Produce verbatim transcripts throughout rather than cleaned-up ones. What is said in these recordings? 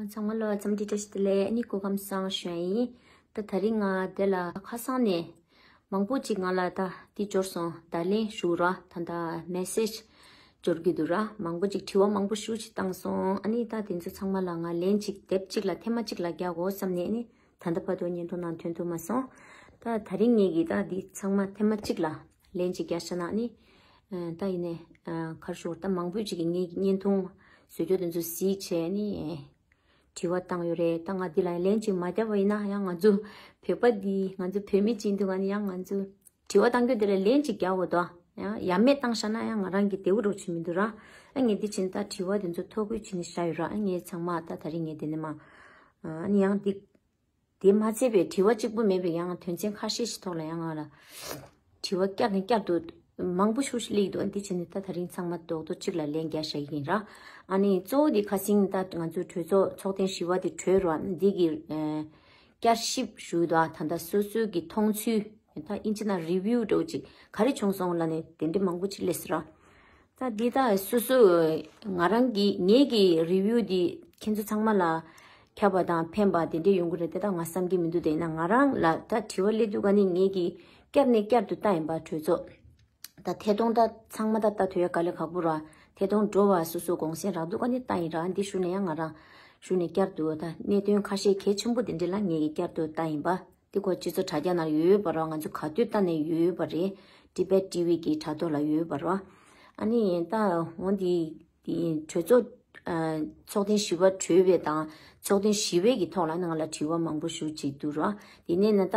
ཚང་མ་ལ་འཚམས་འདྲི་བཀྲ་ཤིས་བདེ་ལེགས། ཨ་ནི་སྐུ་ཁམས་བཟང་ཞུ་ཡ་ཡིན། ད་ད་རིང་ང་འདི་ལ་ཁ་སང་ནས་མང་པོ་ཅིག་ང་ལ་ད་འདི་འབྱོར་སོང་། བརྡ་ལན་ཞུ་ར། ད་ད་མེ་སེཇ་འབྱོར་གྱི་འདུག་ར། མང་པོ་ཅིག་དྲི་བ་མང་པོ་ཞུ་ཅིག་བཏང་སོང་། ཨ་ནི་ད་དེ་ཚོ་ཚང་མ་ལ་ང་ལན་ཅིག་དེབ་ཅིག་ལ་ཐེངས་མ་གཅིག་ལ་རྒྱག་དགོས་བསམ་ནས། ཨ་ནི་ད་ལྟ་བར་དུ་བརྙན་ཐུང་ནང་ཐོན་ཐུབ་མ་སོང་། ད་ད་རིང་ངེད་ཀྱིས་ད་འདི་ཚང་མ་ཐེངས་མ་གཅིག་ལ་ལན་ཅིག་རྒྱག་བྱས་ན། ཨ་ནི་ད་ཡིན་ནས་ག་རེ་ཞུ། ད་མང་པོ་ཅིག་གིས་ངའི་བརྙན་ཐུང་བཟོ་རྒྱུ་དེ་ཚོ་གཟིགས་བྱས། ཨ་ནི་དྲི་བ་བཏང་ཡོད་རེད། ད་ང་འདི་ལ་ལན་ཅིག་མ་བརྒྱབ་པ་ཡིན་ན། ཡང་ང་ཚོ་བོད་པ་འདི་ང་ཚོ་བོད་མི་ཅིག་འདུག་ག་ནི་ཡང་ང་ཚོ་དྲི་བ་བཏང་རྒྱུ་དེ་ལ་ལན་ཅིག་རྒྱག་དགོས་དོ། ཡང་ཡ་མེད་བཏང་བཞག་ན་ཡང་ང་རང་གི་བདེ་བོ་འདྲ་བྱེད་མི་འདུག་ར། ཨ་ངས་འདི་བྱས་ནས་ད་དྲི་བ་དེ་ཚོ་ཐོ་འགོད་བྱས་ནས་བཞག་ཡོད་ར། ཨ་ངས་ཚང་མ་ད་ད་རིང་ངས་དེ་ནས་མ། ཨ་ནི་ཡང་འདི་དེ་མ་ཚད་པའི་དྲི་བ་གཅིག་པུ་མེད་པའི་ཡང་དོན་ཚན་ཁ་ཤས་ཤིག་ཐོག་ལ་ཡང་ང་ལ་དྲི་བ་བསྐྱར་ནས་བསྐྱར་དུ་མང་པོ་ཞིག་སླེབས་འདུག། འདི་བྱས་ནས་ད་ད་རིང་ཚང་མ་རྡོག་རྡོག་གཅིག་ལ་ལན་རྒྱག་བཞག་གི་ཡིན་ར། ཨ་ནི་གཙོ་བོ་འདི་ཁ་སང་ད་ང་ཚོའི་གྲོས་ཚོགས་ཚོགས་ཐེངས་བཞི་པ་དེ་གྲོལ་ར། འདི་གི་ཨ་བསྐྱར་ཞིབ་ཞུ་དང་། ད་ལྟ་སོ་སོའི་གི་མཐོང་ཚུལ། ད་ཨིན་ཇི་ནང་རི་བིའུ་འདྲ་བོ་ཅིག་ག་རེ་བྱུང་སོང་ལབ་ནས་དེ་འདྲ་མང་པོ་ཅིག་སླེབས་སོང་ར། ད་འདི་ད་སོ་སོ་ང་རང་གི་ངེད་ཀྱི་རི་བིའུ་འདི་ཁྱེད་ཚོ་ཚང་མ་ལ་ཁྱབ་པ་དང་ཕན་པ་དེ་འདྲ་ཡོང་གི་རེད་དེ་ད་ང་བསམ་གྱི་མི་འདུག། དེ་ཡིན་ན་ང་རང་ལ་ད་དྲི་བ་སླེབས་དུས་ག་ནི་ངེད་ཀྱིས་བསྐྱར་ནས་བསྐྱར་དུ་བལྟས་ཡིན་པ། གྲོས་ཚོགས་ད་ཐད་གཏོང་ད་ཚང་མ་ད་ལྟ་ཐོས་ཡ་དཀའ་ལས་ཁག་པོ་ར། ཐད་གཏོང་འགྲོ་བ་སོ་སོ་དགོངས་སེལ་རག་དུས་ག་ནི་བལྟས་ཡིན་ར། འདི་ཞུ་ནས་ཡང་ང་རང་ཞུ་ནས་བསྐྱར་དུ་ད་གནད་དོན་ཁ་ཤས་གལ་ཆེན་པོ་དེ་འདྲ་ལ་ངེད་ཀྱིས་བསྐྱར་དུ་བལྟས་ཡིན་པ། འདི་སྐོར་སྤྱི་ཚོགས་དྲ་རྒྱ་ནང་ཡོད་པ་རེད་བ། ང་ཚོ་ག་དུས་ལྟ་ནས་ཡོད་པ་རེད། Tibet T V གི་དྲ་ཐོག་ལ་ཡོད་པ་རེད་བ། ཨ་ནི་ད་འོ་འདི་འདི་གྲོས་ཚོགས་ཨ་ཚོགས་ཐེངས་བཞི་པ་གྲོལ་བའི་དང་ཚོགས་ཐེངས་བཞི་པའི་གི་ཐོག་ལ་ནི་ང་ལ་དྲི་བ་མང་པོ་ཞིག་ཅིག་འདུག་ར། དེ་ནས་ནི་ད་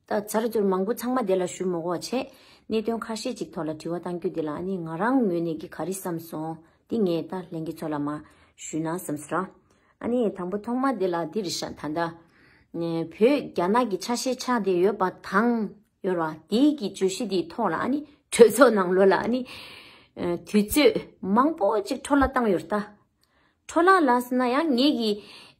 ད་ཚར་ཚུར་མང་པོ་ཚང་མ་དེ་ལ་ཞུ་མི་དགོས་བྱས། གནད་དོན་ཁ་ཤས་ཅིག་ཐོག་ལ་དྲི་བ་བཏང་རྒྱུ་དེ་ལ་ཨ་ནི་ང་རང་ངོས་ནས་གི་ག་རེ་བསམ་སོང་འདི་ངས་ད་ལྷན་རྒྱས་ཚོ་ལ་མར་ཞུས་ན་བསམ་སོང་ར། ཨ་ནི་དང་པོ་ཐོག་མ་དེ་ལ་འདི་རེད་ཤག། ད་ལྟ་ཨ་བོད་རྒྱ་ནག་གི་ཆ་ཤས་ཆགས་བསྡད་ཡོད་པ་དང་ཡོད་ར། དེའི་གི་བརྗོད་གཞི་དེའི་ཐོག་ལ་ཨ་ནི་གྲོས་ཚོགས་ནང་ལོགས་ལ་ཨ་ནི་ཨ་དུས་ཚོད་མང་པོ་ཅིག་འཕྲོ་བརླག་བཏང་ཡོད་རེད་ད། འཕྲོ་བརླག་ལབ་ཟེར་ན་ཡང་ངེད་ཀྱིས་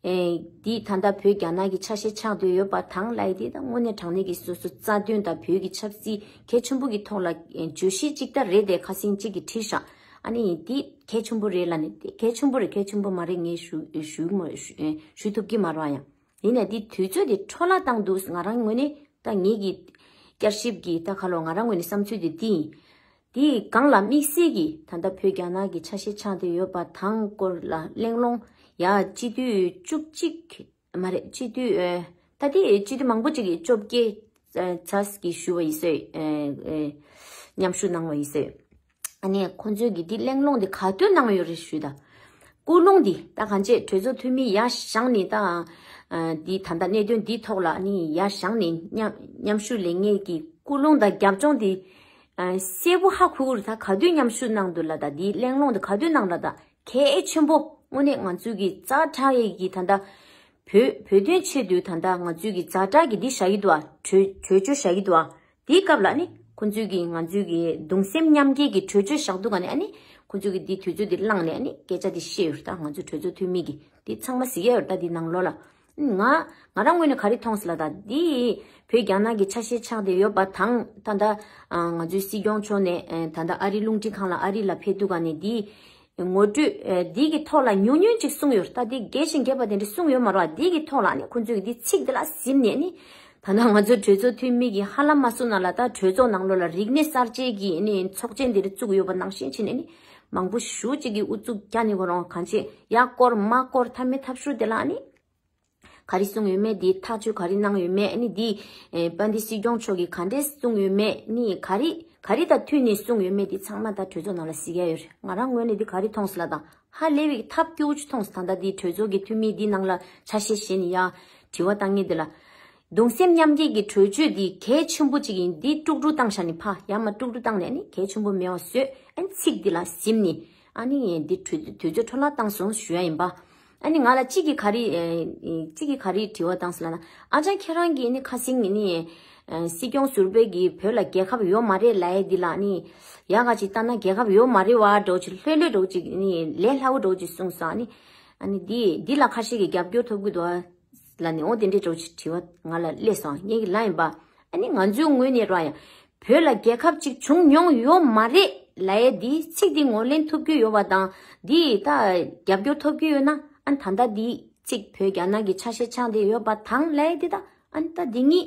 ཨེ་འདི་ད་ལྟ་བོད་རྒྱ་ནག་གི་ཆ་ཤས་ཆགས་བསྡད་ཡོད་པ་དང་ལབ་ཡ་དེ་ད་དངོས་གནས་དྲང་གནས་ཀྱི་སོ་སོ་རྩ་དོན་དང་བོད་ཀྱི་ཆབ་སྲིད་གལ་ཆེན་པོ་གི་ཐོག་ལ་ཨེ་བརྗོད་གཞི་གཅིག་ད་རེད་དེ། ཁ་སང་གཅིག་གིས་བྲིས་ཤག། ཨ་ནི་འདི་གལ་ཆེན་པོ་རེད་ལབ་ནས། དེ་གལ་ཆེན་པོ་རེད་གལ་ཆེན་པོ་མ་རེད་ངས་ཞུ་ཞུ་མ་ཞུ་ཨེ་ཞུ་ཐུབ་ཀྱི་མ་རེད་བ། ཡང་ཡིན་ནའི་འདི་དུས་ཚོད་དེ་འཕྲོ་བརླག་བཏང་འདུག། ང་རང་ངོས་ནས་ད་ངེད་ཀྱི་བསྐྱར་ཞིབ་ཀྱི་ད་ཁ་ལོ་ང་རང་ངོས་ནས་བསམ་ཚུལ་དེ་འདི་ཡིན། དེའི་སྒང་ལ་དམིགས་བསལ་གྱིས་ད་ལྟ་བོད་རྒྱ་ནག་གི་ཆ་ཤས་ཆགས་བསྡད་ཡོད་པ་དང་སྐོར་ལ་གླེང་སློང་ཡ་སྤྱི་འཐུས་བཅུ་གཅིག་མ་རེད། སྤྱི་འཐུས་ཨེ་ད་དེ་སྤྱི་འཐུས་མང་པོ་ཅིག་གིས་བཅོ་བརྒྱད་ཚ་གི་ཞུ་བ་ཡིན་ཟེར། ཨེ་ཨེ་མཉམ་ཞུགས་གནང་བ་ཡིན་ཟེར། ཨ་ནི་ཁོང་ཚོས་ཀྱིས་འདི་གླེང་སློང་འདི་ག་དུས་གནང་ཡོད་རེད་ཞུས་ད། སྐུལ་སློང་འདི་ད་གང་ཅི་གྲོས་ཚོགས་འཐུས་མི་ཡར་བཞེངས་ནས་ད་ཨ་འདི་ད་ལྟ་གནད་དོན་འདིའི་ཐོག་ལ་ཨ་ནི་ཡར་བཞེངས་ནས་མཉམ་མཉམ་ཞུགས་ལས་ངེས་ཀྱི་སྐུལ་སློང་དང་རྒྱབ་ལྗོངས་འདི་ཨ་གསལ་པོ་ཧ་གོ་གི་རེད། ད་ག་དུས་མཉམ་ཞུགས་གནང་འདུག་ལ། ད་འདི་གླེང་སློང་འདི་ག་དུས་གནང་ལ། ད་གལ་ཆེན་པོ་དངོས་གནས་ང་ཚོའི་གི་ཛ་དྲག་ཡས་ཀྱི་ད་ལྟ་བོད་བོད་དོན་ཆེད་དུ་ད་ལྟ་ང་ཚོའི་གི་ཛ་དྲག་གི་འདི་བཞག་གི་འདུག་ཨ། གྲོས་གྲོས་ཆོད་བཞག་གི་འདུག་ཨ། དེའི་སྐབས་ལ་ཨ་ནི་ཁོང་ཚོས་ཀྱིས་ང་ཚོའི་གི་གདུང་སེམས་མཉམ་སྐྱེད་ཀྱི་གྲོས་ཆོད་བཞག་འདུག་ག་ནས། ཨ་ནི་ཁོང་ཚོས་ཀྱིས་འདི་དུས་ཚོད་འདི་བླངས་ནས་ཨ་ནི་སྐད་ཆ་འདི་བཤད་ཡོད་རེད། ད་ང་ཚོའི་གྲོས་ཚོགས་འཐུས་མི་གིས་འདི་ཚང་མ་གཟིགས་ཡ་ཡོད་རེད། ད་འདི་ནང་ལོགས་ལ་ང་ང་རང་ངོས་ནས་ག་རེ་མཐོང་སོང་ལབ་ད། འདི་བོད་རྒྱ་ནག་གི་ཆ་ཤས་ཆགས་བསྡད་ཡོད་པ་དང་། ད་ལྟ་ང་ཚོའི་སྲིད་སྐྱོང་མཆོག་ནས་ད་ལྟ་ཨ་རི་རླུང་འཕྲིན་ཁང་ལ་ཨ་རི་ལ་ཕེབས་དུས་ག་ནས་འདི་ངོ་སྤྲོད་ཨེ་འདི་གི་ཐོག་ལ་ཉུང་ཉུང་ཅིག་གསུངས་ཡོད་རེད། ད་འདི་རྒྱས་ཤིང་རྒྱས་པ་དེ་འདྲ་གསུངས་ཡོད་མ་རེད་བ། འདི་གི་ཐོག་ལ་ནི་ཁོང་ཚོས་འདི་ཚིག་འདི་ལ་གཟིམ་ནས་ནི་ད་ལྟ་ང་ཚོ་གྲོས་ཚོགས་འཐུས་མི་གི་ཧ་ལམ་མ་སུ་ན་ལ་ད་གྲོས་ཚོགས་ནང་ལོགས་ལ་རིག་གནས་གསར་བརྗེ་གི་ནི་ཚོགས་ཆེན་འདི་འདྲ་བཙུགས་ཡོད་པ་ནང་བཞིན་བྱས་ནས་ནི་མང་པོ་ཞེ་ཅིག་གི་ཨུ་ཚུགས་རྒྱག་ནས་ཁོ་རང་གང་བྱེད་ཡ་སྐོར་མ་སྐོར་མཐའ་མའི་ཐབས་ཤུགས་དེ་ལ་ནི། ག་རེ་གསུངས་ཡོད་མེད་དེ་ཐག་གཅོད་ག་རེ་གནང་ཡོད་མེད་ནི་དེ། ཨེ་དཔལ་ལྡན་སྲིད་སྐྱོང་མཆོག་གིས་ག་འདྲས་གསུངས་ཡོད་མེད་ནི་ག་རེ་ག་རེ་དང་མཐུན་ནས་གསུངས་ཡོད་མེད་དེ་ཚང་མ་ད་གྲོས་ཚོགས་ནང་ལ་གཟིགས་ཡ་ཡོད་རེད། ང་རང་ངོས་ནས་དེ་ག་རེ་མཐོང་སོང་ལབ་དང་ཧ་ལས་པའི་ཐབས་སྐྱོ་བོ་ཅིག་མཐོང་སོང་། ད་ལྟ་དེ་གྲོས་ཚོགས་ཀྱི་འཐུས་མི་དེ་ནང་ལ་ཆ་ཤས་བཞེས་ནས་ཡ་དྲི་བ་བཏང་མཁན་དེ་ལ། གདུང་སེམས་མཉམ་སྐྱེད་ཀྱི་གྲོས་ཆོད་དེ་གལ་ཆེན་པོ་ཅིག་ཡིན། དེ་དཀྲུག་དཀྲུག་བཏང་བཞག་ནས་ཕ་ཡ་མ་དཀྲུག་དཀྲུག་བཏང་ནས་ནི་གལ་ཆེན་པོ་མེད་པ་བཟོས། ཨ་ནི་ཚིག་དེ་ལ་གཟིམ་ནས་ཨ་ནི་དེ་དུས་དུས་ཚོད་འཕྲོ་བརླག་བཏང་སོང་ཞུ་ཡ་ཡིན་པ། ཨ་ནི་ང་ལ་གཅིག་གིས་ག་རེ་ཨེ་གཅིག་གིས་ག་རེ་དྲི་བ་བཏང་སོང་ལབ་ན། ཨ་ཅག་ཁྱེད་རང་གིས་ནི་ཁ་སང་ནི་ཨེ་སྲིད་སྐྱོང་ཟུར་པ་གིས་བོད་ལ་རྒྱལ་ཁབ་ཡོད་མ་རེད་ལབ་ཡས་འདི་ལ་ནི་ཡག་ག་ཅིག་ལྟ་ན་རྒྱལ་ཁབ་ཡོད་མ་རེད་བ་འདྲ་བོ་ཅིག་ལྷོད་ལྷོད་འདྲ་བོ་ཅིག་ནི་ལས་སླ་བོ་འདྲ་བོ་ཅིག་གསུངས་སོང་། ཨ་ནི་ཨ་ནི་འདི་འདི་ལ་ཁ་ཤས་ཀྱིས་རྒྱབ་སྐྱོར་ཐོབ་གི་འདུག་ཨ་ལབ་ནི་འོ་དེ་འདྲའི་འདྲ་བོ་ཅིག་དྲི་བ་ང་ལ་སླེབས་སོང་། ངས་ཀྱི་ལབ་ཡིན་པ། ཨ་ནི་ང་ཚོའི་ངོས་ནས་ར་ཡང་བོད་ལ་རྒྱལ་ཁབ་ཅིག་བྱུང་མྱོང་ཡོད་མ་རེད་ལབ་ཡས་འདི་ཚིག་འདི་ངོས་ལེན་ཐུབ་ཀྱི་ཡོད་པ་དང་འདི་ད་རྒྱབ་སྐྱོར་ཐོབ་ཀྱི་ཡོད་ན། ཨ་ནི་ད་ལྟ་འདི་ ཚིག་བོད་རྒྱ་ནག་གི་ཆ་ཤས་ཆགས་བསྡད་ཡོད་པ་དང་ལས་དེ་ད་ཨ་ནི་ད་འདི་གཉིས་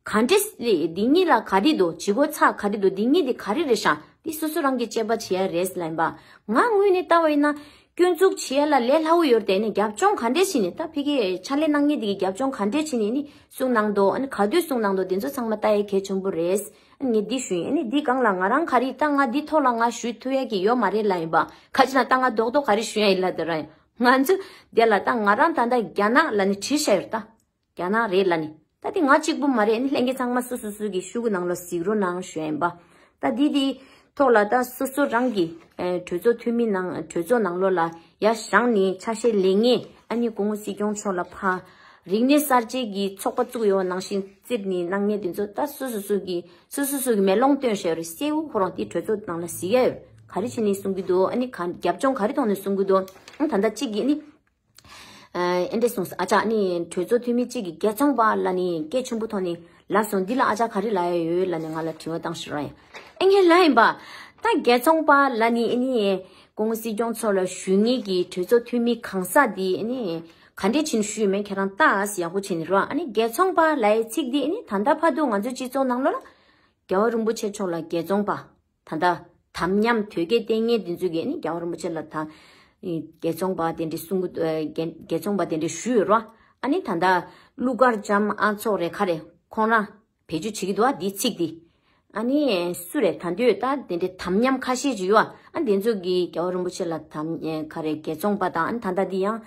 ག་འདྲས་རེད། འདི་གཉིས་ལ་ག་རེ་འདུག་བྱེད་སྒོ་ཚགས་ག་རེ་འདུག་འདི་གཉིས་དེ་ག་རེ་རེད་ཤག་འདི་སོ་སོ་རང་གིས་དཔྱད་པ་བྱེད་ཡ་རེད་ལབ་ཡིན་པ། ང་ངོས་ནས་ལྟ་བ་ཡིན་ན་སྐྱོན་འཛུགས་བྱེད་ཡ་ལ་ལས་སླ་བོ་ཡོད་རེད་དེ། ནི་རྒྱབ་ལྗོངས་ག་འདྲས་བྱས་ནས་ད་ཕ་གིའི་ཕྱག་ལས་གནང་མཁན་དེ་གི་རྒྱབ་ལྗོངས་ག་འདྲས་བྱས་ནས་ནི་གསུང་གནང་འདུག་ཨ་ནི་ག་དུས་གསུང་གནང་འདུག་འདི་ཚོ་ཚང་མ་ལྟ་ཡ་གལ་ཆེན་པོ་རེད། ངས་འདི་ཞུ་ཡིན། ཨ་ནི་འདི་སྒང་ལ་ང་རང་ག་རེ་ད་ང་འདི་ཐོག་ལ་ང་ཞུ་ཐུབ་ཡ་གི་ཡོད་མ་རེད་ལབ་ཡིན་པ། ག་ཅི་ན་ད་ང་རྡོག་རྡོག་ག་རེ་ཞུ་ཡ་ཡིན་ལབ་དེ་ར་ཡིན། ང་ཚོ་དེ་ལ་ད་ང་རང་ད་ལྟ་རྒྱ་ནག་ལ་ནི་བྲིས་བཞག་ཡོད་ད། རྒྱ་ནག་རེད་ལབ་ནི། ད་དེ་ང་གཅིག་པུ་མ་རེད། ཨ་ནི་ལྷན་རྒྱས་ཚང་མ་སོ་སོ་སོ་གི་ཤོག་གུ་ནང་ལ་གཟིགས་རོགས་གནང་ཞུ་ཡ་ཡིན་པ། ད་འདི་དེ་ཐོག་ལ་ད་སོ་སོ་རང་གི་ཨེ་གྲོས་ཚོགས་འཐུས་མི་ནང་གྲོས་ཚོགས་ནང་ལོགས་ལ་ཡར་བཞེངས་ནས་ཆ་ཤས་ལེན་མཁན། ཨ་ནི་སྐུ་ངོ་སྲིད་སྐྱོང་མཆོག་ལ་ཕར་རིག་གནས་གསར་བརྗེ་གི་ཚོགས་པ་བཙུགས་ཡོད་ནང་བཞིན་བརྩིས་ནས་གནང་མཁན་དེ་ཚོ་ད་སོ་སོ་སོ་གི་སོ་སོ་སོ་གི་མེ་ལོང་སྟོན་བཞག་ཡོད་རེད། གསལ་བོ་ཁོ་རང་དེ་གྲོས་ཚོགས་ནང་ལ་གཟིགས་ཡ་ཡོད། ག་རེ་བྱས་ནས་གསུང་གི་འདུག་ཨ་ནི་ག་རྒྱབ་ལྗོངས་ག་རེ་ཐོག་ནས་གསུང་གི་འདུག་ཨ་ད་ལྟ་གཅིག་གིས་ནི། ཨ་འདྲས་གསུངས་སོང་། ཨ་ཅག་ནི་གྲོས་ཚོགས་འཐུས་མི་གཅིག་གིས་རྒྱལ་ཚོང་པ་ལབ་ནི་སྐད་ཆེན་པོ་ཐོག་ནས་ལབ་སོང་། འདི་ལ་ཨ་ཅག་ག་རེ་ལབ་ཡ་ཡོད་ལབ་ནས་ང་ལ་དྲི་བ་བཏང་ཞིག་ར་ཡ། ཨེ་ངས་ལབ་ཡིན་པ། ད་རྒྱལ་ཚོང་པ་ལབ་ནི་ཨ་ནི་སྐུ་ངོ་སྲིད་སྐྱོང་མཆོག་ལ་ཞུ་མཁན་གྱི་གྲོས་ཚོགས་འཐུས་མི་གང་ཟག་འདི་ཨ་ནི་ག་འདྲས་བྱས་ནས་ཞུས་ཡོད་མེད་ཁྱེད་རང་ལྟ་ཨ་སི་ཡག་པོ་བྱས་ནས་རོ། ཨ་ནི་རྒྱལ་ཚོང་པ་ལབ་ཡའི་ཚིག་འདི་ཨ་ནི་ད་ལྟ་བར་དུ་ང་ཚོའི་སྤྱི་ཚོགས་ནང་ལོགས་ལ་རྒྱལ་བ་རིན་པོ་ཆེ་མཆོག་ལ་རྒྱལ་ཚོང་པ། ད་ལྟ་དམ་ཉམས་དོལ་རྒྱལ་བསྟེན་མཁན་དེ་ཚོས་ཀྱིས་ནི་རྒྱལ་བ་རིན་པོ་ཆེ་ལ་ད་རྒྱལ་ཚོང་པ་དེ་འདྲའི་གསུང་གི་རྒྱལ་ཚོང་པ་དེ་འདྲའི་ཞུས་ཡོད་རོ། ཨ་ནི་ད་ལྟ་ཀླུ་མཁར་བྱམས་ཨ་ཚོགས་རེད་ག་རེ་ཁོང་རང་བེད་སྤྱོད་བྱེད་ཀྱི་འདུག་ཨ་འདིའི་ཚིག་འདི། ཨ་ནི་སུ་རེད་ད་འདོད་ད་དེ་འདྲའི་དམ་ཉམས་ཁ་ཤས་ཅིག་ཡོད་ཨ། ཨ་དེ་ཚོ་གིས་རྒྱལ་བ་རིན་པོ་ཆེ་ལ་དམ་ག་རེ་རྒྱལ་ཚོང་པ་དང་ཨ་ནི་ད་ལྟ་འདི་ཡང་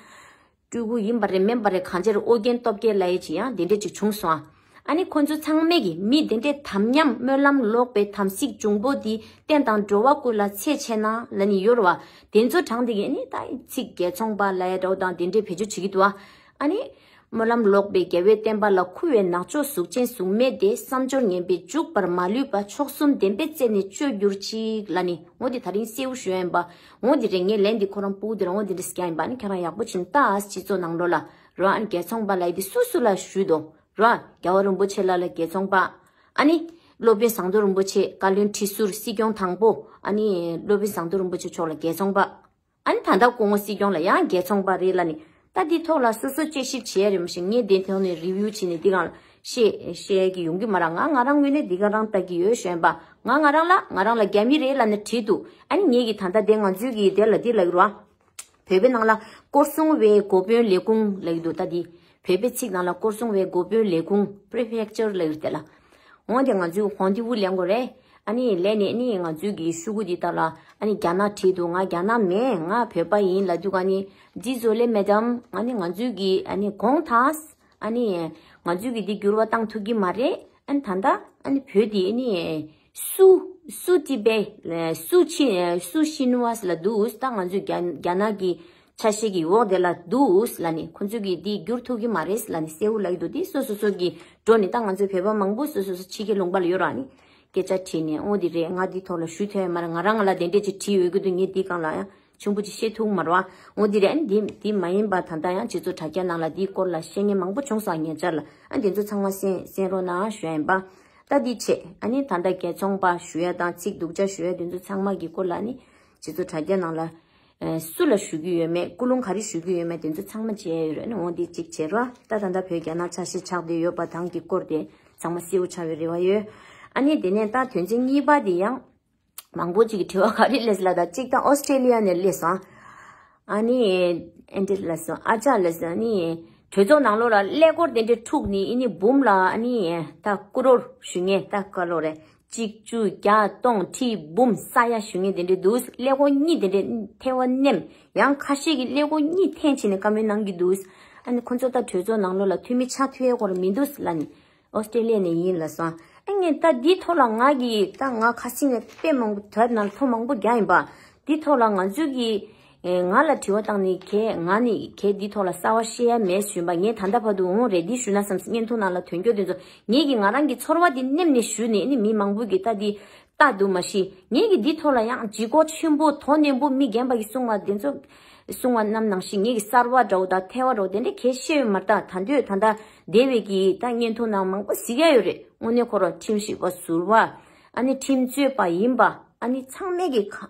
སྤྲུལ་སྐུ་ཡིན་པ་རེད་མིན་པ་རེད་གང་ཅིར་ཨོ་རྒྱན་སྟོབས་རྒྱལ་ལབ་ཡས་ཅིག་ཡང་དེ་འདྲས་ཅིག་བྱུང་སོང་ཨ། ཨ་ནི་ཁོ་ཚོ་ཚང་མས་ཀྱི་མི་དེ་འདྲས་དམ་ཉམས་སྨོན་ལམ་ལོག་པའི་དམ་ཚིག་འབྱུང་པོ་འདི་བསྟན་དང་འགྲོ་བ་ཀུན་ལ་ཚེ་ཆེ་ན་ལབ་ནི་ཡོད་རེད་བ། དེ་ཚོ་དྲངས་དེ་གི་ཨ་ནི་ད་ཚིག་རྒྱལ་ཚོང་པ་ལབ་ཡས་འདྲ་བོ་དང་དེ་འདྲས་བེད་སྤྱོད་བྱེད་ཀྱི་འདུག་ཨ། ཨ་ནི། སྨོན་ལམ་ལོག་པའི་རྒྱལ་བའི་བསྟན་པ་ལ་འཁུ་བའི་ནག་ཕྱོགས་གཟུགས་ཅན་གཟུགས་མེད་དེ་བསམ་སྦྱོར་ངན་པས་འཇུག་པར་མ་ལུས་པ་མཆོག་གསུམ་བདེན་པའི་རྩད་ནས་གཅོད་གྱུར་ཅིག་ལབ་ནི་འོ་དེ་ད་རིང་གསལ་བོ་ཞུ་ཡ་ཡིན་པ། འོ་དེ་རེད། ངས་ལན་འདི་ཁོ་རང་སྤུ་གུ་དེ་རང་འོ་དེ་འདྲ་སྐྱ་ཡིན་པ་ནི་ཁྱེད་རང་ཡག་པོ་བྱིན་ལྟ་ཨ་སྤྱི་ཚོགས་ནང་ལོགས་ལ་རོ། ཨ་ནི་རྒྱལ་ཚོང་པ་ལབ་ཡས་དེ་སུ་སུ་ལ་ཞུས་དོ་རོ། རྒྱལ་བ་རིན་པོ་ཆེ་ལ་ལ་རྒྱལ་ཚོང་པ། ཨ་ནི་སློབ་དཔོན་ཟམ་གདོང་རིན་པོ་ཆེ་བཀའ་བློན་ཁྲི་ཟུར་སྲིད་སྐྱོང་དང་པོ། ཨ་ནི་སློབ་དཔོན་ཟམ་གདོང་རིན་པོ་ཆེ་མཆོག་ལ་རྒྱལ་ཚོང་པ། ཨ་ནི་ད་ལྟ་སྐུ་ངོ་སྲིད་སྐྱོང་ལ་ཡང་རྒྱལ་ཚོང་པ་རེད་ལབ་ནི། ད་འདི་ཐོག་ལ་སོ་སོ་དཔྱད་ཞིབ་བྱེད་ཡ་རེད་མ་གཞི་ངས་དེ་ཐོག་ནས་རི་བིའུ་བྱས་ནས་འདི་སྒང་ལ་བཤད་བཤད་ཀྱི་ཡོང་གི་མ་རེད། ང་ང་རང་ངོས་ནས་འདི་ག་རང་ལྟ་གི་ཡོད་ཞུ་ཡིན་པ། ང་ང་རང་ལ་ང་རང་ལ་རྒྱ་མི་རེད་ལབ་ནས་བྲིས་འདུག་ཨ་ནི་ངས་ཀྱི་ད་ལྟ་དེ་ང་ཚོའི་གི་དེ་ལ་འདི་ལབ་ཀྱི་རེད་བ། བོད་པའི་ནང་ལ་སྐོར་སྲུང་བའི་འགོ་དཔོན་ལས་ཁུངས་ལབ་ཀྱི་འདུག་ད་འདི་བོད་པའི་ཚིག་ནང་ལ་སྐོར་སྲུང་བའི་འགོ་དཔོན་ལས་ཁུངས་པི་རི་ཕེག་ཅར་ལབ་ཀྱི་རེད་དེ་ལ། འོན་ཏེ་ང་ཚོས་ཧོན་ཏི་ཝུ་ལེན་དགོས་རེད། ཨ་ནི་ལས་ནས་ནི་ང་ཚོའི་གི་ཤུ་གུ་འདི་ལྟར་ལ་ཨ་ནི་རྒྱ་ནག་བྲིས་འདུག་ང་རྒྱ་ནག་མིན། ང་བོད་པ་ཡིན་ལབ་དུས་ཨ་ནི་Désolé madame། ཨ་ནི་ང་ཚོའི་གི་ཨ་ནི་གོང་ཐང་། ཨ་ནི་ང་ཚོའི་གི་འདི་འགྱུར་བ་བཏང་ཐུབ་ཀྱི་མ་རེད། ཨ་ནི་ད་ལྟ་ཨ་ནི་བོད་འདི་ཨ་ནི་སུ་སུ་ཏི་བེ་སུ་ཆི་སུ་ཤི་ནུ་ཝ་ལ་འདུག་ད་ང་ཚོའི་རྒྱ་རྒྱ་ནག་གི་ཆ་ཤས་ཀྱི་འོག་དེ་ལ་འདུག་ལབ་ནི་ཁོ་ཚོས་ཀྱིས་འདི་བསྒྱུར་ཐུབ་ཀྱི་མ་རེད་ལབ་ནི་གསལ་བོ་ལབ་ཀྱི་འདུག་འདི་སོ་སོ་སོ་གི་འགྲོ་ནི་ད་ང་ཚོའི་བོད་པ་མང་པོ་སོ་སོ་སོ་ཕྱི་རྒྱལ་ལུང་པ་ལ་ཡོད་ར་ནི་སྐད་ཆ་དྲིས་ནས་འོ་འདི་རེད། ང་འདི་ཐོག་ལ་ཞུ་ཐུབ་ཡ་མ་རེད། ང་རང་ང་ལ་དེ་འདྲས་ཅིག་བྲིས་ཡོད་ཀྱི་འདུག་ངས་འདི་སྒང་ལ་ཡང་ཆུང་པོ་ཅིག་བཤད་ཐུབ་མ་རེད་བ། འོ་འདི་རེད། ཨ་ནི་འདི་འདི་མ་ཡིན་པ་ད་ལྟ་ཡང་སྤྱི་ཚོགས་དྲ་རྒྱ་ནང་ལ་འདིའི་སྐོར་ལ་བཤད་མཁན་མང་པོ་བྱུང་སོང་ཉེ་ཆར་ལ། ཨ་འདི་ཚོ་ཚང་མ་གསན་གསན་རོགས་གནང་ཞུ་ཡ་ཡིན་པ། ད་འདི་བྱས་ཨ་ནི་ད་ལྟ་རྒྱལ་ཚོང་པ་ཞུ་ཡ་དང་ཚིག་སྡུག་ཅག་ཞུ་ཡ་འདི་ཚོ་ཚང་མ་གི་སྐོར་ལ་ཨ་ནི་སྤྱི་ཚོགས་དྲ་རྒྱ་ནང་ལ། ཨེ་སུ་ལ་ཞུ་གི་ཡོད་མེད། ཀུན་སློང་ག་རེ་ཞུ་གི་ཡོད་མེད་དེ་ཚོ་ཚང་མ་བྱས་ཡོད་རེད། ཨ་ནི་འོ་འདི་གཅིག་བྱས་རོགས། ད་ད་ལྟ་བོད་རྒྱ་ནག་ཆ་ཤས་ཆགས་བསྡད་ཡོད་པ་དང་གི་སྐོར་དེ་ཚང་མ་གསལ་བོ་ཆགས་པའི་རེ་བ་ཡོད། ཨ་ནི་དེ་ནས་ད་དོན་ཚན་གཉིས་པ་དེ་ཡང་མང་པོ་ཅིག་གི་དྲི་བ་ག་རེ་སླེབས་ལ་ད་གཅིག་ད་ཨོ་སི་ཀྲེ་ལི་ཡ་ནས་སླེབས་སོང་། ཨ་ནི་ཨེ་འདྲས་ལབ་སོང་། ཨ་ཅག་ལབ་སོང་། ཨ་ནི་གྲོས་ཚོགས་ནང་ལོགས་ལ་ཀླད་ཀོར་དེ་འདྲས་འཁྲུགས་ནི་ཨ་ནི་འབུམ་ལ་ཨ་ནི་ད་ཀོ་རོར་ཞུ་ངེས་ད་ཀ་ལོ་རེད། གཅིག་བཅུ་བརྒྱ་སྟོང་ཁྲི་འབུམ་ས་ཡ་ཞུ་ངེས་དེ་འདྲས་འདུག་ཀླད་ཀོར་གཉིས་དེ་འདྲས་ཐལ་བ་ནེམ། ཡང་ཁ་ཤས་ཀྱིས་ཀླད་ཀོར་གཉིས་འཐེན་བྱས་ནས་བཀའ་མོལ་གནང་གི་འདུག་ཨ་ནི་ཁོ་ཚོ་ད་གྲོས་ཚོགས་ནང་ལོགས་ལ་འཐུས་མི་ཆགས་ཐུབ་ཡས་སྐོར་མི་འདུག་ལབ་ནི། ཨོ་སི་ཀྲེ་ལི་ཡ་ནས་ཡིན་ལབ་སོང་། ཨ་ངས་ད་འདི་ཐོག་ལ་ང་གིས་ད་ང་ཁ་སང་ནས་དཔེ་མང་པོ་དོན་ནང་ཐོ་མང་པོ་རྒྱག་ཡིན་པ། འདི་ཐོག་ལ་ང་ཚོས་ཀྱིས་ཨེ་ང་ལ་དྲི་བ་བཏང་ནས་གས་ང་ནི་གས་འདི་ཐོག་ལ་གསར་བ་བཤད་ཡ་མེད་ཞུས་པ། ངས་ད་ལྟ་བར་དུ་འོང་རེད་འདི་ཞུས་ན་བསམ་སྙན་ཐོ་ནང་ལ་དོན་སྐྱོ་དེ་ཚོ་ངས་ཀྱིས་ང་རང་གི་ཚོར་བ་འདི་ནེམ་ནས་ཞུས་ནས་ནི་མི་མང་པོས་ཀྱིས་ད་འདི་ལྟ་འདུག་མ་གཞི་ངས་ཀྱིས་འདི་ཐོག་ལ་ཡང་ལྗིད་ཁོག་ཆེན་པོ་དོ་ནན་པོ་མི་རྒན་པ་ཡིས་གསུང་བ་དེ་ཚོ་གསུང་བ་རྣམས་ནང་བཞིན་ངས་ཀྱིས་གསར་བ་འདྲ་བོ་དང་ཐལ་བ་འདྲ་བོ་དེ་འདྲ་གས་བཤད་ཡོད་མ་རེད། ད་ད་འདོད་ད་ལྟ་འདས་པའི་གི་ད་སྙན་ཐོ་ནང་མང་པོ་གཟིགས་ཡ་ཡོད་རེད། དངོས་གནས་ཁོ་རང་ཁྲིམས་ཞིབ་པ་ཟུར་པ། ཨ་ནི་ཁྲིམས་རྩོད་པ་ཡིན་པ། ཨ་ནི་ཚང་མས་ཀྱི་ཁ་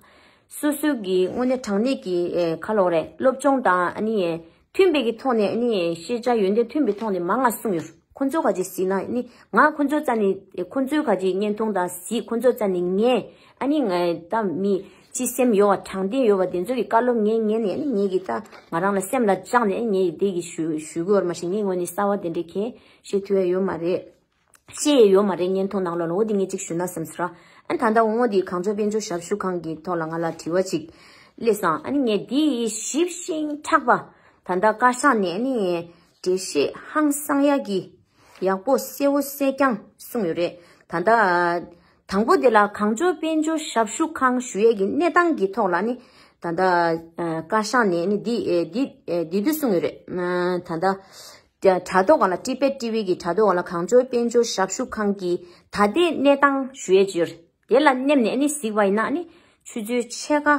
སོ་སོའི་གི་དངོས་གནས་དྲང་གནས་ཀྱི་ཨེ་ཁ་ལོ་རེད། སློབ་སྦྱོང་དང་ཨ་ནི་ མཐུན་པའི་གི་ཐོག་ནས་ཨ་ནི་ཤེས་བྱ་ཡོན་ཏན་མཐུན་པའི་ཐོག་ནས་མང་ང་གསུངས་ཡོད། ཁོ་ཚོ་ག་ཅིག་གཟིགས་ན་ཨ་ནི་ང་ཁོ་ཚོ་རྩ་ནས་ཁོ་ཚོའི་ག་ཅིག་བརྙན་ཐུང་དང་གཟིགས། ཁོ་ཚོ་རྩ་ནས་ཉན། ཨ་ནི་ང་ད་མི་ཅི་སེམས་ཡོད་བ་དྲང་བདེན་ཡོད་བ་དེ་ཚོ་གི་བཀའ་སློབ་ངས་ཉན་ནས་ཨ་ནི་ངས་གི་ད་ང་རང་ལ་སེམས་ལ་བཅངས་ནས་ཨ་ནི་ངས་གི་དེ་གི་ཞུ་ཞུ་གི་ཡོད་མ་ཤེས། ངའི་ངོས་ནས་གསར་བ་དེ་འདྲའི་གས་བཤད་ཐུབ་ཡ་ཡོད་མ་རེད། བཤད་ཡོད་མ་རེད། བརྙན་ཐུང་ནང་ལོགས་ལ། འོ་འདི་ངས་གཅིག་ཞུ་ན་བསམ་སོང་ར། ཨ་ད་ལྟ་འོ་འདི་གངས་ལྗོངས་དཔལ་འབྱོར་ཞབས་ཞུ་ཁང་གི་ཐོག་ལ་ང་ལ་དྲི་བ་གཅིག་སླེབས་སོང་། ཨ་ནི་ངས་འདི་ཡི་ཞིབ་ཞིང་ཕྲ་བ་ད་ལྟ་བཀའ་ཤག་ནས་ཨ་ནི་འགྲེལ་བཤད་ཧང་སང་ཡ་གི་ཡག་པོ་གསལ་བོ་གསལ་རྐྱང་གསུངས་ཡོད་རེད། ད་ལྟ་དང་པོ་དེ་ལ་གངས་ལྗོངས་དཔལ་འབྱོར་ཞབས་ཞུ་ཁང་ཞུ་ཡས་ཀྱི་གནས་སྟངས་ཀྱི་ཐོག་ལ་ནི་ད་ལྟ་བཀའ་ཤག་ནས་ནི་འདི་འདི་འདི་འདི་གསུངས་ཡོད་རེད། ད་ལྟ། དྲ་ཐོག་སྒང་ལ་ཊི་བེཊ་ཊི་ཝི་གི་དྲ་ཐོག་སྒང་ལ་གངས་ལྗོངས་དཔལ་འབྱོར་ཞབས་ཞུ་ཁང་གི་ད་ལྟའི་གནས་སྟངས་ཞུ་ཡས་ཅིག་ཡོད་རེད། དེ་ལ་མནན་ནས་ཨ་ནི་གཟིགས་པ་ཡིན་ན་ཨ་ནི་ཆུ་ཚོད་ཕྱེད་ཀ་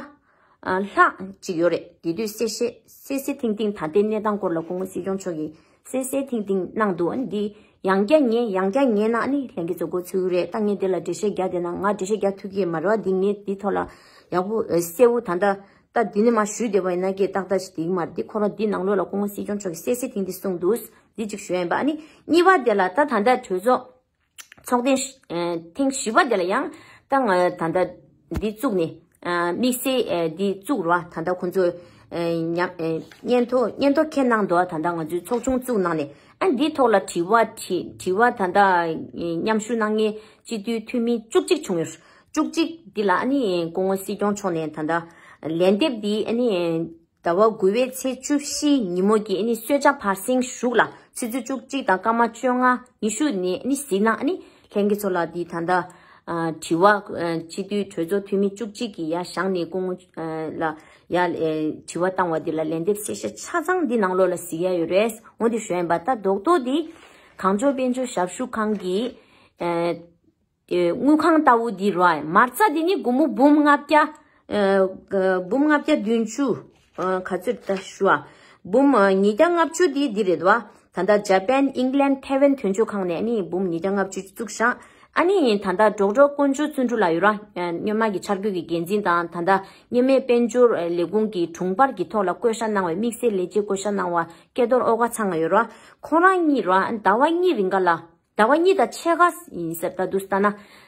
ལྷག་ཅིག་ཡོད་རེད། དེ་དུས་གསལ་བཤད་གསལ་གསལ་ཐིང་ཐིང་ད་ལྟའི་གནས་སྟངས་སྐོར་ལ་སྐུ་ངོ་སྲིད་སྐྱོང་མཆོག་གིས་གསལ་གསལ་ཐིང་ཐིང་གནང་འདུག་ཨ་ནི་འདི་ཡང་བསྐྱར་ཉན་ཡང་བསྐྱར་ཉན་ན་ཨ་ནི་ལྷན་རྒྱས་ཚོ་མགོ་ཚོས་ཀྱི་རེད། ད་ངས་དེ་ལ་འགྲེལ་བཤད་རྒྱག་བསྡད་ན་ང་འགྲེལ་བཤད་རྒྱག་ཐུབ་ཀྱི་མ་རེད་བ། འདི་ངས་འདི་ཐོག་ལ་ཡག་པོ་གསལ་བོ་ད་ལྟ། ད་འདི་ནས་མར་ཞུས་བསྡད་པ་ཡིན་ན་ཀྱེ་ཏག་ཏག་ཞིག་འགྲིག་མ་རེད། འདི་ཁོ་རང་འདི་ནང་ལོགས་ལ་སྐུ་ངོ་སྲིད་སྐྱོང་མཆོག་གིས་གསལ་གསལ་ཐིང་ཐིང་གསུངས་འདུག་འདི་གཅིག་ཞུ་ཡ་ཡིན་པ། ཨ་ནི་གཉིས་པ་དེ་ལ་ད་ད་ལྟ་གྲོས་ཚོགས་ཚོགས་ཐེངས་ཨ་ཐེངས་བཞི་པ་དེ་ལ་ཡང་ད་ང་ད་ལྟ་འདི་བཙུགས་ནས་ཨ་དམིགས་བསལ་ཨ་འདི་བཙུགས་རོགས། ད་ལྟ་ཁོ་ཚོ་ཨ་ཉམས་ཨ་སྙན་ཐོ་སྙན་ཐོ་འཁྱེར་གནང་འདུག་ད་ལྟ་ང་ཚོའི་ཚོགས་ཆུང་བཙུགས་གནང་ནས་ཨ་འདིའི་ཐོག་ལ་དྲི་བ་དྲི་དྲི་བ་ད་ལྟ་མཉམ་ཞུགས་གནང་མཁན་སྤྱི་འཐུས་འཐུས་མི་བཅུ་གཅིག་བྱུང་ཡོད། བཅུ་གཅིག་འདི་ལ་ཨ་ནི་སྐུ་ངོ་སྲིད་སྐྱོང་མཆོག་ནས་ད་ལྟ་ལན་འདེབས་འདི་ཨ་ནི་ཟླ་བ་དགུ་པའི་ཚེས་བཅུ་བཞི་ཉིན་མོ་གི་ཨ་ནི་གསོལ་ཇ་བར་གསེང་གཞུག་ལ་ཆུ་ཚོད་བཅུ་གཅིག་དང་སྐར་མ་བཅོ་ལྔ་ཉི་ཤུ་ནས་ཨ་ནི་གཟིགས་ན་ཨ་ནི་ལྷན་རྒྱས་ཚོ་ལ་འདི་ད་ལྟ་ཨ་དྲི་བ་ཨ་སྤྱི་འཐུས་གྲོས་ཚོགས་འཐུས་མི་བཅུ་གཅིག་གིས་ཡར་བཞེངས་ནས་སྐུ་ངོ་ཨ་ལ་ཡར་ཨ་དྲི་བ་བཏང་བ་འདི་ལ་ལན་འདེབས་གསལ་བཤད་ཆ་ཚང་འདི་ནང་ལོགས་ལ་གཟིགས་ཡ་ཡོད་རེད། འོ་འདི་ཞུ་ཡ་ཡིན་པ། ད་རྡོག་རྡོག་འདི་གངས་ལྗོངས་དཔལ་འབྱོར་ཞབས་ཞུ་ཁང་གི་ཨ། དེ་དངུལ་ཁང་ལྟ་བུ་འདི་རེད་བ། མ་རྩ་འདི་ནི་སྒོར་མོ་འབུམ་ལྔ་བརྒྱ། ཨ་འབུམ་ལྔ་བརྒྱ་བདུན་ཅུ། ཨ་ག་ཚོད་ད་ཞུ་ཨ། འབུམ་ཨ་ཉིས་བརྒྱ་ལྔ་བཅུ་འདི་འདི་རེད་བ། ད་ལྟ་ཇ་པན་ཨིང་ལན་ཐེ་ཝན་དོན་གཅོད་ཁང་ནས་ནི་འབུམ་ཉིས་བརྒྱ་ལྔ་བཅུ་བཙུགས་ཤག་ཨ་ནི་ད་ལྟ་ཌོག་ཊར་དཀོན་མཆོག་བརྩོན་འགྲུས་ལགས་ཡོད་ར། ཨ་སྔོན་མ་གི་འཆར་འགོད་ཀྱི་འགན་འཛིན་དང་ད་ལྟ་མཉམ་མེད་དཔལ་འབྱོར་ལས་ཁུངས་ཀྱི་དྲུང་འཕར་གྱི་ཐོག་ལ་བསྐོ་བཞག་གནང་བའི་དམིགས་བསལ་ལས་བྱེད་བསྐོ་བཞག་གནང་བ་སྐལ་རྡོར་ཨོ་དཀར་ཚང་ང་ཡོད་ར། ཁོ་རང་གཉིས་ར་ཟླ་བ་གཉིས་རིང་ག་ལ། ཟླ་བ་གཉིས་དང་ཕྱེད་ཀ་ཡིན་ཟེར། ད་དུ་ལྟ་ན་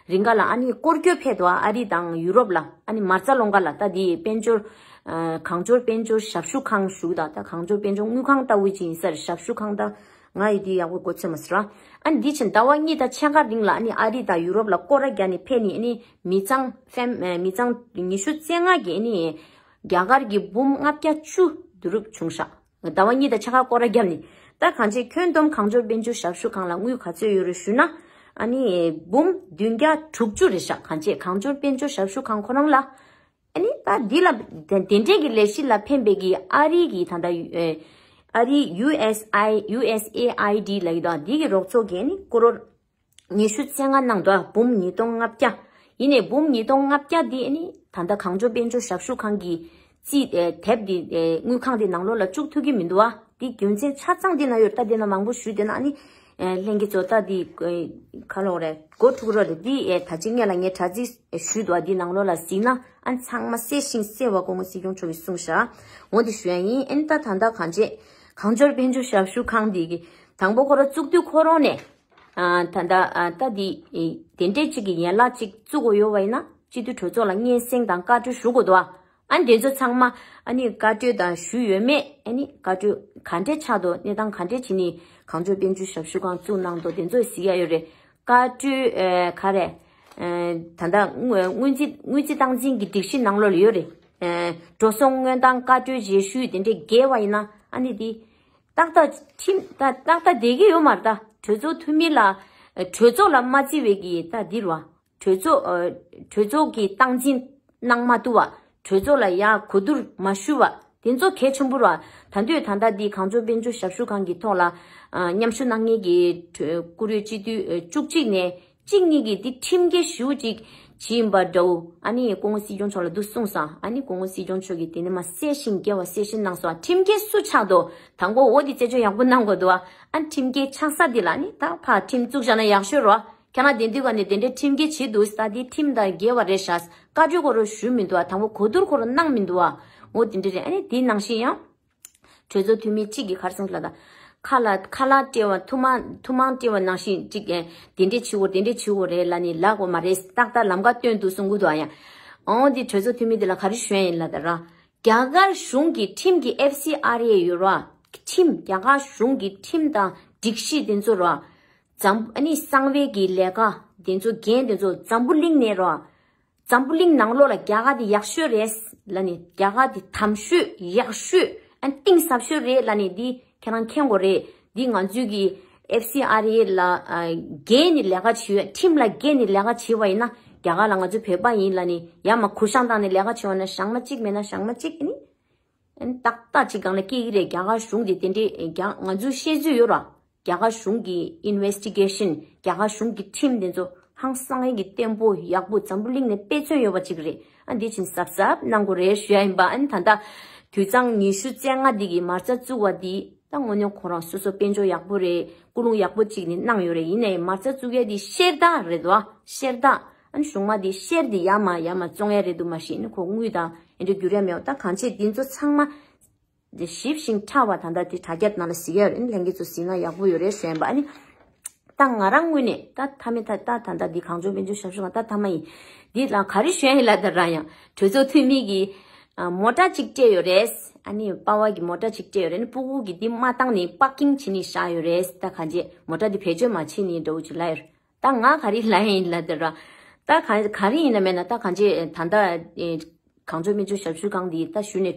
རིང་ག་ལ་ཨ་ནི་སྐོར་སྐྱོད་ཕེབས་འདུག་ཨ་རི་དང་ཡུ་རོབ་ལ་ཨ་ནི་མ་རྩ་སློང་ག་ལ། ད་འདི་དཔལ་འབྱོར་ཨ་གངས་ལྗོངས་དཔལ་འབྱོར་ཞབས་ཞུ་ཁང་ཞུ་ད། ད་གངས་ལྗོངས་དཔལ་འབྱོར་དངུལ་ཁང་ལྟ་བུ་ཅིག་ཡིན་ཟེར། ཞབས་ཞུ་ཁང་ད་ང་ཡི་འདི་ཡག་པོ་གོ་ཚོད་མ་ཟེར་ར། ཨ་ནི་འདི་ཕྱིན་ཟླ་བ་གཉིས་དང་ཕྱེད་ཀ་རིང་ལ་ཨ་ནི་ཨ་རི་དང་ཡུ་རོབ་ལ་སྐོར་ར་རྒྱག་ནས་ཕེབས་ནས་ཨ་ནི་མི་ཚང་ཕེམ་ཨ་མི་ཚང་ཉི་ཤུ་རྩ་ལྔ་གི་ཨ་ནི་རྒྱ་གར་གྱི་འབུམ་ལྔ་བརྒྱ་བཅུ་བསྡུ་རུབ་བྱུང་ཤག་ཟླ་བ་གཉིས་དང་ཕྱེད་ཀ་སྐོར་ར་བརྒྱབ་ནས། ད་གང་ཅི་ཁྱོན་བསྡོམས་གངས་ལྗོངས་དཔལ་འབྱོར་ཞབས་ཞུ་ཁང་ལ་དངུལ་ག་ཚོད་ཡོད་རེད་ཞུ་ན། ཨ་ནི་འབུམ་བདུན་བརྒྱ་དྲུག་ཅུ་རེད་ཤག་གང་ཅི་གངས་ལྗོངས་དཔལ་འབྱོར་ཞབས་ཞུ་ཁང་ཁོ་རང་ལ་ཨ་ནི་ད་འདི་ལ་དེ་དེ་འདྲས་ཀྱི་ལས་གཞི་ལ་ཕན་པའི་གི་ཨ་རི་གི་ད་ལྟ་ཨ་རི་ཡུ་ཨེས་ཨའི་ཡུ་ཨེས་ཨེ་ཨའི་ཌི་ལ་ཡོད་དང་འདི་གི་རོགས་ཚོགས་ཀྱི་ཨ་ནི་ཀོ་རོར་ཉི་ཤུ་རྩ་ལྔ་གནང་འདུག་འབུམ་ཉིས་སྟོང་ལྔ་བརྒྱ། ཡིན་ནའི་འབུམ་ཉིས་སྟོང་ལྔ་བརྒྱ་འདི་ཨ་ནི་ད་ལྟ་གངས་ལྗོངས་དཔལ་འབྱོར་ཞབས་ཞུ་ཁང་གི་རྩིས་ཨེ་དེབ་འདི་ཨེ་དངུལ་ཁང་འདི་ནང་ལོགས་ལ་བཅུག་ཐུབ་ཀྱི་མི་འདུག་བ། འདི་རྒྱུ་མཚན་ཆ་ཚང་འདི་ན་ཡོད། ད་འདི་ན་མང་པོ་ཞུས་བསྡད་ན་ཨ་ནི་ཨེ་ལྷན་རྒྱས་ཚོ་ད་འདི་ཨེ་ག་ལོག་རེད་མགོ་འཁྲུག་རོགས་རེད། འདི་ཨེ་ད་ཅི་སྔོན་ལ་ངས་དྲ་ཚིགས་ཞུས་འདུག་བ། འདི་ནང་ལོགས་ལ་གཟིགས་ན་ཨ་ནི་ཚང་མ་གསལ་ཞིང་གསལ་བ་སྐུ་ངོ་སྲིད་སྐྱོང་མཆོག་གིས་གསུངས་ཤག་འོ་འདི་ཞུ་ཡ་ཡིན། ཨ་ནི་ད་ད་ལྟ་གང་བྱེད་གངས་ལྗོངས་དཔལ་འབྱོར་ཞབས་ཞུ་ཁང་འདི་གི་དང་པོ་ཁོ་རང་བཙུགས་དུས་ཁོ་རང་ནས། ཨ་ད་ལྟ་ཨ་ད་འདི་ཨེ་དེ་འདྲས་ཅིག་གི་ཡན་ལག་ཅིག་བཙུགས་དགོས་ཡོད་པ་ཡིན་ན་སྤྱི་འཐུས་གྲོས་ཚོགས་ལ་སྙན་སེང་དང་བཀའ་འཁྲོལ་ཞུ་དགོས་འདུག་ཨ། ཨ་ནི་དེ་ཚོ་ཚང་མ་ཨ་ནི་བཀའ་འཁྲོལ་དང་ཞུས་ཡོད་མེད། ཨ་ནི་བཀའ་འཁྲོལ་ག་འདྲས་ཆགས་འདུག་གནས་སྟངས་ག་འདྲས་བྱས་ནས་གངས་ལྗོངས་དཔལ་འབྱོར་ཞབས་ཞུ་ཁང་བཙུགས་གནང་འདུག་དེ་ཚོ་གཟིགས་ཡ་ཡོད་རེད། བཀའ་འཁྲོལ་ཨེ་ག་རེ་ཨེ་ད་ལྟ་དངུལ་དངུལ་རྩིས་དངུལ་རྩིས་སྟངས་འཛིན་གྱི་སྒྲིག་གཞི་ནང་ལོགས་ལ་ཡོད་རེད། ཨེ་འགྲོ་སོང་དངུལ་རྟགས་བཀའ་འཁྲོལ་རྗེས་ཤུལ་དེ་འདྲས་འགལ་བ་ཡིན་ན་ཨ་ནི་དེ། ཏག་ཏག་ཁྲིམས་ཏག་ཏག་ཏག་བསྡད་ཀྱི་ཡོད་མ་རེད། ད་གྲོས་ཚོགས་འཐུས་མི་ལ་གྲོས་ཚོགས་ལ་མ་བརྩི་བའི་གི་ད་འདི་རུ་བ། གྲོས་ཚོགས་ཨ་གྲོས་ཚོགས་ཀྱི་སྟངས་འཛིན་གནང་མ་ཐུབ་བ། གྲོས་ཚོགས་ལ་ཡ་གོ་བསྡུར་མ་ཞུས་བ། དེ་ཚོ་གལ་ཆེན་པོ་རེད་བ། ད་དུས་ད་ལྟ་འདི་གངས་ལྗོངས་དཔལ་འབྱོར་ཞབས་ཞུ་ཁང་གི་ཐོག་ལ་ཨ་མཉམ་ཞུགས་གནང་མཁན་གྱི་གྲོས་བཀུར་འོས་སྤྱི་འཐུས་ཨ་བཅུ་གཅིག་ནས་གཅིག་གཉིས་ཀྱིས་འདི་ཁྲིམས་འགལ་ཞེ་པོ་ཅིག་བྱས་ཡིན་པ་འདྲ་བོ། ཨ་ནི་སྐུ་ངོ་སྲིད་སྐྱོང་མཆོག་ལ་འདུག་གསུངས་སོང་། ཨ་ནི་སྐུ་ངོ་སྲིད་སྐྱོང་མཆོག་གིས་དེ་ནས་མར་གསལ་ཞིང་རྒྱས་པ་གསལ་བཤད་གནང་སོང་། ཁྲིམས་འགལ་སུ་ཆགས་འདུག་དང་པོ་འོ་དེ་རྩད་གཅོད་ཡག་པོ་གནང་དགོས་འདུག་ཨ་ཁྲིམས་འགལ་ཆགས་ས་དེ་ལ་ནི་ད་ཕར་ཁྲིམས་བཙུགས་བཞག་ན་ཡག་ཤོས་རེད་བ། ཁྱེད་རང་དེ་དུས་ག་ནས་དེ་འདྲའི་ཁྲིམས་འགལ་བྱེད་འདུག་ད་དེ་ཁྲིམས་དང་འགལ་བ་རེད་ཤག་བཀའ་འཁྲོལ་ཁོ་རང་ཞུས་མི་འདུག་ཨ་དང་པོ་གོ་བསྡུར་ཁོ་རང་གནང་མི་འདུག་ཨ། འོ་དེ་འདྲ་རེད། ཨ་ནི་དེ་ནང་བཞིན་ཡང་། གྲོས་ཚོགས་འཐུས་མི་གཅིག་གིས་ག་རེ་གསུངས་ལབ་ད། ཁ་ལ་ཁ་ལག་སྤྲད་པ་ཐུགས་མ་ཐུགས་མང་སྤྲད་པ་ནང་བཞིན་གཅིག་ཨེ་དེ་འདྲས་བྱེད་དགོས་དེ་འདྲས་བྱེད་དགོས་རེད་ལབ་ནི་ལབ་དགོས་མ་རེད། ཏག་ཏག་ལམ་ཁ་སྟོན་འདུག་གསུང་གི་འདུག་ཨ་ཡ། ཨོང་འདི་གྲོས་ཚོགས་འཐུས་མི་འདི་ལ་ག་རེ་ཞུ་ཡ་ཡིན་ལབ་ད་ར། རྒྱ་གར་གཞུང་གི་ཁྲིམས་ཀྱི་ཨེཕ་སི་ཨར་ཨེ་ཡོད་ར། ཁྲིམས་རྒྱ་གར་གཞུང་གི་ཁྲིམས་དང་སྒྲིག་གཞི་དེ་ཚོ་ར། འཛམ་ཨ་ནི་གསང་བའི་གི་ལས་ཀ་དེ་ཚོ་འགན་དེ་ཚོ་འཛམ་བུ་གླིང་ནས་ར། འཛམ་བུ་གླིང་ནང་ལོགས་ལ་རྒྱ་གར་དེ་ཡག་ཤོས་རེད་ལབ་ནི་རྒྱ་གར་དེ་དམ་ཤོས་ཡག་ཤོས་ཨ་གཏིང་ཟབ་ཤོས་རེད་ལབ་ནི་འདི་ཁྱེད་རང་མཁྱེན་དགོས་རེད། འདི་ང་ཚོའི་གི་ཨེཕ་སི་ཨར་ཨེ་ལ་འགན་ནི་ལས་ཀ་བྱེད་ཡོད། ཁྲིམས་ལ་འགན་ནི་ལས་ཀ་བྱེད་པ་ཡིན་ན་རྒྱ་གར་ལ་ང་ཚོ་བོད་པ་ཡིན་ལབ་ནི་ཡ་མ་གུ་ཤང་བཏང་ནི་ལས་ཀ་བྱེད་པ་ན་ཞག་མ་གཅིག་མེད་ན་ཞག་མ་གཅིག་ནི་ཨ་ནི་ཏག་ཏག་ཅིག་སྒང་ལ་སྐྱེ་གི་རེད། རྒྱ་གར་གཞུང་དེ་དེ་འདྲས་རྒྱ་ང་ཚོའི་ཤེས་ཚོད་ཡོད་ར། རྒྱ་གར་གཞུང་གི་ཨིན་ཝེ་སི་ཊི་གེ་ཤན་རྒྱ་གར་གཞུང་གི་ཁྲིམས་དེ་ཚོ་ཧང་སང་ཡིན་གི་བརྟན་པོ་ཡག་པོ་འཛམ་བུ་གླིང་ནས་དཔེ་མཚོན་ཡོད་པ་ཅིག་རེད། ཨ་འདི་ཕྱིན་གཟབ་གཟབ་གནང་དགོས་རེད་ཞུ་ཡ་ཡིན་པ། ཨ་ནི་ད་ལྟ་དུས་གཙང་ཉི་ཤུ་རྩ་ལྔ་འདི་གི་མ་རྩ་བཙུགས་པ་འདི་ད་དངོས་གནས་ཁོ་རང་སོ་སོ་དཔལ་འབྱོར་ཡག་པོ་རེད། ཀུན་སློང་ཡག་པོ་ཅིག་ནི་གནང་ཡོད་རེད། ཡིན་ནའི་མ་རྩ་བཙུགས་ཡ་འདི་ཤེར་རྟགས་རེད་དོ། ཤེར་རྟགས་ཨ་ནི་གཞུང་མ་འདི་ཤེར་འདི་ཡ་མ་ཡ་མ་བཙོང་ཡ་རེད་འདུག་མ་གཞི་ནི་ཁོ་དངུལ་དང་ཨེ་འདྲ་འགྱུར་ཡ་མེད་པ། ད་གང་བྱེད་འདི་ཚོ་ཚང་མ། དེ་ཞིབ་ཞིང་ཕྲ་བ་ད་ལྟ་དེ་དྲ་རྒྱ་ནང་ལ་གཟིགས་ཡ་ཡོད་རེད། ལྷན་རྒྱས་ཚོ་གཟིགས་ན་ཡག་པོ་ཡོད་རེད་ཞུ་ཡིན་པ། ཨ་ནི་ད་ང་རང་ངོས་ནས་ད་མཐའ་མའི་ད་ད་ད་ལྟ་འདི་གངས་ལྗོངས་དཔལ་འབྱོར་ཞབས་ཞུ་ཁང་ད་མཐའ་མ་ཡིན། འདི་ལ་ག་རེ་ཞུ་ཡ་ཡིན་ལབ་ད་རང་ཡང་གྲོས་ཚོགས་འཐུས་མི་གིས་ཨ་མོ་ཊ་གཅིག་སྤྲད་ཡོད་རེད། ཨ་ནི་པ་ཝར་གྱི་མོ་ཊ་གཅིག་སྤྲད་ཡོད་རེད། ཨ་ནི་སྤུ་གུ་གིས་འདི་མ་བཏང་ནི་པར་ཀིང་བྱེད་ནི་བཞག་ཡོད་རེད། ད་གང་བྱེད་མོ་ཊ་འདི་བེད་སྤྱོད་མ་བྱེད་ནི་འདྲ་བོ་ཅིག་ལབ་ཡོད་རེད། ད་ང་ག་རེ་ལབ་ཡ་ཡིན་ལབ་ད་རང་ད་ག་ག་རེ་ཡིན་ན་མེད་ན་ད་གང་བྱེད་ད་ལྟ་གངས་ལྗོངས་དཔལ་འབྱོར་ཞབས་ཞུ་ཁང་འདི་ད་གཞི་ནས།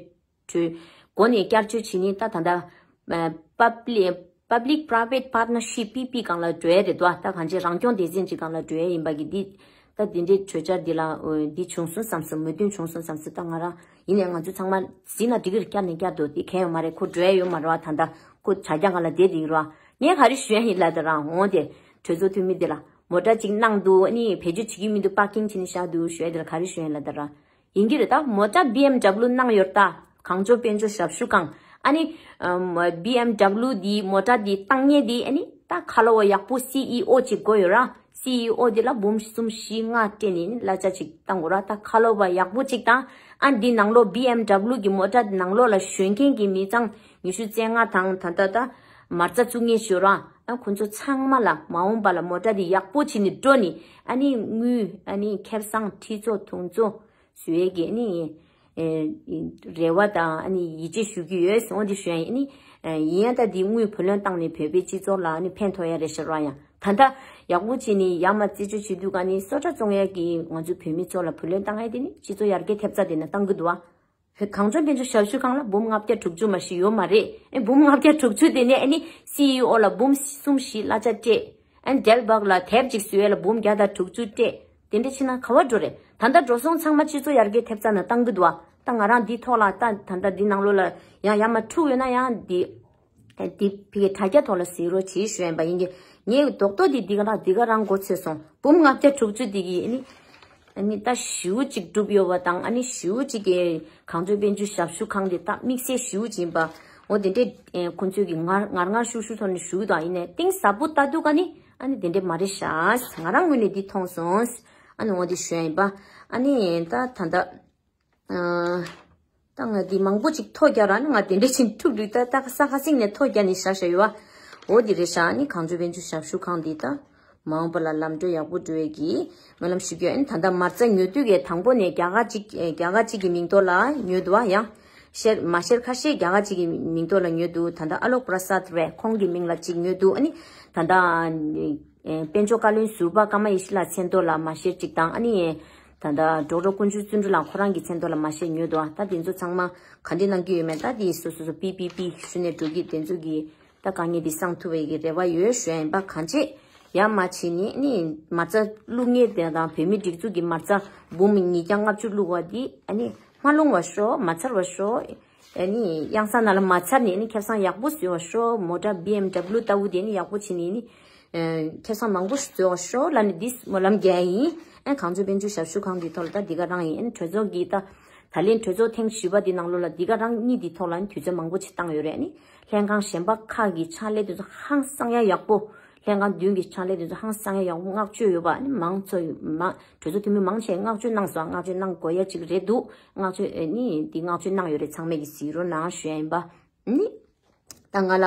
གྲོས་འགོ་ནས་བསྐྱར་བཅོས་བྱེད་ནི་ད་ད་ལྟ་པབ་ལི་Public Private Partnership P P སྒང་ལ་འགྲོ་ཡ་རེད་དོ། ད་གང་ཅི་རང་སྐྱོང་སྡེ་ཚན་གཅིག་སྒང་ལ་འགྲོ་ཡ་ཡིན་པ་གི་འདི་ད་འདི་འདྲའི་གྲོས་འཆར་འདི་ལ་འདི་བྱུང་སོང་བསམ་སོང་། མོས་མཐུན་བྱུང་སོང་བསམ་སོང་། ད་ང་རང་ཡིན་ནའི་ང་ཚོ་ཚང་མ་གཟིགས་ན་འགྲིག་གི་རེད། བསྐྱར་ནས་བསྐྱར་དུ་འདི་གལ་ཡོད་མ་རེད། ཁོ་འགྲོ་ཡ་ཡོད་མ་རེད་བ། ད་ལྟ་ཁོ་དྲ་རྒྱ་སྒང་ལ་བསྡད་འདི་རེད་བ། ངས་ག་རེ་ཞུ་ཡ་ཡིན་ལབ་ད་རང་འོང་དེ་གྲོས་ཚོགས་འཐུས་མི་འདི་ལ་མོ་ཊ་གཅིག་གནང་འདུག་ཨ་ནི་བེད་སྤྱོད་བྱེད་ཀྱི་མི་འདུག་པར་ཀིང་བྱེད་ནས་བཞག་འདུག་ཞུ་ཡ་འདི་ལ་ག་རེ་ཞུ་ཡ་ཡིན་ལབ་ད་རང་། ཡིན་གྱི་རེད། ད་མོ་ཊ་B M W གནང་ཡོད་ད། གངས་ལྗོངས་དཔལ་འབྱོར་ཞབས་ཞུ་ཁང་། ཨ་ནི་ཨམ་B M W འདི་མོ་ཊ་འདི་བཏང་མཁན་འདི་ཨ་ནི་ད་ཁ་ལོ་བ་ཡག་པོ་C E O ཅིག་དགོས་ཡོད་ར། C E O འདི་ལ་འབུམ་གསུམ་བཞི་ལྔ་སྤྲད་ནས་ནི་གླ་ཆ་ཅིག་བཏང་དགོས་ར། ད་ཁ་ལོ་བ་ཡག་པོ་ཅིག་དང་། ཨ་འདི་ནང་ལོགས་B M W གི་མོ་ཊ་འདི་ནང་ལོགས་ལ་ཞོན་མཁན་གྱི་མི་ཚང་ཉི་ཤུ་རྩ་ལྔ་དང་ད་ད་ད་མ་རྩ་བཙུགས་མཁན་ཞིག་ཡོད་ར། ཨ་ཁོ་ཚོ་ཚང་མ་ལ་མ་འོངས་པ་ལ་མོ་ཊ་འདི་ཡག་པོ་བྱས་ནས་འགྲོ་ནི། ཨ་ནི་དངུལ་ཨ་ནི་ཁེ་བཟང་ཁྲི་ཚོ་དུང་ཚོ་བཟོ་ཡས་ཀྱི་ཨ་ནི་ཨེ་རེ་བ་དང་ཨ་ནི་ཡིད་ཆེས་ཞུ་གི་ཡོད་ཟེར་འོ་འདི་ཞུ་ཡ་ཡིན། ཨ་ནི་ཡིན་ཡང་ད་འདི་དངུལ་བུ་ལོན་བཏང་ནས་བོད་པའི་སྤྱི་ཚོགས་ལ་ཨ་ནི་ཕན་ཐོགས་ཡ་རེད་ཤག་ར། ཡང་ད་ལྟ་ཡག་པོ་བྱས་ནས་ཡར་མར་རྩད་གཅོད་བྱེད་དུས་ག་ནི་སོ་ཊ་བཙོང་ཡ་གི་ང་ཚོའི་བོད་མི་ཚོ་ལ་བུ་ལོན་བཏང་ཡ་དེ་ནི་སྤྱི་ཚོགས་ཡར་རྒྱས་ཐེབས་རྩ་དེ་ན་བཏང་གི་འདུག་བ། བོད་གངས་ལྗོངས་དཔལ་འབྱོར་ཞབས་ཞུ་ཁང་ལ་འབུམ་ལྔ་བརྒྱ་དྲུག་ཅུ་མ་ཞིག་ཡོད་མ་རེད། ཨེ་འབུམ་ལྔ་བརྒྱ་དྲུག་ཅུ་དེ་ནས་ཨ་ནི་C E O ལ་འབུམ་གསུམ་བཞི་གླ་ཆ་སྤྲད། ཨན་ཌེལ་བག་ལ་དེབ་ཅིག་བཟོས་ལ་འབུམ་བརྒྱ་དང་དྲུག་ཅུ་སྤྲད། དེ་འདྲ་ཕྱིན་ན་ག་བ་འགྲོ་རེད། ད་ལྟ་འགྲོ་སོང་ཚང་མ་སྤྱི་ཚོགས་ཡར་རྒྱས་ཐེབས་རྩ་ན་བཏང་གི་འདུག་བ། ད་ང་རང་འདི་ཐོག་ལ་ད་ད་ལྟ་འདི་ནང་ལོགས་ལ་ཡང་ཡར་མར་འཁྲུག་ཡོད་ན་ཡང་འདི་འདི་ཕི་གི་དྲ་རྒྱ་ཐོག་ལ་གཟིགས་རོགས་བྱེད་ཞུ་ཡིན་པ་ཡིན་གྱི། ངའི་རྡོག་རྡོག་འདི་འདི་ག་རང་འདི་ག་རང་མགོ་ཚོས་སོང་། འབུམ་ལྔ་བརྒྱ་དྲུག་ཅུ་འདི་གི་ཨ་ནི། ཨ་ནི་ད་ཞེ་པོ་ཅིག་གྲུབ་ཡོད་པ་དང་། ཨ་ནི་ཞེ་པོ་ཅིག་གི་གངས་ལྗོངས་དཔལ་འབྱོར་ཞབས་ཞུ་ཁང་དེ་ད་དམིགས་བསལ་ཞེ་པོ་ཅིག་ཡིན་པ། འོ་དེ་འདྲས་ཨེ་ཁོང་ཚོས་ཀྱི་ངར་ངར་ངར་ཤུགས་ཤུགས་ཐོག་ནས་ཞུ་གི་དང་། ཡིན་ནའི་གཏིང་ཟབ་པོ་ལྟ་དུས་ཀ་ནི་ཨ་ནི་དེ་འདྲས་མ་རེད་ཤག་ང་རང་ངོས་ནས་འདི་མཐོང་སོང་། ཨ་ནི་འོ་དེ་ཞུ་ཡ་ཡིན་པ། ཨ་ནི་ད་ད་ད་ཨ་ད་ང་འདི་མང་པོ་ཅིག་ཐོ་རྒྱག་ར་ནི་ང་དེ་འདྲས་ཅིག་ཐུག་འདུག་ད་ད་ས་ཁ་སིང་ནས་ཐོ་རྒྱག་ནི་ཤག་ཤག་ཡོད་བ། འོ་དེ་རེད་ཤག་ཨ་ནི་གངས་ལྗོངས་དཔལ་འབྱོར་ཞབས་ཞུ་ཁང་འདི་ད། མ་འོངས་པ་ལ་ལམ་འགྲོ་ཡག་པོ་འགྲོ་ཡས་ཀྱི་སྨོན་ལམ་ཞུ་རྒྱུ་ཡིན། ད་ལྟ་མ་རྩ་ཉོ་དུས་ཀྱི་དང་པོ་ནས་རྒྱ་གར་གཅིག་རྒྱ་གར་གཅིག་གི་མིང་ཐོག་ལ་ཉོས་འདུག་བ། ཡང་ཤེར་མ་ཤེར་ཁ་ཤས་རྒྱ་གར་གཅིག་གི་མིང་ཐོག་ལ་ཉོས་འདུག་ད་ལྟ་ཨ་ལོག་པྲ་སཱད་རེད། ཁོང་གི་མིང་ལ་གཅིག་ཉོས་འདུག་ཨ་ནི་ད་ལྟ་དཔལ་འབྱོར་བཀའ་བློན་ཟུར་པ་ཀརྨ་ཡེ་ཤེས་ལགས་མཚན་ཐོག་ལ་མ་ཤེར་གཅིག་དང་། ཨ་ནི་ད་ལྟ་ཌོག་ཊར་དཀོན་མཆོག་བརྩོན་འགྲུས་ལགས་ཁོ་རང་གི་མཚན་ཐོག་ལ་མ་ཤེར་ཉོས་འདུག་ད་དེ་ཚོ་ཚང་མ་ག་འདྲས་གནང་གི་ཡོད་མེད་ད་དེ་སོ་སོ་སོ་པི་པི་པི་ཞུ་ནས་འགྲོ་གི། དེ་ཚོ་གི་ད་དཀའ་ངལ་འདི་སང་ཐུབ་པའི་གི་རེ་བ་ཡོད་ཞུ་ཡ་ཡིན་པ། གང་བྱེད་ཡ་མ་བྱེད་ནི་ནི་མ་རྩ་བླུག་མཁན་དེ་དང་བོད་མི་སྒྲིག་འཛུགས་ཀྱི་མ་རྩ་འབུམ་ཉིས་བརྒྱ་ལྔ་བཅུ་བླུག་པ་འདི་ཨ་ནི་མ་བླུག་པ་ཤོག་མ་ཚར་བ་ཤོག་ཨ་ནི་གཡང་ས་ནང་ལ་མ་ཚར་ནི་ཨ་ནི་ཁེ་བཟང་ཡག་པོ་བཟོས་པ་ཤོག་མོ་ཊ་བི་ཨེམ་ཌབ་ལུ་ལྟ་བུ་དེ་ནི་ཡག་པོ་བྱེད་ནི་ནི་ཁེ་བཟང་མང་པོ་བཟོས་པ་ཤོག་ལབ་ནི་འདི་སྨོན་ལམ་རྒྱག་ཡིན། ཨ་གངས་ལྗོངས་དཔལ་འབྱོར་ཞབས་ཞུ་ཁང་གི་ཐོག་ལ་ད་འདི་ག་རང་ཡིན། ཨ་ནི་གྲོས་ཚོགས་ཀྱི་ད་ད་ལན་གྲོས་ཚོགས་ཐེངས་བཞི་པ་འདི་ནང་ལོགས་ལ་འདི་ག་རང་གཉིས་འདི་ཐོག་ལ་ནི་དུས་ཚོད་མང་པོ་ཅིག་བཏང་ཡོད་རེད། ཨ་ནི། ལྷན་ཁང་གཞན་པ་ཁག་གི་ཕྱག་ལས་དེ་ཚོ་ཧང་སང་ཡ་ཡག་པོ། ལྷན་ཁང་བདུན་གྱི་ཕྱག་ལས་དེ་ཚོ་ཧང་སང་ཡ་ཡག་པོ་བསྔགས་བརྗོད་ཡོད་པ་ནི་མང་ཚོགས་མང་གྲོས་ཚོགས་འཐུས་མི་མང་ཆེ་བསྔགས་བརྗོད་གནང་སོང་། བསྔགས་བརྗོད་གནང་དགོས་ཡ་གཅིག་རེད་འདུག་བསྔགས་བརྗོད་ཨེ་ནི་འདི་བསྔགས་བརྗོད་གནང་ཡོད་རེད། ཚང་མས་ཀྱི་གཟིགས་རོགས་གནང་ཞུ་ཡ་ཡིན་པ། ནི། ད་ང་ལ་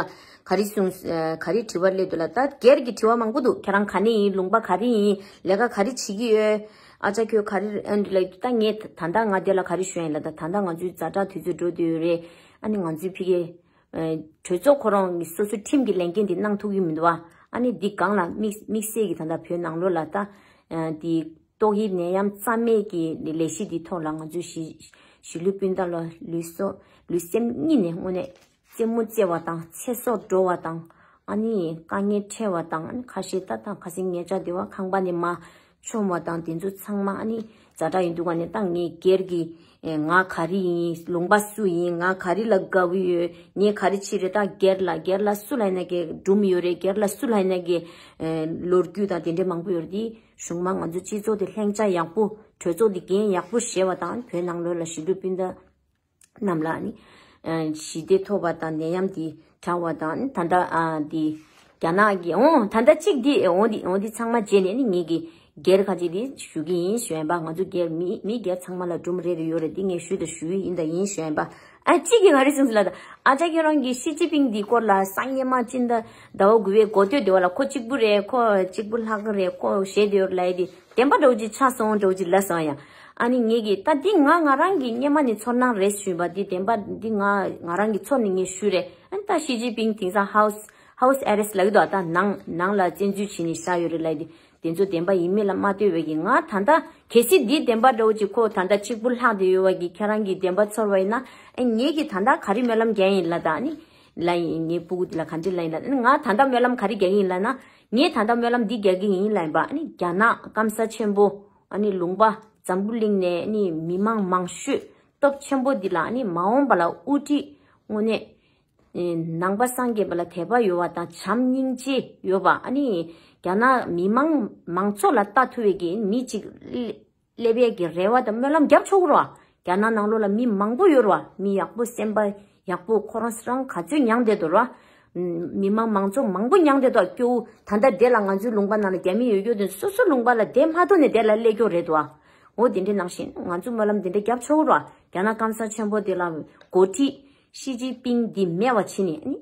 ག་རེ་གསུངས། ཨ། ག་རེ་དྲི་བ་སླེབས་འདུག་ལབ། ད་སྒེར་གྱི་དྲི་བ་མང་པོ་འདུག་ཁྱེད་རང་ག་ནས་ཡིན། ལུང་པ་ག་རེ་ཡིན། ལས་ཀ་ག་རེ་བྱེད་ཀྱི་ཡོད། ཨ་ཅག་ཁྱོད་ག་རེ་ཨ་འདི་ལབ་འདུག་ད་ངས་ད་ལྟ་ང་དེ་ལ་ག་རེ་ཞུ་ཡ་ཡིན་ལབ། ད་ད་ལྟ་ང་ཚོའི་ཛ་དྲག་དུས་ཚོད་འགྲོ་བསྡད་ཡོད་རེད། ཨ་ནི་ང་ཚོའི་ཕ་གི་ཨ་གྲོས་ཚོགས་ཁོ་རང་གི་སོ་སོའི་ཁྲིམས་ཀྱི་ལས་འགན་དེ་གནང་ཐུབ་ཀྱི་མི་འདུག་བ། ཨ་ནི་འདི་སྒང་ལ་དམིགས་དམིགས་བསལ་གྱི་ད་ལྟ་བོད་ནང་ལོགས་ལ་ད་ཨ་འདི་ཏོག་དབྱིབས་ནད་ཡམས་རྩ་མེད་ཀྱི་ལས་གཞི་འདིའི་ཐོག་ལ་ང་ཚོའི་གཞིས་གཞིས་ལུས་སྤུན་ཟླ་ལ་ལུས་སྲོག་ལུས་སེམས་གཉིས་ནས་དངོས་གནས་རྩེད་མོ་རྩེ་བ་དང་ཚེ་སྲོག་འགྲོ་བ་དང་། ཨ་ནི་དཀའ་ངལ་འཕྲད་པ་དང་། ཨ་ནི་ཁ་ཤས་ད་ད་ཁ་སང་ཉེ་ཆར་དེ་བ་ཁང་པ་ནས་མར་མཆོངས་པ་དང་། དེ་ཚོ་ཚང་མ་ཨ་ནི་ཛ་དྲག་ཡིན་འདུག་ག་ནས་ད་ངས་སྒེར་གྱི་ཨེ་ང་ག་རེ་ཡིན། ལུང་པ་སུ་ཡིན། ང་ག་རེ་ལ་དགའ་བོ་ཡོད། ངས་ག་རེ་བྱེད་རེད། ད་སྒེར་ལ་སྒེར་ལ་སུ་ལ་ཡིན་ན་གི་སྒྲུང་ཡོད་རེད། སྒེར་ལ་སུ་ལ་ཡིན་ན་གི་ཨེ་ལོ་རྒྱུས་དང་དེ་འདྲ་མང་པོ་ཡོད་རེད། དེ་གཞུང་མང་ང་ཚོ་སྤྱི་ཚོགས་དེ་ལྷིང་འཇགས་ཡག་པོ། གྲོས་ཚོགས་དེ་འགན་ཡག་པོ་བཞེས་པ་དང་། བོད་ནང་ལོགས་ལ་གཞིས་ལུས་སྤུན་ཟླ་རྣམས་ལ་ནི་ཨ་ཞི་བདེ་ཐོབ་པ་དང་། ནད་ཡམས་འདི་དྲག་པ་དང་། ད་ལྟ་ཨ་འདི་རྒྱ་ནག་གི་འོང་ད་ལྟ་གཅིག་འདི་འོང་འདི་འོང་འདི་ཚང་མ་བརྗེད་ནས་ནི་ངེད་ཀྱི་སྒེར་ཁ་ཅིག་འདི་ཞུ་གི་ཡིན་ཞུ་ཡིན་པ། ང་ཚོ་སྒེར་མི་མི་སྒེར་ཚང་མ་ལ་སྒྲུང་རེ་རེ་ཡོད་རེད། འདི་ངས་ཞུ་དང་ཞུ་ཡི་ཡིན་དང་ཡིན་ཞུ་ཡིན་པ། ཨ་གཅིག་གིས་ག་རེ་གསུངས་སོང་ལབ་ད། ཨ་ཅག་ཁྱོད་རང་གིས་ཞི་ཅིན་ཕིང་འདི་སྐོར་ལ་སང་ཉིན་མ་སྤྱི་ཟླ་ཟླ་བ་དགུ་པའི་འགོ་སྟོད་དེ་བ་ལ་ཁོ་གཅིག་པུ་རེད། ཁོ་གཅིག་པུ་ལྷག་གི་རེད། ཁོ་བཤད་དེ་ཡོད་ལབ་ཡི་དེ། བདེན་པ་འདྲ་བོ་ཅིག་ཆགས་སོང་འདྲ་བོ་ཅིག་ལབ་སོང་ཡ། ཨ་ནི་ངེད་ཀྱིས་ད་འདི་ང་ང་རང་གི་སྔོན་མ་ནས་ཚོར་སྣང་རེད་ཞུས་པ། འདི་བདེན་པ་འདི་ང་ང་རང་གི་ཚོར་ནས་ངས་ཞུས་རེད། ཨ་ནི་ད་ཞི་ཅིན་ཕིང་དེང་སང་ཧའུ་སི་ཧའུ་སི་ཨེ་རེ་སི་ལབ་ཀྱི་འདུག་ད་ནང་ནང་ལ་བཙན་འཛུལ་བྱས་ནས་བཞག་ཡོད་རེད་ལབ་ཡི་དེ། དེ་ཚོ་བདེན་པ་ཡིན་མིན་ལ་མ་ལྟོས་པའི་གི་ང་ད་ལྟ་གལ་སྲིད་འདི་བདེན་པ་འདྲ་བོ་ཅིག་ཁོ་ད་ལྟ་གཅིག་པུ་ལྷག་བསྡད་ཡོད་པ་གི་ཁྱེད་རང་གིས་བདེན་པ་ཚོར་བ་ཡིན་ན། ཨ་ངེད་ཀྱིས་ད་ལྟ་ག་རེ་སྨོན་ལམ་རྒྱག་ཡིན་ལབ་ད། ཨ་ནི་ལབ་ཡིན། ངའི་སྤུ་གུ་འདི་ལ་ག་འདྲ་ལབ་ཡིན་ལབ། ཨ་ནི་ང་ད་ལྟ་སྨོན་ལམ་ག་རེ་རྒྱག་གི་ཡིན་ལབ་ན། ངས་ད་ལྟ་སྨོན་ལམ་འདི་རྒྱག་གི་ཡིན་ལབ་ཡིན་པ། ཨ་ནི་རྒྱ་ནག་སྐམ་ས་ཆེན་པོ། ཨ་ནི་ལུང་པ་འཛམ་བུ་གླིང་ནས་ཨ་ནི་མི་མང་མང་ཤོས་སྟོབས་ཆེན་པོ་འདི་ལ། ཨ་ནི་མ་འོངས་པ་ལ་དབུ་ཁྲིད་དངོས་གནས་ཨེ་ནང་པ་སངས་རྒྱས་པ་ལ་དད་པ་ཡོད་པ་དང་བྱམས་སྙིང་རྗེ་ཡོད་པ། ཨ་ནི་རྒྱ་ནག་མི་མང་མང་ཚོགས་ལ་ལྟ་ཐུབ་པའི་གི་མི་གཅིག་སླེབས་ཡས་ཀྱི་རེ་བ་དང་སྨོན་ལམ་རྒྱབ་ཆོག་གི་རེད་བ། རྒྱ་ནག་ནང་ལོགས་ལ་མི་མང་པོ་ཡོད་རེད་བ། མི་ཡག་པོ་སེམས་པ་ཡག་པོ་ཁོ་རང་རང་ག་ཚོད་མྱངས་བསྡད་འདུག་རེད་བ། མི་མང་མང་ཚོགས་མང་པོ་མྱངས་བསྡད་འདུག་སྐྱོ་བོ་ད་ལྟ་དེ་ལ་ང་ཚོའི་ལུང་པ་ནང་ལ་རྒྱ་མི་ཡོད་རྒྱུ་དེ་སོ་སོ་ལུང་པ་ལ་བསྡད་མ་ཐུབ་ནས་དེ་ལ་སླེབས་རྒྱུ་རེད་འདུག་བ། འོ་དེ་འདྲའི་ནང་བཞིན་ང་ཚོ་སྨོན་ལམ་དེ་འདྲ་རྒྱབ་ཆོག་གི་རེད་བ། རྒྱ་ནག་སྐམ་ས་ཆེན་པོ་དེ་ལ་འགོ་ཁྲིད་ཞི་ཅིན་ཕིང་འདི་མེད་པ་བྱས་ནས་ནི།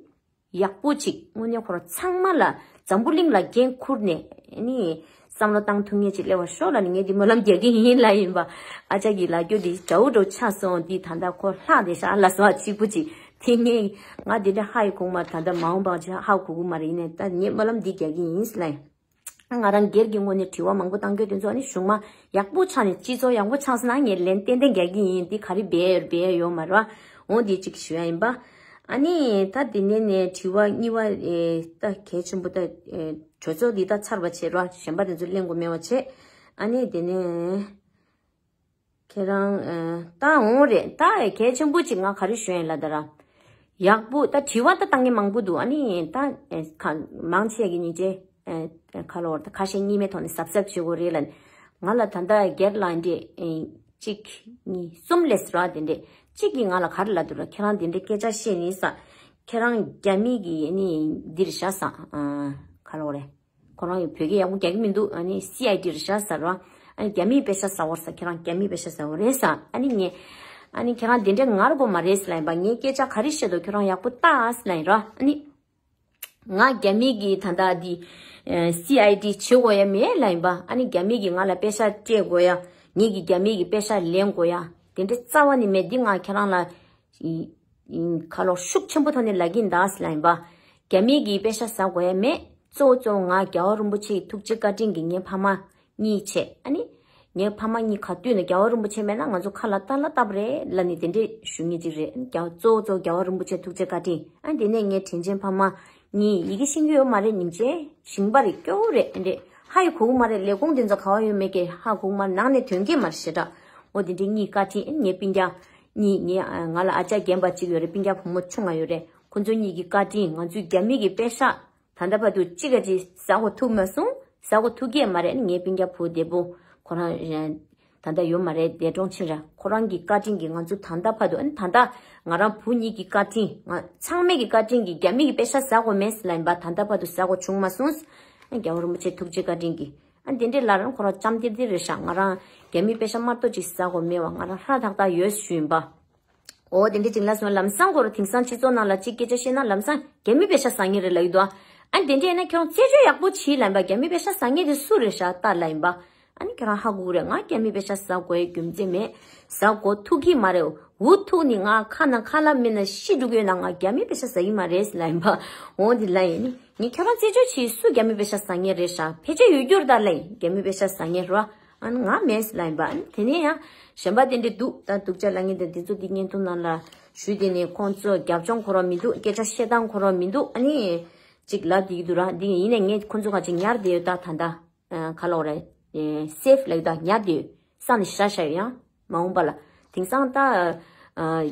ཡག་པོ་ཅིག་དངོས་གནས་ཁོ་རང་ཚང་མ་ལ་འཛམ་བུ་གླིང་ལ་འགན་འཁུར་ནས་ནི་བསམ་བློ་བཏང་ཐུབ་མཁན་ཅིག་སླེབས་པ་ཤོག་ལབ་ནས་ངས་འདི་སྨོན་ལམ་རྒྱག་གི་ཡིན་ལབ་ཡིན་པ། ཨ་ཅག་གི་ལབ་རྒྱུ་འདི་འདྲ་བོ་འདྲ་བོ་ཆགས་སོང་། འདི་ད་ལྟ་ཁོ་ལྷག་བསྡད་ཤག་ལབ་སོང་། ཨ་གཅིག་པུ་ཅིག་དེ་ངས་ང་འདི་འདྲ་ཧ་ཡི་གོ་མ། ད་ལྟ་མ་འོངས་པ་ཅིག་ཧ་གོ་གི་མ་རེད། ཡིན་ནའི་ད་ངས་སྨོན་ལམ་འདི་རྒྱག་གི་ཡིན་ལབ། ང་རང་སྒེར་གྱི་ངོས་ནས་དྲི་བ་མང་པོ་བཏང་རྒྱུ་དེ་ཚོ་ཨ་ནི་གཞུང་མ་ཡག་པོ་ཆགས་ནས་སྤྱི་ཚོགས་ཡག་པོ་ཆགས་སོང་ན་ངས་ལན་ཏན་ཏན་རྒྱག་གི་ཡིན། འདི་ག་རེ་འབད་འབད་ཡོད་མ་རེད་བ། འོ་འདི་གཅིག་ཞུ་ཡ་ཡིན་པ། ཨ་ནི་ད་དེ་ནས་ནས་དྲི་བ་གཉིས་པ་ཨེ་ད་གལ་ཆེན་པོ་ད་ཨེ་གྲོས་ཚོགས་འདི་ད་ཚར་བ་བྱས་ར་གཞན་པ་དེ་ཚོ་གླེང་དགོས་མེད་པ་བྱས། ཨ་ནི་དེ་ནས་ཁྱེད་རང་ཨེ་ད་འོང་རེད། ད་གལ་ཆེན་པོ་ཅིག་ང་ག་རེ་ཞུ་ཡ་ཡིན་ལབ་ད་ར། ཡག་པོ་ད་དྲི་བ་ད་བཏང་མཁན་མང་པོ་འདུག་ཨ་ནི་ད་ཨེ་ག་མང་ཆེ་གི་ཉིན་ཅེ་ཨེ་ཁ་ལོ་ད་ཁ་ཤས་གཉིས་མའི་ཐོག་ནས་གཟབ་གཟབ་བྱེད་དགོས་རེད་ལབ། ང་ལ་ད་ལྟ་སྒེར་ལ་འདྲེ་ཨེ་གཅིག་གཉིས་གསུམ་ལས་ར་དེ་འདྲས་གཅིག་གིས་ང་ལ་ག་རེ་ལབ་འདུག་ར། ཁྱེད་རང་དེ་འདྲས་སྐད་ཆ་བཤད་ནི་ས། ཁྱེད་རང་རྒྱ་མི་གི་ཨ་ནི་འདིར་བཞག་ས། ཨ་ཁ་ལོ་རེད། ཁོ་རང་ཡང་བོད་སྐད་ཡག་པོ་རྒྱག་གི་མི་འདུག་ཨ་ནི་སི་ཨའི་ཌི་རེད་ཤག་ཟེར་བ། ཨ་ནི་རྒྱ་མིའི་པེ་ཤ་ཟ་བོར་ཟེར། ཁྱེད་རང་རྒྱ་མིའི་པེ་ཤ་ཟ་བོ་རེད་ཟེར། ཨ་ནི་ངས་ཨ་ནི་ཁྱེད་རང་དེ་འདྲའི་ངར་དགོས་མ་རེད་ཟེར་ལབ་ཡིན་པ། ངས་སྐད་ཆ་ག་རེ་བཤད་འདུག་ཁྱོད་རང་ཡག་པོ་ལྟ་ཟེར་ལབ་ཡིན་ར། ཨ་ནི་ང་རྒྱ་མི་གི་ད་ལྟ་འདི་སི་ཨའི་ཌི་བྱེད་དགོས་ཡ་མེད་ལབ་ཡིན་པ། ཨ་ནི་རྒྱ་མི་གིས་ང་ལ་པེ་ཤ་སྤྲད་དགོས་ཡ། ངེད་ཀྱིས་རྒྱ་མི་གི་པེ་ཤ་ལེན་དགོས་ཡ་དེ་འདྲའི་རྩ་བ་ནས་མེད། འདི་ང་ཁྱེད་རང་ལ་ཁ་ལོ་ཤུགས་ཆེན་པོ་ཐོག་ནས་ལབ་ཀྱིན་གདའ་ཟེར་ལབ་ཡིན་པ། རྒྱ་མི་གིས་པེ་ཤ་ཟ་དགོས་ཡ་མེད། གཙོ་བོ་གཙོ་བོ་ང་རྒྱལ་བ་རིན་པོ་ཆེའི་ཐུགས་རྗེ་བཀའ་དྲིན་གྱིས་ངའི་ཕ་མ་གཉིས་བྱས། ཨ་ནི་ངའི་ཕ་མ་གཉིས་ག་དུས་ནས་རྒྱལ་བ་རིན་པོ་ཆེ་མེད་ན་ང་ཚོ་ཁ་ལ་རྟ་ལ་བཏབ་རེད་ལབ་ནས་དེ་འདྲས་ཞུ་ངེས་ཅིག་རེད། རྒྱལ་བ་གཙོ་བོ་གཙོ་བོ་རྒྱལ་བ་རིན་པོ་ཆེའི་ཐུགས་རྗེ་བཀའ་དྲིན། ཨ་ནི་དེ་ནས་ངའི་དྲིན་ཆེན་ཕ་མ་གཉིས་ཡི་གེ་ཤེས་ཀྱི་ཡོད་མ་རེད། སྙིང་རྗེ་ཞིང་པ་རེད། སྐྱོ་བོ་རེད། ཨ་འདྲས་ཧ་ཡི་གོ་གི་མ་རེད། ལས་ཁུངས་དེ་ཚོ་ག་བ་ཡོད་མེད་ཀྱི་ཧ་གོ་གི་མ་རེད། ནང་ནས་ཐོན་གྱི་མ་རེད་ཞེ་དྲག་འོ་དེ་འདྲས་གཉིས་བཀའ་དྲིན། ངའི་སྤུན་ཀྱག་གཉིས་ངའི་ང་ལ་ཨ་ཅག་རྒན་པ་གཅིག་ཡོད་རེད། སྤུན་ཀྱག་བུ་མོ་ཆུང་ང་ཡོད་རེད། ཁོ་ཚོ་གཉིས་ཀྱི་བཀའ་དྲིན། ང་ཚོའི་རྒྱ་མི་གི་པེ་ཤ་ད་ལྟ་བར་དུ་གཅིག་ག་ཅིག་ཟ་དགོས་ཐུག་མ་སོང་། ཟ་དགོས་ཐུག་གི་མ་རེད། ངའི་སྤུན་ཀྱག་བུ་བདེ་པོ་ཁོ་རང་ད་ལྟ་ཡོད་མ་རེད། འདས་གྲོངས་ཕྱིན་ར། ཁོ་རང་གི་བཀའ་དྲིན་གྱིས་ང་ཚོ་ད་ལྟ་བར་དུ། ཨ་ནི་ད་ལྟ་ང་རང་བུ་གཉིས་ཀྱི་བཀའ་དྲིན། ང་ཚང་མས་ཀྱི་བཀའ་དྲིན་གྱིས་རྒྱ་མི་གི་པེ་ཤ་ཟ་དགོས་མེད་ཟེར་ལབ་ཡིན་པ། ད་ལྟ་བར་དུ་ཟ་དགོས་བྱུང་མ་སོང་། ཨ་ནི་རྒྱལ་བ་རིན་པོ་ཆེ་ཐུགས་རྗེ་བཀའ་དྲིན་གྱིས། ཨ་ནི་དེ་འདྲའི་ལ་རང་ཁོ་རང་ལྕམ་ཏིར་ཏིར་རེད་ཤག་ང་རང་རྒྱ་མི་པེ་ཤ་དམར་ཏོག་ཅིག་ཟ་དགོས་མེད་པ། ང་རང་ཧྲ་ཐག་ཐག་ཡོད་ཞུ་ཡིན་པ། འོ་དེ་འདྲ་ཅིག་ལ་སོང་ལམ་སང་ཁོ་རང་དེང་སང་སྤྱི་ཚོགས་ནང་ལ་ཅིག་སྐད་ཆ་བཤད་ན་ལམ་སང་རྒྱ་མི་པེ་ཤ་ཟ་མཁན་རེད་ལབ་ཀྱི་འདུག་ཨ་ནི་དེ་འདྲ་ཡིན་ན་ཁྱོད་རང་རྩད་གཅོད་ཡག་པོ་བྱེད་ལབ་ཡིན་པ། རྒྱ་མི་པེ་ཤ་ཟ་མཁན་དེ་སུ་རེད་ཤག་ལྟ་ལབ་ཡིན་པ། ཨ་ནི་ཁྱོད་རང་ཧ་གོ་གི་རེད། ང་རྒྱ་མི་པེ་ཤ་ཟ་དགོས་རྒྱུ་མཚན་མེད། ཟ་དགོས་ཐུག་གི་མ་རེད། འུ་ཐུག་ནི་ང་ཁ་ནང་ཁ་ལག་མིན་ན་ཤི་འགྲོ་གི་ཡོད་ན་ང་རྒྱ་མི་པེ་ཤ་ཟ་གི་མ་རེད་ལབ་ཡིན་པ། འོ་འདི་ལབ་ཡིན་ནི། ངས་ཁྱོད་རང་རྩད་གཅོད་བྱེད། སུ་རྒྱ་མི་པེ་ཤ་ཟ་མཁན་རེད་ཤག་ཕལ་ཆེར་ཡོད་རྒྱུ་རེད་ད་ལབ་ཡིན། རྒྱ་མི་པེ་ཤ་ཟ་མཁན་རེད་བ། ཨ་ནི་ང་མེད་ལབ་ཡིན་པ། ཨ་ནི་དེ་ནས་ཡང་གཞན་པ་དེ་འདྲ་འདུག་ད་སྡུག་ཅག་ལབ་མཁན་དེ་དེ་ཚོ་དེ་བརྙན་ཐུང་ནང་ལ་ཞུས། དེ་ནས་ཁོང་ཚོ་རྒྱབ་ལྗོངས་ཁོ་རང་མི་འདུག་སྐད་ཆ་བཤད་སྟངས་ཁོ་རང་མི་འདུག་ཨ་ནི་ཅིག་ལབ་བསྡད་ཀྱི་འདུག་ར། འདི་ཡིན་ནས་ངས་ཁོང་ཚོ་ག་ཅིག་ཉར་བསྡད་ཡོད་ད། ད་ལྟ་ཨ་ག་ལབ་དགོས་རེད། ཨེ་སེབ་ལབ་ཀྱི་འདུག་ཉར་བསྡད་ཡོད། ས་ནས་བཞག་བཞག་ཡོད། ཡང་མ་འོངས་པ་ལ། དེང་སང་ད་ཨ་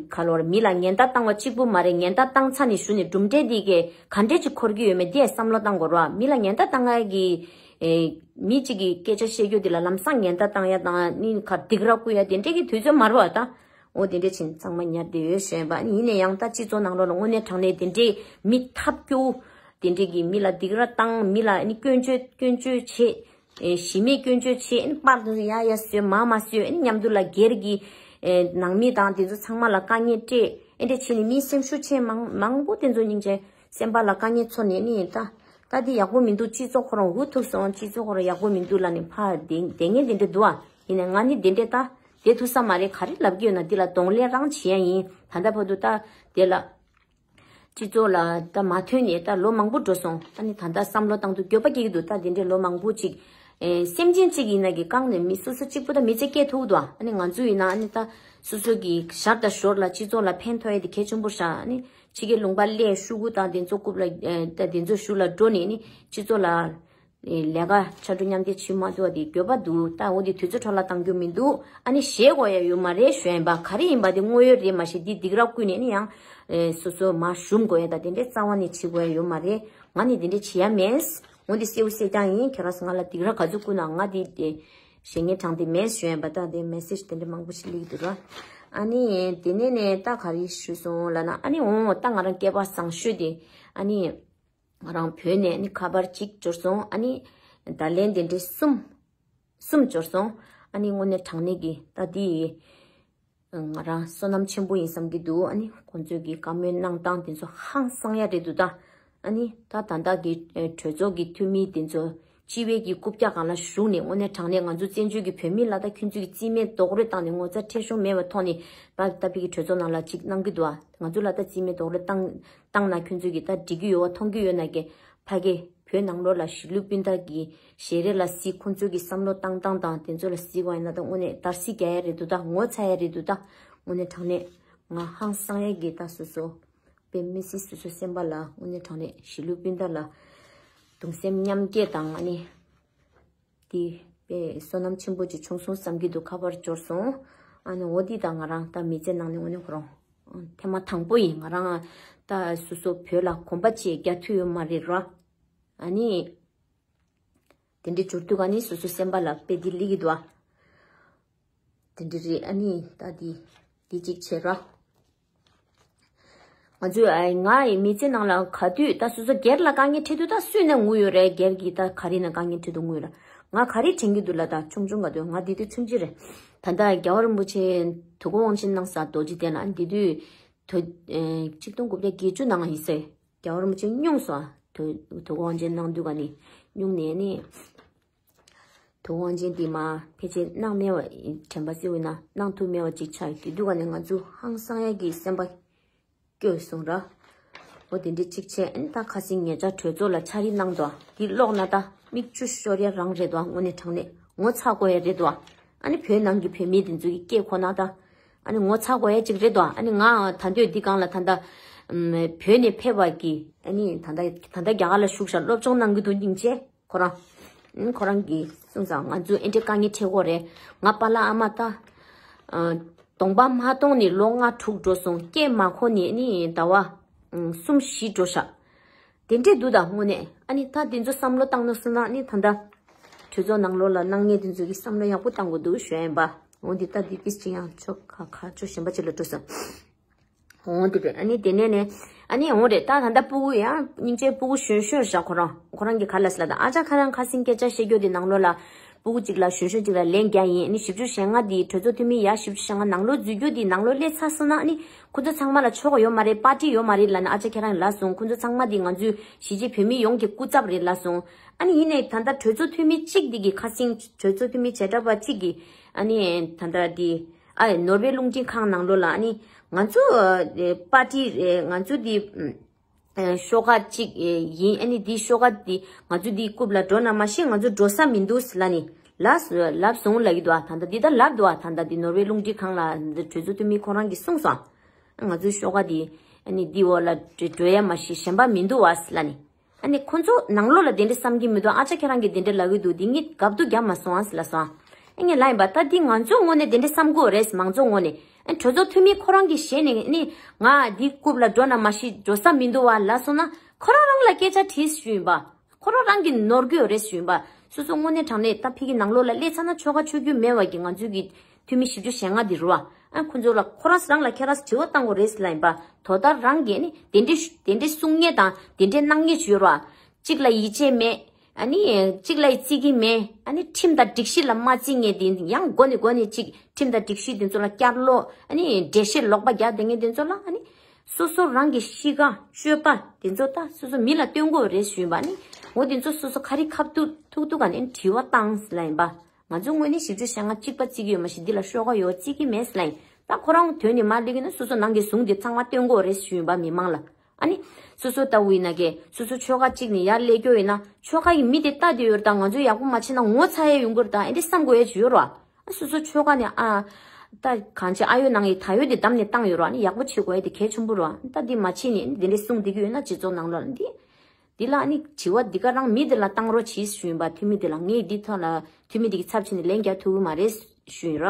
ག་ལབ་དགོས་རེད། མི་ལ་ཉེན་བརྡ་བཏང་བ་གཅིག་པུ་མ་རེད། ཉེན་བརྡ་བཏང་ཚར་ནས་གཞུག་ནས་གྲུབ་འབྲས་འདི་གས་ག་འདྲས་ཅིག་འཁོར་གྱི་ཡོད་མེད་དེ་བསམ་བློ་བཏང་དགོས་རེད་བ། མི་ལ་ཉེན་བརྡ་བཏང་ཡ་གི་ཨེ་མི་གཅིག་གིས་སྐད་ཆ་བཤད་རྒྱུ་དེ་ལ་ལམ་སང་ཉེན་བརྡ་བཏང་ཡ་དང་ནི་ག་སྡིགས་ར་བསྐུལ་ཡ་དེ་འདྲས་ཀྱི་དུས་ཚོད་མ་རེད་བ་ད། འོ་དེ་འདྲས་ཕྱིན་ཚང་མ་ཉར་བསྡད་ཡོད་ཞེས་པ་ནི། ཡིན་ན་ཡང་ད་སྤྱི་ཚོགས་ནང་ལོགས་ལ་དངོས་གནས་དྲང་གནས་དེ་འདྲས་མི་ཐབས་སྐྱོ་དེ་འདྲས་ཀྱིས་མི་ལ་སྡིགས་ར་བཏང་། མི་ལ་ནི་སྐྱོན་བརྗོད་སྐྱོན་བརྗོད་བྱེད། ཨེ་གཞི་མེད་སྐྱོན་བརྗོད་བྱེད། ཨེ་པར་དེ་ཚོ་ཡ་ཡ་བཟོས་མ་མ་བཟོས། ཨེ་མཉམ་དུ་ལ་སྒེར་གྱི་ཨེ་ནང་མི་དང་དེ་ཚོ་ཚང་མ་ལ་དཀའ་ངལ་སྤྲད། ཨེ་འདྲས་བྱས་ནས་མི་སེམས་ཤུགས་ཆེ་མང་མང་པོ་དེ་ཚོ་སྙིང་རྗེ་སེམས་པ་ལ་དཀའ་ངལ་ཚོར་ནས་ནི་ད། ད་འདི་ཡག་པོ་མི་འདུག་སྤྱི་ཚོགས་ཁོ་རང་འུ་ཐུག་སོང་། སྤྱི་ཚོགས་ཁོ་རང་ཡག་པོ་མི་འདུག་ལབ་ནས་ཕར་བསྡད་བསྡད་མཁན་དེ་འདྲ་འདུག་ཨ། ཡིན་ནའི་ང་ནི་དེ་འདྲས་ད་བསྡད་ཐུབ་ས་མ་རེད། ག་རེ་ལབ་ཀྱི་ཡོད་ན་འདི་ལ་གདོང་ལེན་རང་བྱེད་ཡ་ཡིན། ད་ལྟ་བར་དུ་ད་དེ་ལ་སྤྱི་ཚོགས་ལ་ད་མ་ཐོན་ནས་ད་ལོ་མང་པོ་འགྲོ་སོང་། ད་ནི་ད་ལྟ་བསམ་བློ་བཏང་དུས་འགྱོད་པ་སྐྱེ་གི་འདུག་ད་དེ་འདྲས་ལོ་མང་པོ་ཅིག་ཨེ་སེམས་ཅན་གཅིག་ཡིན་ན་གི་རྐང་ནས་མི་སོ་སོ་གཅིག་པུ་ད་མི་ཚེ་སྐྱེལ་ཐུབ་འདུག་ཨ་ནི་ང་ཚོ་ཡིན་ན་ཨ་ནི་ད་སོ་སོ་གི་ཞར་དང་ཞོར་ལ་སྤྱི་ཚོགས་ལ་ཕན་ཐོགས་ཡ་དེ་གལ་ཆེན་པོ་ཤག་ཨ་ནི་ཕྱི་རྒྱལ་ལུང་པ་སླེབས་ཤོག་གུ་དང་དེ་ཚོ་རྐུབ་ལ་ཨེ་ད་དེ་ཚོ་གཞུག་ལ་འགྲོ་ནས་ནི་སྤྱི་ཚོགས་ལ་ལས་ཀ་ཕྱར་གྲུ་མཉམ་འདེགས་བྱེད་མ་ཐུབ་པ་དེ་འགྱོད་པ་འདུག་ད་འོ་དེ་དུས་ཚོད་འཕྲོ་བརླག་བཏང་རྒྱུ་མི་འདུག་ཨ་ནི་ཞེད་དགོས་ཡ་ཡོད་མ་རེད་ཞུ་ཡིན་པ། ག་རེ་ཡིན་པ་དེ་དངོས་ཡོད་རེད་མ་གཞི་འདི་སྡིགས་ར་བསྐུལ་ནས་ནི་ཡང་ཨེ་སོ་སོ་མར་ཞུམ་དགོས་ཡ་ད་དེ་འདྲས་རྩ་བ་ནས་བྱེད་དགོས་ཡ་ཡོད་མ་རེད། ང་ནི་དེ་འདྲས་བྱེད་ཡ་མེད། འོ་འདི་གསལ་པོ་གསལ་རྐྱང་ཡིན། ཁྱེད་རང་ང་ལ་སྡིགས་ར་ག་ཚོད་བསྐུལ་ན་ང་འདི་དེ་ཞེད་སྣང་དྲངས་ཏེ་མེད་ཞུ་ཡིན་པ། ད་དེ་མེ་སེ་ཇི་དེ་འདྲས་མང་པོ་ཞིག་སླེབས་འདུག་ར། ཨ་ནི་དེ་ནས་ནས་ད་ག་རེ་ཞུས་སོང་ལབ་ན། ཨ་ནི་འོ་ད་ང་རང་སྐལ་པ་བཟང་ཤོས་དེ་ཨ་ནི། ང་རང་བོད་ནས་ནི་ཁ་པར་གཅིག་འབྱོར་སོང་། ཨ་ནི་བརྡ་ལན་དེ་འདྲའི་གསུམ་གསུམ་འབྱོར་སོང་། ཨ་ནི་དངོས་གནས་དྲང་གནས་ཀྱི་ད་འདི་ང་རང་བསོད་ནམས་ཆེན་པོ་ཡིན་བསམ་གྱི་འདུག་ཨ་ནི་ཁོང་ཚོས་ཀྱི་བཀའ་མོལ་གནང་སྟངས་དེ་ཚོ་ཧང་སང་ཡ་རེད་འདུག་ད་ཨ་ནི་ད་ད་ལྟ་གི་གྲོས་ཚོགས་ཀྱི་འཐུས་མི་དེ་ཚོ་སྤྱི་བའི་གི་རྐུབ་བཀྱག་སྒང་ལ་ཞུགས་ནས་དངོས་གནས་དྲང་གནས་ང་ཚོ་བཙན་བྱོལ་གྱི་བོད་མི་ལ་ད་ཁྱོད་ཚོས་ཀྱི་རྩིས་མེད་རྡོག་རོལ་བཏང་ནས་ངོ་ཚ་ཁྲེལ་གཞུང་མེད་པ་ཐོག་ནས་ད་ལྟ་བུ་གི་གྲོས་ཚོགས་ནང་ལ་ཅིག་གནང་གི་འདུག་ཨ། ང་ཚོ་ལ་ད་རྩིས་མེད་རྡོག་རོལ་བཏང་བཏང་ན་ཁྱོད་ཚོས་ཀྱི་ད་འགྲིག་གི་ཡོད་པ་མཐོང་གི་ཡོད་ན་གི་ཕ་གི་བོད་ནང་ལོགས་ལ་གཞིས་ལུས་སྤུན་ཟླ་གི་ཞལ་རས་ལ་གཟིགས། ཁོང་ཚོ་གི་བསམ་བློ་བཏང་སྟངས་དང་དེ་ཚོ་ལ་གཟིགས་པ་ཡིན་ན་ད་དངོས་གནས་འདར་སིག་རྒྱག་ཡ་རེད་འདུག་ད་ངོ་ཚ་ཡ་རེད་འདུག་ད་དངོས་གནས་དྲང་གནས་ང་ཧང་སང་ཡ་གི་ད་སོ་སོ་དཔེ་མི་སྲིད་སོ་སོ་སེམས་པ་ལ་དངོས་གནས་དྲང་གནས་གཞིས་ལུས་སྤུན་ཟླ་ལ་གདུང་སེམས་མཉམ་སྐྱེད་དང་ཨ་ནི། དེ་དཔེ་བསོད་ནམས་ཆེན་པོ་ཅིག་བྱུང་སོང་བསམ་གྱི་འདུག་ཁ་པར་འབྱོར་སོང་། ཨ་ནི་འོ་འདི་ད་ང་རང་ད་མི་ཚེ་ནང་ནས་དངོས་གནས་ཁོ་རང་ཐེངས་མ་དང་པོ་ཡིན། ང་རང་ད་སོ་སོ་བོད་ལ་གོམ་པ་ཅིག་རྒྱག་ཐུབ་ཡོད་མ་རེད་ར། ཨ་ནི་དེ་འདྲའི་འབྱོར་དུས་ཨ་ནི་སོ་སོ་སེམས་པ་ལ་དཔེ་འདི་ལི་གི་འདུག་ཨ། དེ་འདྲ་རེད། ཨ་ནི་ད་འདི་འདི་གཅིག་བྱེད་ར། ང་ཚོས་ཨ་ང་ཡི་མི་ཚེ་ནང་ལ་ག་དུས་ད་སོ་སོ་སྒེར་ལ་དཀའ་ངལ་འཕྲད་དུས་ད་སུས་ནས་ངུ་ཡོད་རེད། སྒེར་གྱི་ད་ག་རེ་ན་དཀའ་ངལ་འཕྲད་དུས་ངུ་ཡོད་རེད། ང་ག་རེ་དྲན་གྱི་འདུག་ལ་ད་ཆུང་ཆུང་ག་དུས་ང་འདི་དུས་ཆུང་ཆུང་རེད། ད་ལྟ་རྒྱལ་བ་རིན་པོ་ཆེ་དུས་འཁོར་དབང་ཆེན་གནང་ས་རྡོ་རྗེ་གདན་ལ་འདི་དུས་དུ་ཨེ་ཆིག་སྟོང་དགུ་བརྒྱ་བརྒྱད་ཅུ་ནང་ཡིན་ཟེར། རྒྱལ་བ་རིན་པོ་ཆེ་སྙུང་སོང་། དུས་དུས་འཁོར་དབང་ཆེན་གནང་དུས་ག་ནི་སྙུང་ནས་ནི། དུས་དབང་ཆེན་འདི་མ་ཕལ་ཆེར་གནང་མེད་པ་དྲན་པ་གསོས་ན་གནང་ཐུབ་མེད་པ་ཅིག་ཆགས་ཡོད། དེ་དུས་ག་ནས་ང་ཚོ་ཧང་སང་ཡ་གི་སེམས་པ་སྐྱོ་སོང་ར། འོ་དེ་འདྲའི་གཅིག་བྱས། ཨན་ད་ཁ་སང་ཉེ་ཆར་གྲོས་ཚོགས་ལ་འཕྱར་གྲི་གནང་འདུག་དེ་ཀློག་ན་ད་མིག་ཆུ་ཤོར་ཡ་རང་རེད་འདུག་དངོས་གནས་དྲང་གནས་ངོ་ཚ་དགོས་ཡ་རེད་འདུག་ཨ་ནི་བོད་ནང་གི་བོད་མི་དེ་ཚོ་གི་སྐད་གོ་ན་ད་ཨ་ནི་ངོ་ཚ་དགོས་ཡ་ཅིག་རེད་འདུག་ཨ་ནི་ང་ད་འདོད་འདི་སྒང་ལ་ད་ད་བོད་ནས་ཕེབས་པ་གི་ཨ་ནི་ད་ད་ད་ད་རྒྱ་གར་ལ་བཞུགས་ཤག་སློབ་སྦྱོང་གནང་གི་འདུག་སྙིང་རྗེ། ཁོ་རང་། ཁོ་རང་གིས་གསུངས་ཙང་ང་ཚོས་ཨེ་འདྲའི་དཀའ་ངལ་འཕྲད་ཀྱི་ཡོད་རེད། ང་པཱ་ལགས་ཨ་མ་ད། གདོང་པ་མ་གཏོང་ནས་ལོ་ལྔ་དྲུག་འགྲོ་སོང་། སྐད་མ་གོ་ནས་ནི་ཟླ་བ་གསུམ་བཞི་འགྲོ་ཤག་དེ་འདྲས་འདུག་ད་དངོས་གནས་ཨ་ནི་ད་དེ་ཚོ་བསམ་བློ་བཏང་ན་སོང་ན་ནི་ད་ལྟ་གྲོས་ཚོགས་ནང་ལོགས་ལ་གནང་མཁན་དེ་ཚོ་གིས་བསམ་བློ་ཡག་པོ་བཏང་དགོས་འདུག་ཞུ་ཡ་ཡིན་པ། འོ་འདི་ད་འདི་ཏིས་ཅི་ཡང་ཆོ་ག་ག་ཆོ་གཞན་པ་ཅིག་ལ་འགྲོ་སོང་། འོ་དེ་རེད། ཨ་ནི་དེ་ནས་ནས་ ཨ་ནི་འོང་རེད། ད་ད་ལྟ་སྤུ་གུ་ཡང་སྙིང་རྗེ་སྤུ་གུ་གཞོན་གཞོན་བཞག་ཁོ་རང་ཁོ་རང་གི་ག་ལ་སི་ལ་ད་ཨ་ཅག་ཁ་རང་ཁ་སིང་སྐད་ཆ་བཤད་རྒྱུ་དེ་ནང་ལོགས་ལ་སྤུ་གུ་གཅིག་ལ་གཞོན་གཞོན་གཅིག་ལ་ལན་རྒྱག་ཡིན། ཨ་ནི་བཞི་བཅུ་ཞེ་ལྔ་དེ་གྲོས་ཚོགས་འཐུས་མི་ཡ་བཞི་བཅུ་ཞེ་ལྔ་ནང་ལོགས་འཛུལ་རྒྱུ་དེ་ནང་ལོགས་སླེབས་ཚར་སོང་ན་ཨ་ནི་ཁོ་ཚོ་ཚང་མ་ལ་ཆོ་ག་ཡོད་མ་རེད། པར་ཊི་ཡོད་མ་རེད་ལབ་ནས་ཨ་ཅག་ཁྱེད་རང་ལབ་སོང་། ཁོ་ཚོ་ཚང་མ་དེ་ང་ཚོའི་གཞིས་བྱེས་བོད་མི་ཡོངས་ཀྱི་སྐུ་ཚབ་རེད་ལབ་སོང་། ཨ་ནི་ཡིན་ནའི་ད་ལྟ་གྲོས་ཚོགས་འཐུས་མི་གཅིག་དེ་གི་ཁ་སིང་གྲོས་ཚོགས་འཐུས་མི་བྱེ་བྲག་པ་གཅིག་གི་ཨ་ནི་ད་ལྟ་དེ། ཨ་ནོར་ཝེ་རླུང་འཕྲིན་ཁང་ནང་ལོགས་ལ་ཨ་ནི་ང་ཚོ་ཨ་པར་ཊི་ཨ་ང་ཚོ་འདི་ཨ་ཤོག་ཁག་གཅིག་ཨ་ཡིན། ཨ་ནི་འདི་ཤོག་ཁག་འདི་ང་ཚོ་འདི་རྐུབ་ལ་འགྲོ་ན་མ་ཤེས། ང་ཚོ་འགྲོ་ས་མི་འདུག་ལབ་ནི་ལབ་ལབ་སོང་ལབ་ཀྱི་འདུག་ཨ་ད་ལྟ་འདི་ད་ལབ་འདུག་ཨ་ད་ལྟ་འདི་ནོར་ཝེ་རླུང་འཕྲིན་ཁང་ལ་འདི་གྲོས་ཚོགས་འཐུས་མི་ཁོ་རང་གིས་གསུངས་སོང་། ང་ཚོའི་ཤོག་ཁག་འདི་ཨ་ནི་འདི་འོག་ལ་འགྲོ་འགྲོ་ཡ་མ་ཤེས་གཞན་པ་མི་འདུག་ཨ་ལབ་ནི། ཨ་ནི་ཁོ་ཚོ་ནང་ལོགས་ལ་དེ་འདྲ་བསམ་གྱི་མི་འདུག་ཨ་ཅག་ཁྱེད་རང་གིས་དེ་འདྲ་ལབ་ཀྱི་འདུག་འདི་ངས་དགའ་སྡུག་རྒྱབ་མ་སོང་ཨ་ཟེར་ལབ་སོང་། ཨ་ངས་ལབ་ཡིན་པ་ད་འདི་ང་ཚོའི་ངོས་ནས་དེ་འདྲ་བསམ་དགོས་རེད། མང་ཚོགས་ངོས་ནས་ཨ་གྲོས་ཚོགས་འཐུས་མི་ཁོ་རང་གིས་ཞེད་ནས་ནི་ང་འདི་རྐུབ་ལ་འགྲོ་ན་མ་ཤེས་འགྲོ་ས་མི་འདུག་བ་ལབ་སོང་ན་ཁོ་རང་རང་ལ་སྐད་ཆ་དྲིས་ཞུ་ཡིན་པ། ཁོ་རང་རང་གིས་ནོར་གྱི་ཡོད་རེད་ཞུ་ཡིན་པ། སོ་སོ་དངོས་གནས་དྲང་གནས་ད་ཕ་གི་ནང་ལོགས་ལ་སླེབས་ཚར་ན་ཆོལ་ཁ་ཆོས་བརྒྱུད་མེད་པ་གི་ང་ཚོའི་གི་འཐུས་མི་བཞི་བཅུ་ཞེ་ལྔ་འདི་རུ་བ། ཨ་ཁོ་ཚོ་ལ་ཁོ་རང་རང་ལ་ཁྱེད་རང་དྲི་བ་བཏང་དགོས་རེད་ལབ་ཡིན་པ། དོ་བདག་རང་གིས་ནི་དེ་འདྲའི་དེ་འདྲའི་གསུང་མཁན་དང་དེ་འདྲའི་གནང་མཁན་ཞིག་ཡོད་ར། གཅིག་ལ་ཡིད་ཆེས་མེད། ཨ་ནི་གཅིག་ལ་ཡིད་བརྩི་གི་མེད། ཨ་ནི་ཁྲིམས་དང་སྒྲིག་གཞི་ལ་མ་བརྩི་མཁན་དེ་ཡང་མགོ་ནས་མགོ་ནས་གཅིག་ཁྲིམས་དང་སྒྲིག་གཞི་དེ་ཚོ་ལ་བསྐྱར་ལོག་ཨ་ནི་འགྲེལ་བཤད་ལོག་པ་རྒྱག་བསྡད་མཁན་དེ་ཚོ་ལ་ཨ་ནི་སོ་སོ་རང་གི་གཤིས་ཀ་སྤྱོད་པ་དེ་ཚོ་ད་སོ་སོ་མི་ལ་སྟོན་དགོས་རེད་ཞུས་པ་ནི། འོ་དེ་ཚོ་སོ་སོ་ཁ་རི་ཁ་ཐུག་ཐུག་ཐུག་ག་ནས་དྲི་བ་བཏང་ལབ་ཡིན་པ། ང་ཚོ་དངོས་གནས་བཞི་བཅུ་ཞེ་ལྔ་གཅིག་པ་བརྩི་གི་ཡོད་མ་གཞི་འདི་ལ་ཤོག་ཁ་ཡོད་བརྩི་གི་མེད་ལབ་ཡིན། ད་ཁོ་རང་དོན་ནི་མ་ལས་ཀྱི་ན་སོ་སོ་ནང་གི་ཟུང་དེ་ཚང་མ་སྟོན་དགོས་རེད་ཞུས་ཡིན་པ་མི་མང་ལ། ཨ་ནི། སོ་སོ་ལྟ་བུ་ཡིན་ན་ཀྱེ་སོ་སོ་ཆོལ་ཁ་གཅིག་ནས་ཡར་སླེབས་རྒྱུ་ཡིན་ན་ཆོལ་ཁ་ཡི་མི་དེ་ལྟ་དེ་ཡོད་རེད། ད་ང་ཚོ་ཡག་པོ་མ་བྱས་ན་ངོ་ཚ་ཡས་ཡོང་གི་རེད། ད་ཨེ་འདྲ་བསམ་དགོས་ཡས་ཅིག་ཡོད་རེད་བ། ཨ་སོ་སོ་ཆོལ་ཁ་ནས་ཨ། ད་གང་བྱས་ཨ་ཡོད་ནང་ཡི་ད་ཡོད་དེ་བདམས་ནས་བཏང་ཡོད་རེད་བ། ཨ་ནི་ཡག་པོ་བྱེད་དགོས་ཡས་དེ་གལ་ཆེན་པོ་རེད་བ། ད་འདི་མ་བྱས་ནས་དེ་འདྲ་གསུང་བསྡད་ཀྱི་ཡོད་ན་སྤྱི་ཚོགས་ནང་ལོགས་ལ་འདི། འདི་ལ་ཨ་ནི་དྲི་བ་འདི་ག་རང་མི་དེ་ལ་བཏང་རོགས་གྱིས་ཞུས་ཡིན་པ། འཐུས་མི་དེ་ལ་ངས་འདི་ཐོག་ལ་འཐུས་མི་དེ་གི་ཚབ་བྱས་ནས་ལན་རྒྱག་ཐུབ་ཀྱི་མ་རེད་ཞུས་ཡིན་ར།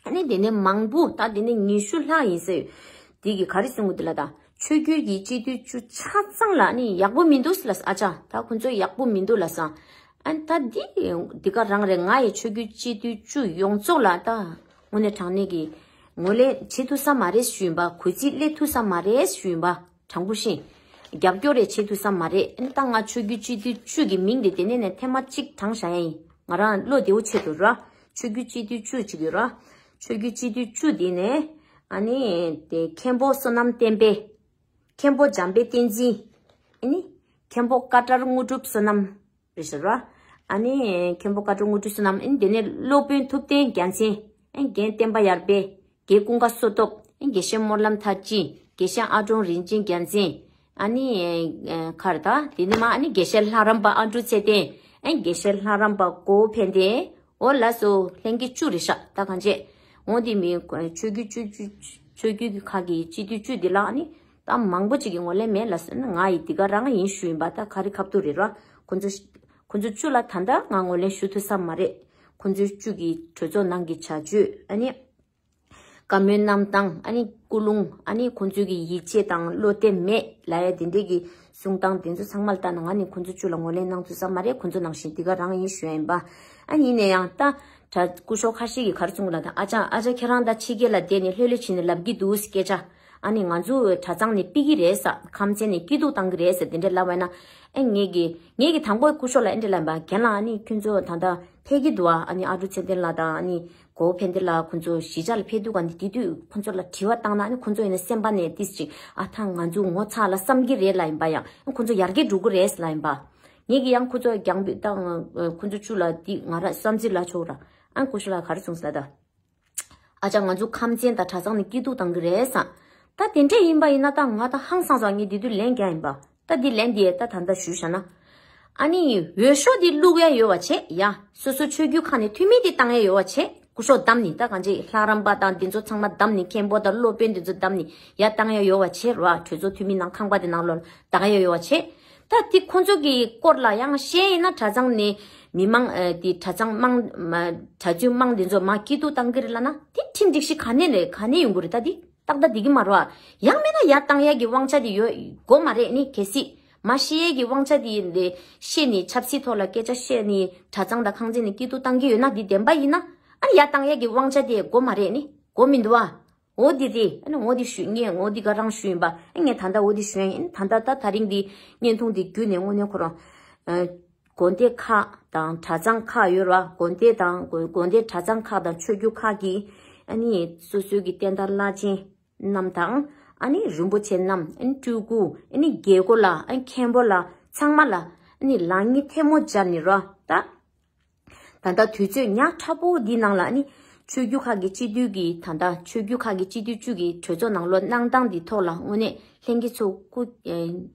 ཨ་ནི་དེ་ནས་མང་པོ་ད་དེ་ནས་ཉི་ཤུ་ལྷག་ཡིན་ཟེར། དེ་གི་ག་རེ་གསུང་གི་འདུག་ལ་ད་ཆོས་བརྒྱུད་ཀྱི་སྤྱི་འཐུས་བཅུ་ཆ་ཚང་ལ་ཨ་ནི་ཡག་པོ་མི་འདུག་ཟེར་ལ་ཨ་ཅག་ད་ཁོ་ཚོ་ཡག་པོ་མི་འདུག་ལ་སང་། ཨ་ནི་ད་འདི་འདི་ག་རང་རེད། ང་ཡི་ཆོས་བརྒྱུད་སྤྱི་འཐུས་བཅུ་ཡོངས་རྫོགས་ལ་ད་དངོས་གནས་དྲང་གནས་ཀྱི་ངོས་ལེན་བྱེད་ཐུབ་ས་མ་རེད་ཞུས་ཡིན་པ། གུས་བརྩི་སླེབས་ཐུབ་ས་མ་རེད་ཞུས་ཡིན་པ། དྲང་པོ་བཤད། རྒྱབ་སྐྱོར་རེ་བྱེད་ཐུབ་ས་མ་རེད། ཨ་ནི་ད་ང་ཆོས་བརྒྱུད་སྤྱི་འཐུས་བཅུ་གི་མིང་དེ་དེ་ནས་ནས་ཐེངས་མ་གཅིག་བགྲངས་བཞག་ཡ་ཡིན། ང་རང་བློ་བདེ་བོ་ཆེད་དུ་ར། ཆོས་བརྒྱུད་སྤྱི་འཐུས་བཅུ་གཅིག་ཡོད་ར། ཆོས་བརྒྱུད་སྤྱི་འཐུས་བཅུ་དེ་ནས། ཨ་ནི། དེ་མཁན་པོ་བསོད་ནམས་བསྟན་འཕེལ། མཁན་པོ་འཇམ་དཔལ་བསྟན་འཛིན། ཨ་ནི། མཁན་པོ་བཀའ་གྲགས་དངོས་གྲུབ་བསོད་ནམས། རེད་ཟེར་བ། ཨ་ནི་མཁན་པོ་བཀའ་འགྲོ་དངོས་གྲུབ་བསོད་ནམས། ཨ་ནི་དེ་ནས་སློབ་དཔོན་ཐུབ་བསྟན་རྒྱལ་མཚན། ཨ་ནི་རྒན་བསྟན་པ་ཡར་འཕེལ། རྒན་ཀུན་དགའ་བསོད་སྟོབས། ཨ་ནི་དགེ་བཤེས་སྨོན་ལམ་མཐར་ཕྱིན། དགེ་བཤེས་ཨ་སྒྲོན་རིན་ཆེན་རྒྱལ་མཚན། ཨ་ནི་ཨ་ག་རེ་ད་དེ་ནས་མ་ཨ་ནི་དགེ་བཤེས་ལྷ་རམས་པ་ཨ་འབྲུག་ཚེ་བརྟན། ཨ་ནི་དགེ་བཤེས་ལྷ་རམས་པ་གོ་བོ་ཕན་བདེ། འོ་ལགས་སོ། ལྷན་རྒྱས་བཅུ་རེད་ཤག་ད་གང་བྱས། འོ་དེ་མིན་ཆོས་བརྒྱུད་བཅུ་བཅུ་ཆོས་བརྒྱུད་ཁག་གི་སྤྱི་འཐུས་བཅུ་འདི་ལ་ཨ་ནི་ད་མང་པོ་ཅིག་གིས་ངོས་ལེན་མེད་ལབ་སོང་ན། ང་ཡི་འདི་ག་རང་ཡིན་ཞུས་ཡིན་པ། ད་ག་རེ་ཁ་ཐུག་རེད་ར། ཁོ་ཚོ་ཁོ་ཚོ་བཅུ་ལ་ད་ལྟ་ང་ངོས་ལེན་ཞུ་ཐུབ་ས་མ་རེད། ཁོ་ཚོ་བཅུ་གི་གྲོས་ཚོགས་ནང་གི་བྱ་སྤྱོད། ཨ་ནི་བཀའ་མོལ་གནང་སྟངས། ཨ་ནི་ཀུན་སློང་། ཨ་ནི་ཁོ་ཚོ་གི་ཡིད་ཆེས་དང་བློ་གཏད་མེད་ལབ་ཡ་དེ་འདྲས་ཀྱི་གསུང་སྟངས་དེ་ཚོ་ཚང་མ་ལ་ལྟ་ན་ང་ནི་ཁོ་ཚོ་བཅུ་ལ་ངོས་ལེན་གནང་ཐུབ་ས་མ་རེད། ཁོ་ཚོ་ནང་བཞིན་འདི་ག་རང་ཡིན་ཞུ་ཡ་ཡིན་པ། ཨ་ཡིན་ན་ཡང་ད་གྲྭ་སྐུ་ཞབས་ཁ་ཤས་ཀྱིས་ག་རེ་གསུང་གི་ལབ་ད། ཨ་ཅག་ཨ་ཅག་ཁྱེད་རང་ད་ཕྱི་རྒྱལ་ལ་བསྡད་ནས་ལྷོད་ལྷོད་བྱས་ནས་ལབ་ཀྱི་འདུག་སྐད་ཆ། ཨ་ནི་ང་ཚོ་གྲྭ་ཚང་ནས་ཕུད་ཀྱི་རེད་ཟེར། ཁམས་ཚན་ནས་སྐྱིད་སྡུག་བཏང་གི་རེད་ཟེར་དེ་འདྲ་ལབ་པ་ཡིན་ན། ཨེ་ངེད་ཀྱི་ངེད་ཀྱི་དང་པོ་སྐུ་ཞབས་ལ་ཨེ་འདྲ་ལབ་པ། རྒན་ལགས་ཨ་ནི་ཁྱོད་ཚོ་ད་ལྟ་ཕེབས་ཀྱི་འདུག་ཨ། ཨ་ནི་ཨ་འབྲུག་ཚེ་བརྟན་ལགས་དང་ཨ་ནི་གོ་བོ་ཕན་བདེ་ལགས་ཁོང་ཚོ་གཞིས་ཆགས་ལ་ཕེབས་དུས་ག་ནས་དེ་དུས་ཁོང་ཚོ་ལ་དྲི་བ་བཏང་ན། ཨ་ནི་ཁོང་ཚོ་ཡིན་ན་སེམས་པ་ནས་ཏིས་ཅིག་ཨ་ད་ང་ཚོ་ངོ་ཚ་ལ་བསམ་གྱི་རེད་ལབ་ཡིན་པ། ཡང་ཁོང་ཚོ་ཡར་རྒྱས་འགྲོ་གི་རེད་ལབ་ཡིན་པ། ངེད་ཀྱི་ཡང་ཁོ་ཚོ་རྒྱང་འབུད་བཏང་། ཁོ་ཚོ་བཅུ་ལ་འདི་ང་རང་བསམ་ཚུལ་ལ་ཆོག་ར། ཨ་སྐུ་ཞབས་ལགས་ག་རེ་གསུངས་ཟེར་ད། ཨ་ཅག་ང་ཚོ་ཁམས་ཚན་དང་གྲྭ་ཚང་ནས་སྐྱིད་སྡུག་བཏང་གི་རེད་བསམ། ད་དེ་འདྲས་ཡིན་པ་ཡིན་ན་ད་ང་ད་ཧང་སངས་སོང་། ངས་འདི་དུས་ལན་རྒྱག་ཡིན་པ། ད་འདི་ལན་འདི་ད་ད་ལྟ་ཞུས་བཞག་ན། ཨ་ནི་འོས་ཤོག་འདི་བླུག་ཡ་ཡོད་པ་བྱས་ཡ། སོ་སོ་ཆོས་བརྒྱུད་ཁག་ནས་འཐུས་མི་འདི་བཏང་ཡ་ཡོད་པ་བྱས། སྐུ་ཞབས་བདམས་ནི་ད་གང་ཅི་ལྷ་རམས་པ་དང་འདི་ཚོ་ཚང་མ་བདམས་ནི། མཁན་པོ་དང་སློབ་དཔོན་འདི་ཚོ་བདམས་ནི་ཡ་བཏང་ཡ་ཡོད་པ་བྱས་ར། གྲོས་ཚོགས་འཐུས་མི་ནང་ཁང་པ་དེ་ནང་ལོགས་ལ་བཏང་ཡ་ཡོད་པ་བྱས། ད་དེ་ཁོ་ཚོ་གི་སྐོར་ལ་ཡང་བཤད་ཡིན་ན་གྲྭ་ཚང་ནས་མི་མང་ཨ་དེ་གྲྭ་ཚང་མང་མ་གྲྭ་བཙུན་མང་དེ་ཚོ་མ་སྐྱིད་སྡུག་བཏང་གི་རེད་ལབ་ན། དེ་ཁྲིམས་སྒྲིག་གཞི་ག་ནས་རེད། ག་ནས་ཡོང་གི་རེད། ད་དེ་ཏག་ཏག་དེ་གི་མ་རེད་བ། ཡང་མིན་ན་ཡར་བཏང་ཡས་ཀྱི་དབང་ཆ་དེ་ཡོད་དགོས་མ་རེད་ནི། གལ་སྲིད་མ་བཤད་ཡས་ཀྱི་དབང་ཆ་དེ་ཡིན་དེ་བཤད་ནས་ཆབ་སྲིད་ཐོག་ལ་སྐད་ཆ་བཤད་ནས་གྲྭ་ཚང་དང་ཁང་ཚན་ནས་སྐྱིད་སྡུག་བཏང་གི་ཡོད་ན། དེ་བདེན་པ་ཡིན་ན་ཨ་ནི་ཡར་བཏང་ཡས་ཀྱི་དབང་ཆ་དེ་དགོས་མ་རེད་ནི། དགོས་མི་འདུག་བ། འོ་འདི་རེད། ཨ་ནི་འོ་འདི་ཞུ། ངས་འོ་འདི་ག་རང་ཞུ་ཡིན་པ། ཨ་ངས་ད་ལྟ་འོ་འདི་ཞུ་ཡིན། ད་ལྟ་ད་ད་རིང་འདི་བརྙན་ཐུང་འདི་བརྒྱུད་ནས་དངོས་གནས་ཁོ་རང་། ཨ། དགོན་སྡེ་ཁག་དང་གྲྭ་ཚང་ཁག་ཡོད་ར། དགོན་སྡེ་དང་དགོན་དགོན་སྡེ་གྲྭ་ཚང་ཁག་དང་ཆོས་བརྒྱུད་ཁག་གིས་ཨ་ནི་སོ་སོའི་གི་བསྟན་དར་བླ་ཆེན་རྣམས་དང་། ཨ་ནི་རིན་པོ་ཆེ་རྣམས། ཨ་ནི་སྤྲུལ་སྐུ། ཨ་ནི་རྒྱལ་སྒོ་ལ། ཨ་ནི་མཁན་པོ་ལ། ཚང་མ་ལ་ཨ་ནི་ལག་གཉིས་ཐལ་མོ་སྦྱར་ནས་ར། ད་ད་ལྟ་དུས་ཚོད་ཉག་ཕྲ་པོ་འདི་ནང་ལ་ཨ་ནི་ཆོས་བརྒྱུད་ཁག་གི་སྤྱི་འཐུས་ཀྱི། ད་ལྟ་ཆོས་བརྒྱུད་ཁག་གི་སྤྱི་འཐུས་བཅུ་གི་གྲོས་ཚོགས་ནང་ལོགས་གནང་སྟངས་འདི་ཐོག་ལ་དངོས་གནས་ལྷན་རྒྱས་ཚོ་སྐུ། ཨེ།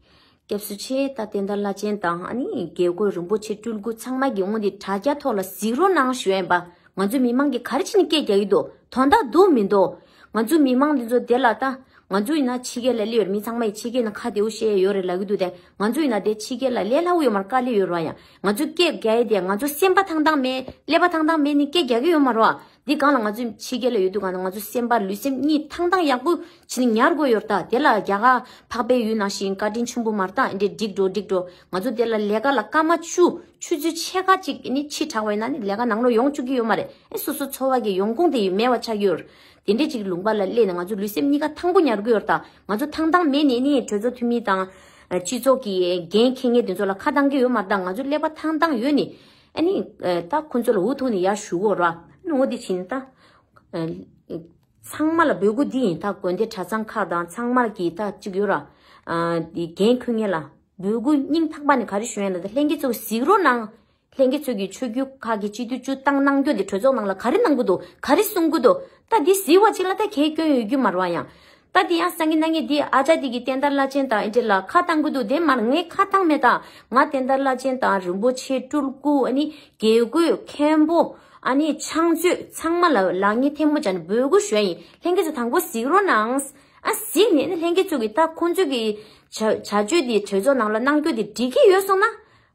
སྐྱབས་སུ་མཆི། ད་བསྟན་དར་བླ་ཆེན་དང་ཨ་ནི་རྒྱལ་སྒོ་རིན་པོ་ཆེ་སྤྲུལ་སྐུ་ཚང་མ་གི་དངོས་འདི་དྲ་རྒྱ་ཐོག་ལ་གཟིགས་རོགས་གནང་ཞུ་ཡིན་པ། ང་ཚོ་མི་མང་གི་ག་རེ་བྱས་ནས་སྐད་རྒྱག་གི་འདུག་དོན་དག་འདུག་མི་འདུག་ང་ཚོ་མི་མང་འདི་ཚོ་དེ་ལ་ད། ང་ཚོ་ཡིན་ན་ཕྱི་རྒྱལ་ལ་སླེབས་ཡོད་རེད། མི་ཚང་མ་ཡི་ཕྱི་རྒྱལ་ན་ཁ་བདེ་བོ་བཤད་ཡོད་རེད་ལབ་གི་འདུག་དེ་ང་ཚོ་ཡིན་ན་དེ་ཕྱི་རྒྱལ་ལ་སླེབས་སླ་བོ་ཡོད་མ་རེད། དཀའ་ལས་ཡོད་རེད་བ། ཡང་ང་ཚོ་སྐད་རྒྱག་ཡས་དེ་ང་ཚོ་སེམས་པ་ཐང་ཐང་མེད། ཀླད་པ་ཐང་ཐང་མེད་ནི་སྐད་རྒྱག་གི་ཡོད་མ་རེད་བ། འདི་སྒང་ལ་ང་ཚོ་ཕྱི་རྒྱལ་ལ་ཡོད་དུས་སྒང་ལ་ང་ཚོ་སེམས་པ་ལུས་སེམས་གཉིས་ཐང་ཐང་ཡག་པོ་བྱས་ནས་ཉར་དགོས་ཡོད་རེད། ད་དེ་ལ་རྒྱ་གར་འཕགས་པའི་ཡུལ་ནང་བཞིན་བཀའ་དྲིན་ཆེན་པོ་མ་རེད། ད་འདི་འདྲས་འགྲིག་འགྲོ་འགྲིག་འགྲོ། ང་ཚོ་དེ་ལ་ལས་ཀ་ལ་སྐར་མ་བཅུ་ཆུ་ཚོད་ཕྱེད་ཀ་ཅིག་ནི་ཕྱི་དྲགས་པ་ཡིན་ན་ནི་ལས་ཀ་ནང་ལོགས་ཡོང་བཅུག་གི་ཡོད་མ་རེད། ཨེ་སོ་སོ་འཚོ་བ་གི་ཡོང་ཁུངས་དེ་མེད་པ་ཆགས་ཀྱི་ཡོད་རེད། དེ་འདྲས་ཅིག་ལུང་པ་ལ་སླེབས་ནས་ང་ཚོ་ལུས་སེམས་གཉིས་ཀ་ཐང་པོ་ཉར་དགོས་ཡོད་རེད། ད་ང་ཚོ་ཐང་ཐང་མེད་ནས་ནི་གྲོས་ཚོགས་འཐུས་མི་དང་སྤྱི་ཚོགས་ཀྱི་འགན་འཁྱེར་མཁན་དེ་ཚོ་ལ་ཁ་བཏང་གི་ཡོད་མ་རེད། ད་ང་ཚོ་ཀླད་པ་ཐང་ཐང་ཡོད་ནི། ཨ་ནི་ད་ཁོ་ཚོ་ལ་འུ་ཐུག་ནས་ཡར་ཞུ་དགོས་ར། ཨ་ནི་འོ་དེ་བྱས་ནས་ད་ཚང་མ་ལ་འབོད་སྐུལ་འདི་ཡིན། ད་དགོན་སྡེ་གྲྭ་ཚང་ཁག་དང་ཚང་མ་གི་ད་གཅིག་ཡོད་ར། ཨ་འདི་འགན་འཁུར་མཁན་ལ་འབོད་སྐུལ་སྙིང་ཐག་པ་ནས་ག་རེ་ཞུ་ཡིན་ལབ་ད། ལྷན་རྒྱས་ཚོ་གཟིགས་རོགས་གནང་། ལྷན་རྒྱས་ཚོ་གི་ཆོས་བརྒྱུད་ཁག་གི་སྤྱི་འཐུས་བཅུ་བཏང་གནང་རྒྱུ་དེ་གྲོས་ཚོགས་ནང་ལ་ག་རེ་གནང་གི་འདུག་ག་རེ་གསུང་གི་འདུག་ད་འདི་གཟིགས་པ་ཅིག་ལ་ད་གལ་སྐྱོན་ཡོད་རྒྱུ་མ་རེད་བ། ཡང་ད་འདི་ཡང་སང་གི་གནངས་ངེས་འདི་ཨ་ཅག་འདི་གི་བསྟན་དར་བླ་ཆེན་དང་ཨེ་འདྲས་ལ་ཁ་བཏང་གི་འདུག་དེ་མ་རེད། ངས་ཁ་བཏང་མེད། ད་ང་བསྟན་དར་བླ་ཆེན་དང་རིན་པོ་ཆེ་སྤྲུལ་སྐུ། ཨ་ནི་རྒྱལ་སྒོ་མཁན་པོ། ཨ་ནི་ཕྱག་མཛོད་ཚང་མ་ལ་ལག་གཉིས་ཐལ་མོ་སྦྱར་ནས་འབོད་སྐུལ་ཞུ་ཡ་ཡིན། ལྷན་རྒྱས་ཚོ་དང་པོ་གཟིགས་རོགས་གནང་། ཨ་གཟིགས་ནས་ནི་ལྷན་རྒྱས་ཚོ་གི་ད་ཁོང་ཚོ་གི་བྱ་བྱ་སྤྱོད་འདི་གྲོས་ཚོགས་ནང་ལ་གནང་རྒྱུ་འདི་འགྲིག་གི་ཡོད་སོང་ན།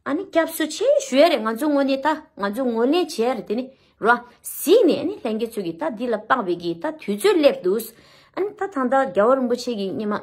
ཨ་ནི་སྐྱབས་སུ་མཆི་ཞུ་ཡ་རེད། ང་ཚོ་ངོས་ནས་ད་ང་ཚོ་ངོས་ལེན་བྱེད་ཡ་རེད། དེ་ནི་རོ། གཟིགས་ནས་ནི་ལྷན་རྒྱས་ཚོ་གི་ད་འདི་ལ་དཔག་པའི་གི་ད་དུས་ཚོད་སླེབས་འདུག་ཨ་ནི་ད་ད་ལྟ་རྒྱལ་བ་རིན་པོ་ཆེ་གི་སྔོན་མ་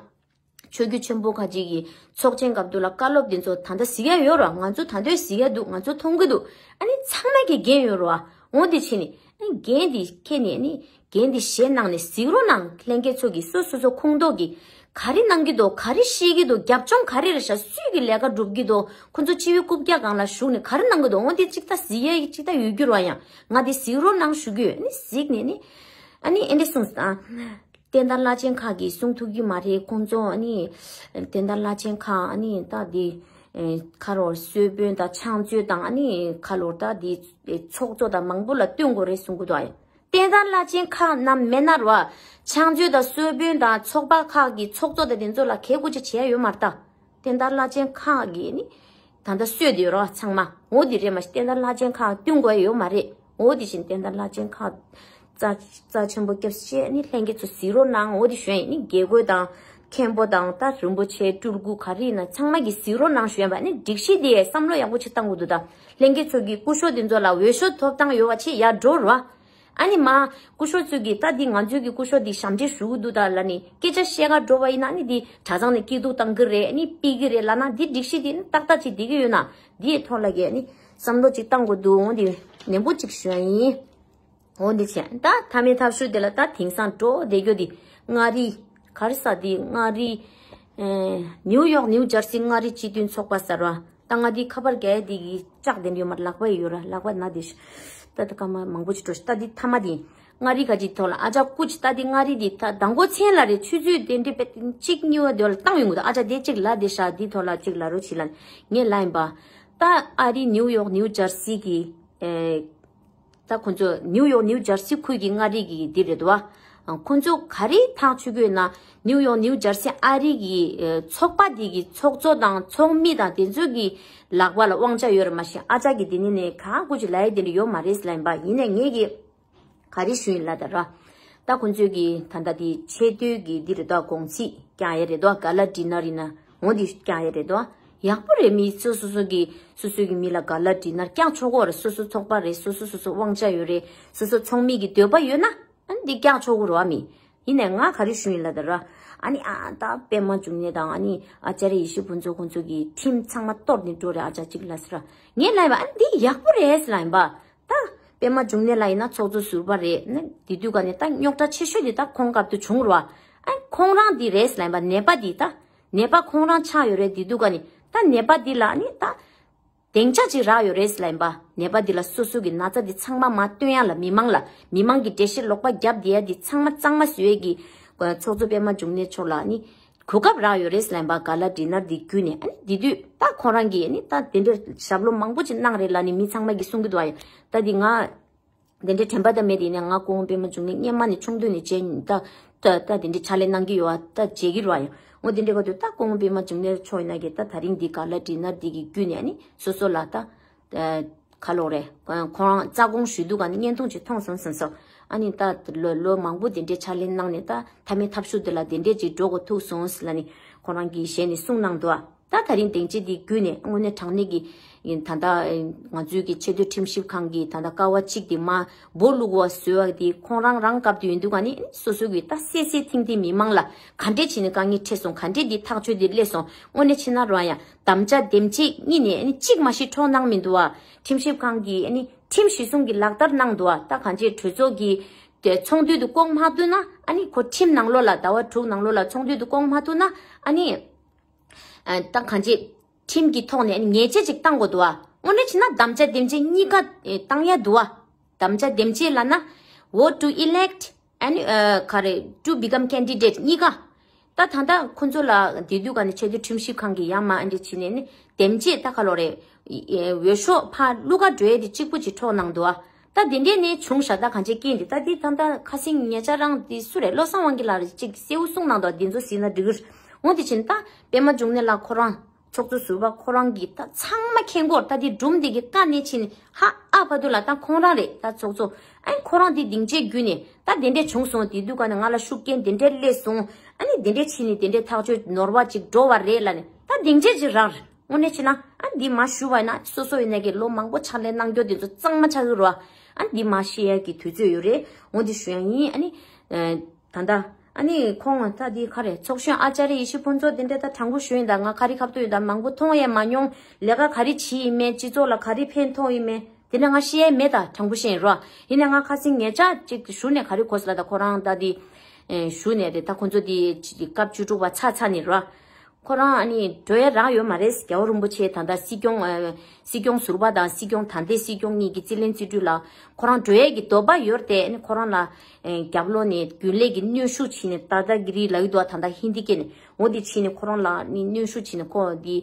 ཆོས་བརྒྱུད་ཆེན་པོ་ཁག་ཅིག་གི་ཚོགས་ཆེན་སྐབས་དུ་ལ་བཀའ་སློབ་འདི་ཚོ་ད་ལྟ་གཟིགས་ཡ་ཡོད་རོ། ང་ཚོ་ད་ལྟ་གཟིགས་ཡ་འདུག་ང་ཚོ་མཐོང་གི་འདུག་ཨ་ནི་ཚང་མ་གི་འགན་ཡོད་རོ། འོ་འདི་བྱས་ནས་ཨ་ནི་འགན་འདི་འཁྱེར་ནས་ནི་འགན་འདི་བཞེས་གནང་ནས་གཟིགས་རོགས་གནང་། ལྷན་རྒྱས་ཚོ་གི་སོ་སོ་སོ་ཁོངས་གཏོགས་ཀྱི་ག་རེ་གནང་གི་འདུག་ག་རེ་བཤད་ཀྱི་འདུག་རྒྱབ་ལྗོངས་ག་རེ་རེད་ཤག་སུས་ཀྱི་ལས་ཀ་སྒྲུབ་ཀྱི་འདུག་ཁོ་ཚོ་སྤྱི་བའི་རྐུབ་བཀྱག་སྒང་ལ་བཞུགས་ནས་ག་རེ་གནང་གི་འདུག་འོ་འདི་ཅིག་ད་གཟིགས་ཡས་ཅིག་ད་ཡོད་རྒྱུ་རོ། ཡང་ང་འདི་གཟིགས་རོགས་གནང་ཞུ་གི་ཡོད། ཨ་ནི་གཟིགས་ནས་ནི་ཨ་ནི་ཨེ་འདྲས་གསུངས་ད། བསྟན་དར་བླ་ཆེན་ཁག་གིས་གསུང་ཐུབ་ཀྱི་མ་རེད། ཁོང་ཚོ་ཨ་ནི་བསྟན་དར་བླ་ཆེན་ཁག་ཨ་ནི་ད་འདི་ཁ་རོག་གསོལ་དཔོན་དང་ཕྱག་མཛོད་དང་ཨ་ནི་ཁ་ལོར་ད་འདི་ཚོགས་གཙོ་དང་མང་པོ་ལ་བསྟུན་དགོས་རེད་གསུང་གི་འདུག་ཨ། བསྟན་དར་བླ་ཆེན་ཁག་རྣམས་མེད་ན་རོ། ཕྱག་མཛོད་དང་གསོལ་དཔོན་དང་ཚོགས་པ་ཁག་གི་ཚོགས་གཙོ་དང་དེ་ཚོ་ལ་གལ་དགོས་ཅིག་བྱས་ཡོད་མ་རེད་ད། བསྟན་དར་བླ་ཆེན་ཁག་གི་ནི་ད་ལྟ་གསོལ་དེ་ཡོད་རོ་ཚང་མ། འོ་དེ་རེད་མ་གཞི་བསྟན་དར་བླ་ཆེན་ཁག་བསྟུན་དགོས་ཡོད་མ་རེད། འོ་དེ་བཞིན་བསྟན་དར་བླ་ཆེན་ཁག་རྩ་རྩ་ཆེན་པོ་སྐྱབས་ཤེས་ནི་ལྷན་རྒྱས་ཚོ་གཟིགས་རོགས་གནང་། འོ་དེ་གཞོན་ནི་དགེ་བསྐོས་དང་མཁན་པོ་དང་ད་རིན་པོ་ཆེ་སྤྲུལ་སྐུ་ག་རེ་ཡིན་ན་ཚང་མ་གི་གཟིགས་རོགས་གནང་ཞུ་ཡ་བ་ནི་སྒྲིག་གཞི་དེ་བསམ་བློ་ཡག་པོ་ཅིག་བཏང་དགོས་འདུག་ད་ལྷན་རྒྱས་ཚོ་གི་སྐུ་ཞབས་དེ་ཚོ་ལ་འོས་ཤོག་ཐོབ་ཐང་ཡོད་པ་ཆེ་ཡར་འགྲོ་རོ། ཨ་ནི་མ། སྐུ་ཞབས་ཚོས་ཀྱིས་ད་འདི་ང་ཚོའི་གི་སྐུ་ཞབས་འདི་ཞབས་འདྲེན་ཞུ་གི་འདུག་ད་ལ་ནི་སྐད་ཆ་བཤད་ག་འགྲོ་བ་ཡིན་ན་ནི་འདི་གྲྭ་ཚང་ནས་སྐྱིད་སྡུག་བཏང་གི་རེད། ཨ་ནི་ཕུད་ཀྱི་རེད་ལབ་ན་འདི་སྒྲིག་གཞི་འདི་ནི་ཏག་ཏག་ཅིག་བསྡད་ཀྱི་ཡོད་ན་འདིའི་ཐོག་ལ་གི་ཨ་ནི་བསམ་བློ་ཅིག་བཏང་དགོས་འདུག་འོང་འདི་ནན་པོ་ཅིག་ཞུ་ཡ་ཡིན། འོང་འདི་བྱས་ད་མཐའ་མའི་ཐབས་ཤུགས་དེ་ལ་ད་དེང་སང་འགྲོ་བསྡད་རྒྱུ་འདི་མངའ་རིས་ག་རེ་ཟ་འདི་མངའ་རིས་ཨེ་ནིའུ་ཡོག་ནིའུ་ཇར་སི་མངའ་རིས་སྤྱི་མཐུན་ཚོགས་པ་ཟེར་བ། ད་ང་འདི་ཁ་པར་རྒྱག་ཡ་འདི་གི་ལྕགས་དེ་འདྲ་ཡོད་མ་རེད། ལག་པ་ཡོད་ར། ལག་པ་ན་དེ་ཤ་ད་ད་སྐར་མ་མང་པོ་ཅིག་འགྲོ་ཤ་ད་འདི་མཐའ་མ་དེ་ཡིན། མངའ་རིས་ག་ཅིག་ཐོག་ལ་ཨ་ཅག་སྐུ་ཅིག་ད་འདི་མངའ་རིས་འདི་ད་མདང་དགོང་མཚན་ལ་རེད། ཆུ་ཚོད་དེ་འདྲ་པེ་གཅིག་གཉིས་པ་དེ་བ་ལ་བཏང་ཡོང་གི་འདུག་ཨ་ཅག་དེ་གཅིག་ལ་དེ་ཤ་འདི་ཐོག་ལ་གཅིག་ལ་རོ་ཆི་ལ་ངས་ལ་ཡིན་པ། ད་ཨ་རི་ནིའུ་ཡོག་ནིའུ་ཇར་སི་གི་ཨེ། ད་ཁོ་ཚོ་ནིའུ་ཡོག་ནིའུ་ཇར་སི་ཁུལ་གྱི་མངའ་རིས་ཀྱི་འདི་རེད་དོ། ཁོ་ཚོ་ག་རེ་ཐག་ཆོད་ཀྱི་ཡོད་ན་ནིའུ་ཡོག་ནིའུ་ཇར་སི་ཨ་རི་གི་ཚོགས་པ་འདི་གི་ཚོགས་གཙོ་དང་ཚོགས་མི་དང་དེ་ཚོ་གི་ལག་པ་ལ་དབང་ཆ་ཡོད་རེད། མ་གཞི་ཨ་ཅག་གི་འདི་ནི་ནས་ག་ཀུ་ཅི་ལ་ཡི་དེ་འདྲ་ཡོད་མ་རེད་ལ་ཡིན་པ་ཡིན་ནས་ངས་ཀྱི་ག་རེ་ཞུ་ཡིན་ལ་ད་ར། ད་ཁོ་ཚོས་ཀྱི་ད་ལྟ་དེ་ཆེས་མཐོའི་གི་འདི་རེད་དོ། དགོང་ཚིགས་ཀྱང་ཡ་རེད་དོ། ག་ལ་ཌི་ནར་ཡིན་ན་འོ་འདི་ཀྱང་ཡ་རེད་དོ། ཡག་པོ་རེད། མི་སོ་སོ་སོ་གི་སོ་སོ་གི་མི་ལ་ག་ལ་ཌི་ནར་ཀྱང་ཆོག་གོ་རེད། སོ་སོ་ཚོགས་པ་རེད། སོ་སོ་སོ་སོ་དབང་ཆ་ཡོད་རེད། སོ་སོ་ཚོགས་མི་གི་འདོད་པ་ཡོད་ན་ཨ་ནི་འདི་ཀྱང་ཆོག་གོ་རེད་བ། མི་ཡིན་ནས་ང་ག་རེ་ཞུ་ཡིན་ལ་ད་ར། ཨ་ནི་ཨ་ད་པད་མ་འབྱུང་གནས་དང་ཨ་ནི་ཨ་ཅར་ཡེ་ཤེས་ཕུན་ཚོགས་ཁོང་ཚོ་གི་ཁྲིམས་ཚང་མ་གཏོར་ནས་འགྲོ་རེད། ཨ་ཅག་གཅིག་ལ་ཟེར་ར། ངས་ལབ་ཡིན་པ་ཨ་ནི་འདི་ཡག་པོ་རེད་ལབ་ཡིན་པ། ད་ པད་མ་འབྱུང་གནས་ལགས་ཡིན་ན་ཚོགས་གཙོ་ཟུར་པ་རེད། ནི་དེ་དུས་ག་ནས་ད་རྙོག་དྲ་ཆེ་ཤོས་དེ་ད་ཁོང་སྐབས་དུ་བྱུང་རོ། ཨ་ཁོང་རང་དེ་རེད་ལབ་པ། ནད་པ་དེ་ད་ནད་པ་ཁོང་རང་ཆགས་ཡོད་རེད། དེ་དུས་ག་ནས་ད་ནད་པ་དེ་ལ་ནི་ད་སྡིངས་ཆ་ཅིག་རག་ཡོད་རེད་ལབ་པ། ནད་པ་འདི་ལ་སོ་སོ་གི་ན་ཚ་འདི་ཚང་མ་མ་སྟོན་ཡ་ལ། མི་མང་ལ་མི་མང་གི་འགྲེལ་བཤད་ལོག་པ་རྒྱབ་བསྡད་ཡ་འདི་ཚང་མ་གཙང་མ་བཟོ་ཡས་ཀྱི་ཚོགས་གཙོ་པད་མ་འབྱུང་གནས་མཆོག་ལ་ནི་གོ་སྐབས་རག་ཡོད་རེད་ལབ་པ། ག་ལ་ཌི་ནར་འདི་བརྒྱུད་ནས། ཨ་ནི་དེ་དུས་ད་ཁོ་རང་གིས་ནི་ད་དེ་འདྲའི་ཞབས་ལོ་མང་པོ་ཅིག་གནང་རེད་ལབ་ནི་མི་ཚང་མ་གིས་གསུང་གི་འདུག་ཨ། ཡ་ད་འདི་ང་དེ་འདྲའི་དྲན་པ་ད་མེད། དེ་ནས་ང་སྐུ་ངོ་པད་མ་འབྱུང་གནས་སྔོན་མ་ནས་ཆུང་དུས་ནས་མཇལ། ད་ད་ད་དེ་འདྲའི་ཕྱག་ལས་གནང་གི་ཡོད་པ་ད་མཇལ་གི་རེད་པ། ཡང་འོ་དེ་འདྲའི་སྐབས་དུ་ད་སྐུ་ངོ་པད་མ་འབྱུང་གནས་མཆོག་ཡིན་ན་གི་ད་དེ་རིང་འདི་ག་ལ་ཌི་ནར་འདི་གི་བརྒྱུད་ནས་ཨ་ནི་སོ་སོ་ལ་ད་ཨ་ག་ལབ་རེད། ཁོ་རང་རྩ་དགོངས་ཞུས་དུས་ག་ནས་བརྙན་ཐུང་ཅིག་མཐོང་སོང་ཟེར་སོང་། ཨ་ནི་ད་ལོ་ལོ་མང་པོ་དེ་འདྲའི་ཕྱག་ལས་གནང་ནས་ད་མཐའ་མའི་ཐབས་ཤུགས་དེ་ལ་དེ་འདྲས་ཅིག་འགྲོ་དགོས་ཐུག་སོང་ཟེར་ལབ་ནི་ཁོ་རང་གིས་ཞལ་ནས་གསུངས་གནང་འདུག་ཨ། ད་ད་རིང་སྡིངས་ཆ་འདི་བརྒྱུད་ནས་དངོས་གནས་དྲང་གནས་ཀྱི་ཡིན། ད་ལྟ་ང་ཚོའི་གི་ཆེས་མཐོའི་ཁྲིམས་ཞིབ་ཁང་གི་ད་ལྟ་ཀ་བ་གཅིག་དེ་མར་སྦོ་བླུགས་པ་བཟོས་པ་དེ་ཁོང་རང་རང་སྐབས་དུ་ཡིན་དུས་ག་ནས་སོ་སོ་གི་ད་གསལ་གསལ་ཐིང་ཐིང་མི་མང་ལ་ག་འདྲས་བྱས་ནས་དཀའ་ངལ་འཕྲད་སོང་། ག་འདྲས་འདི་ཐག་གཅོད་འདི་སླེབས་སོང་། དངོས་གནས་བྱས་ན་རོ། ཡང་དམ་བཅའ་འདེམས་བྱེད་གཉིས་ནས་ཨ་ནི་གཅིག་མ་གཞི་འཕྲོག་གནང་མི་འདུག་བ། ཁྲིམས་ཞིབ་ཁང་གིས་ཨ་ནི་ཁྲིམས་གཞི་བཟུང་གི་ལག་བསྟར་གནང་འདུག་བ། ད་གང་ཅི་གྲོས་ཚོགས་ཀྱི་དེ་ཚོགས་འདུ་དུ་བསྐོང་མ་ཐུབ་ན་ཨ་ནི་ཁོ་ཁྲིམས་ནང་ལོགས་ལ་ཟླ་བ་དྲུག་ནང་ལོགས་ལ་ཚོགས་འདུ་དུ་བསྐོང་མ་ཐུབ་ན་ཨ་ནི། ཨ་ད་གང་ཅི་ཁྲིམས་ཀྱི་ཐོག་ནས་ཉེས་ཆད་ཅིག་བཏང་དགོས་འདུག་བ། དངོས་གནས་བྱས་ན་དམ་བཅའ་འདེམས་བྱེད་གཉིས་ཀ་ཨེ་བཏང་ཡ་འདུག་བ། དམ་བཅའ་འདེམས་བྱེད་ལབ་ན་vote to elect and ཨ་ག་རེ་to become candidate གཉིས་ཀ། ད་ད་ལྟ་ཁོ་ཚོ་ལ་དེ་དུས་ག་ནས་ཆེས་མཐོའི་ཁྲིམས་ཞིབ་ཁང་གིས་ཡར་མར་ཨ་འདྲ་བྱས་ནས་ནི་འདེམས་བྱེད་ད་ག་ལབ་རེད། ཨེ་འོས་ཤོག་ཕར་བླུག་ག་འགྲོ་ཡས་དེ་གཅིག་པུ་ཅིག་འཕྲོག་གནང་འདུག་བ། ད་དེ་འདྲས་ནས་བྱུང་ཤག་ད་གང་ཅི་རྐྱེན་དེ་ད་དེ་ད་ད་ཁ་སང་ཉེ་ཆར་རང་དེ་སུ་རེད། བློ་བཟང་དབང་རྒྱལ་ལགས་རེད། ཅིག་གསལ་པོ་གསུངས་གནང་འདུག་དེ་ཚོ་གཟིགས་ན་འགྲིག་གི་རེད། འོ་དེ་ཕྱིན་ད་པད་མ་འབྱུང་གནས་ལགས་ཁོ་རང་ཚོགས་གཙོ་ཟུར་པ་ཁོ་རང་གིས་ད་ཚང་མ་མཁྱེན་གྱི་ཡོད་རེད། ད་དེ་སྒྲུང་དེ་གི་ཀ་ནས་ཕྱིན་ནས་ཧ་ཨ་བར་དུ་ལ་ད་ཁོང་རང་རེད། ད་ཚོགས་གཙོ་ཨ་ནི་ཁོ་རང་དེ་སྡིངས་ཆའི་བརྒྱུད་ནས་ད་དེ་འདྲས་བྱུང་སོང་། དེ་དུས་ག་ནས་ང་ལ་ཤུགས་རྐྱེན་དེ་འདྲས་སླེབས་སོང་། ཨ་ནི་དེ་འདྲས་ཕྱིན་ནས་དེ་འདྲས་ཐག་གཅོད་ནོར་བ་ཅིག་འགྲོ་བ་རེད་ལབ་ནས་ད་སྡིངས་ཆ་ཅིག་རག་རེད། དངོས་གནས་བྱས་ན་ཨ་འདི་མ་ཞུ་བ་ཡིན་ན་སོ་སོ་ཡིན་ནའི་གི་ལོ་མང་པོ་ཕྱག་ལས་གནང་རྒྱུ་དེ་ཚོ་གཙང་མ་ཆགས་ཀྱི་རེད་བ། ཨ་འདི་མ་བཤད་ཡ་གི་དུས་ཚོད་ཡོད་རེད། འོ་འདི་ཞུ་ཡ་ཡིན། ཨ་ནི་ཨ་ད་ལྟ་ཨ་ནི་ཁོང་ད་འདི་ག་རེ་ཚོགས་གཞོན་ཨ་ཅཱརྱ་ཡེ་ཤེས་ཕུན་ཚོགས་དེ་འདྲ་ད་དྲང་པོ་ཞུ་ཡིན། ད་ང་ག་རེ་ཁ་ཐུག་ཡིན་ད་མང་པོ་མཐོང་ཡ་མ་མྱོང་། ལས་ཀ་ག་རེ་བྱས་ཡིན་མེད། སྤྱི་ཚོགས་ལ་ག་རེ་ཕན་ཐོགས་ཡིན་མེད་དེ་འདྲ་ང་བཤད་ཡ་མེད། ད་དྲང་པོ་བཤད་ཡིན་རོ། ཡིན་ནའི་ང་ཁ་སང་ཉེ་ཆར་ཅིག་ཞུ་ནས་ག་རེ་གོ་སོང་ལབ་ད་ཁོ་རང་ད་འདི་ཨེ་ཞུ་ནས་རེད། ད་ཁོ་ཚོ་འདི་སྐབས་བཅུ་དྲུག་པ་ཚར་ཚར་ནས་རོ། ཁོ་རང་ཨ་ནི་འགྲོ་ཡ་རག་ཡོད་མ་རེད། རྒྱལ་བ་རིན་པོ་ཆེ་ད་ལྟ་སྲིད་སྐྱོང་ཨ་སྲིད་སྐྱོང་ཟུར་པ་དང་སྲིད་སྐྱོང་ད་ལྟའི་སྲིད་སྐྱོང་གཉིས་ཀྱི་རྩིས་ལེན་རྩིས་སྤྲོད་ལ་ཁོ་རང་འགྲོ་ཡས་ཀྱི་འདོད་པ་ཡོད་རེད་དེ། ཨ་ནི་ཁོ་རང་ལ་ཨེ་རྒྱབ་ལོགས་ནས་རྒྱུན་ལས་ཀྱི་གནོན་ཤུགས་བྱས་ནས་ད་ལྟ་གི་རི་ལ་ཡོད་དོ། ད་ལྟ་ཧིན་དི་སྐད་ནས་འོ་དེ་བྱས་ནས་ཁོ་རང་ལ་ནི་གནོན་ཤུགས་བྱས་ནས་ཁོ་འདི་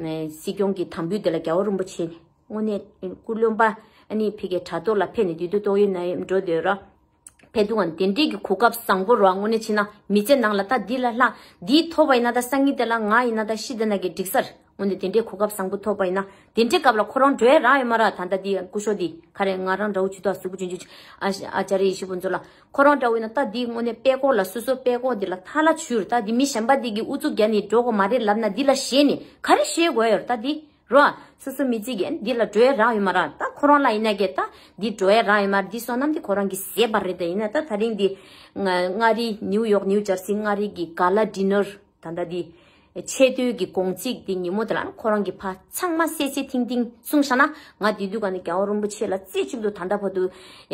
ཨེ་སྲིད་སྐྱོང་གི་དམ་འབུལ་དེ་ལ་རྒྱལ་བ་རིན་པོ་ཆེ་དངོས་གནས་སྐུ་རློན་པ་ཨ་ནི་ཕ་གིའི་དྲ་ཐོག་ལ་ཕེབས་ནས་དུས་དུས་ཏོག་དབྱིབས་ནད་ཡམས་འགྲོ་འདོད་ར། ཕེབས་དུས་ང་དེ་འདྲས་ཀྱི་གོ་སྐབས་བཟང་པོ་ར། དངོས་གནས་བྱས་ན་མི་ཚེ་ནང་ལ་ད་འདི་ལ་ལྷག་འདི་ཐོབ་པ་ཡིན་ན་ད་སང་ཉིན་དེ་ལ་ང་ཡིན་ན་ད་ཤི་དེ་ན་གི་འགྲིག་ས་རེད། དངོས་གནས་དེ་འདྲས་གོ་སྐབས་བཟང་པོ་ཐོབ་པ་ཡིན་ན་དེ་འདྲས་སྐབས་ལ་ཁོ་རང་འགྲོ་ཡ་རག་ཡོད་མ་ར། ད་ལྟ་འདི་སྐུ་ཞབས་འདི་ག་རེ་ང་རང་འདྲ་བོ་ཇུས་གཏོགས་གཟུགས་པོ་ཆུང་ཆུང་ཨ་ཨ་ཅཱརྱ་ཡེ་ཤེས་ཕུན་ཚོགས་ལགས་ཁོ་རང་འདྲ་བོ་ཡིན་ན་ད་འདི་དངོས་གནས་དཔྲལ་ཀོར་ལ་སོ་སོ་དཔྲལ་ཀོར་འདི་ལ་ཐལ་བ་བྱུགས། ད་འདི་མི་གཞན་པ་འདི་གི་ཨུ་ཚུགས་རྒྱག་ནས་འགྲོ་དགོས་མ་རེད་ལབ་ན་འདི་ལ་ཞེད་ནས་ག་རེ་ཞེད་དགོས་ཡོད་རེད། ད་འདི་རོ། སོ་སོ་མི་ཚེ་གི་འདི་ལ་འགྲོ་ཡ་རག་ཡོད་མ་ར། ད་ཁོ་རང་ལ་ཡིན་ན་གི་ད་འདི་འགྲོ་ཡ་རག་ཡོད་མ་ར། འདི་བསོད་ནམས་འདི་ཁོ་རང་གི་ཟད་པ་རེད། ད་ཡིན་ན་ད་ད་རིང་འདི་ང་མངའ་རིས་ནིའུ་ཡོག་ནིའུ་ཇར་སི་མངའ་རིས་ཀྱི་ག་ལ་ཌི་ནར་ད་ལྟ་འདི་ཆེས་མཐོའི་གི་དགོང་ཚིགས་འདི་ཉིན་མོ་དེ་ལ་ཁོ་རང་གི་ཕ་ཚང་མ་གསལ་གསལ་ཐིང་ཐིང་གསུངས་བཞག་ན། ང་དེ་དུས་ག་ནས་རྒྱལ་བ་རིན་པོ་ཆེ་ལ་རྩེ་གཅིག་ཏུ་ད་ལྟ་བར་དུ་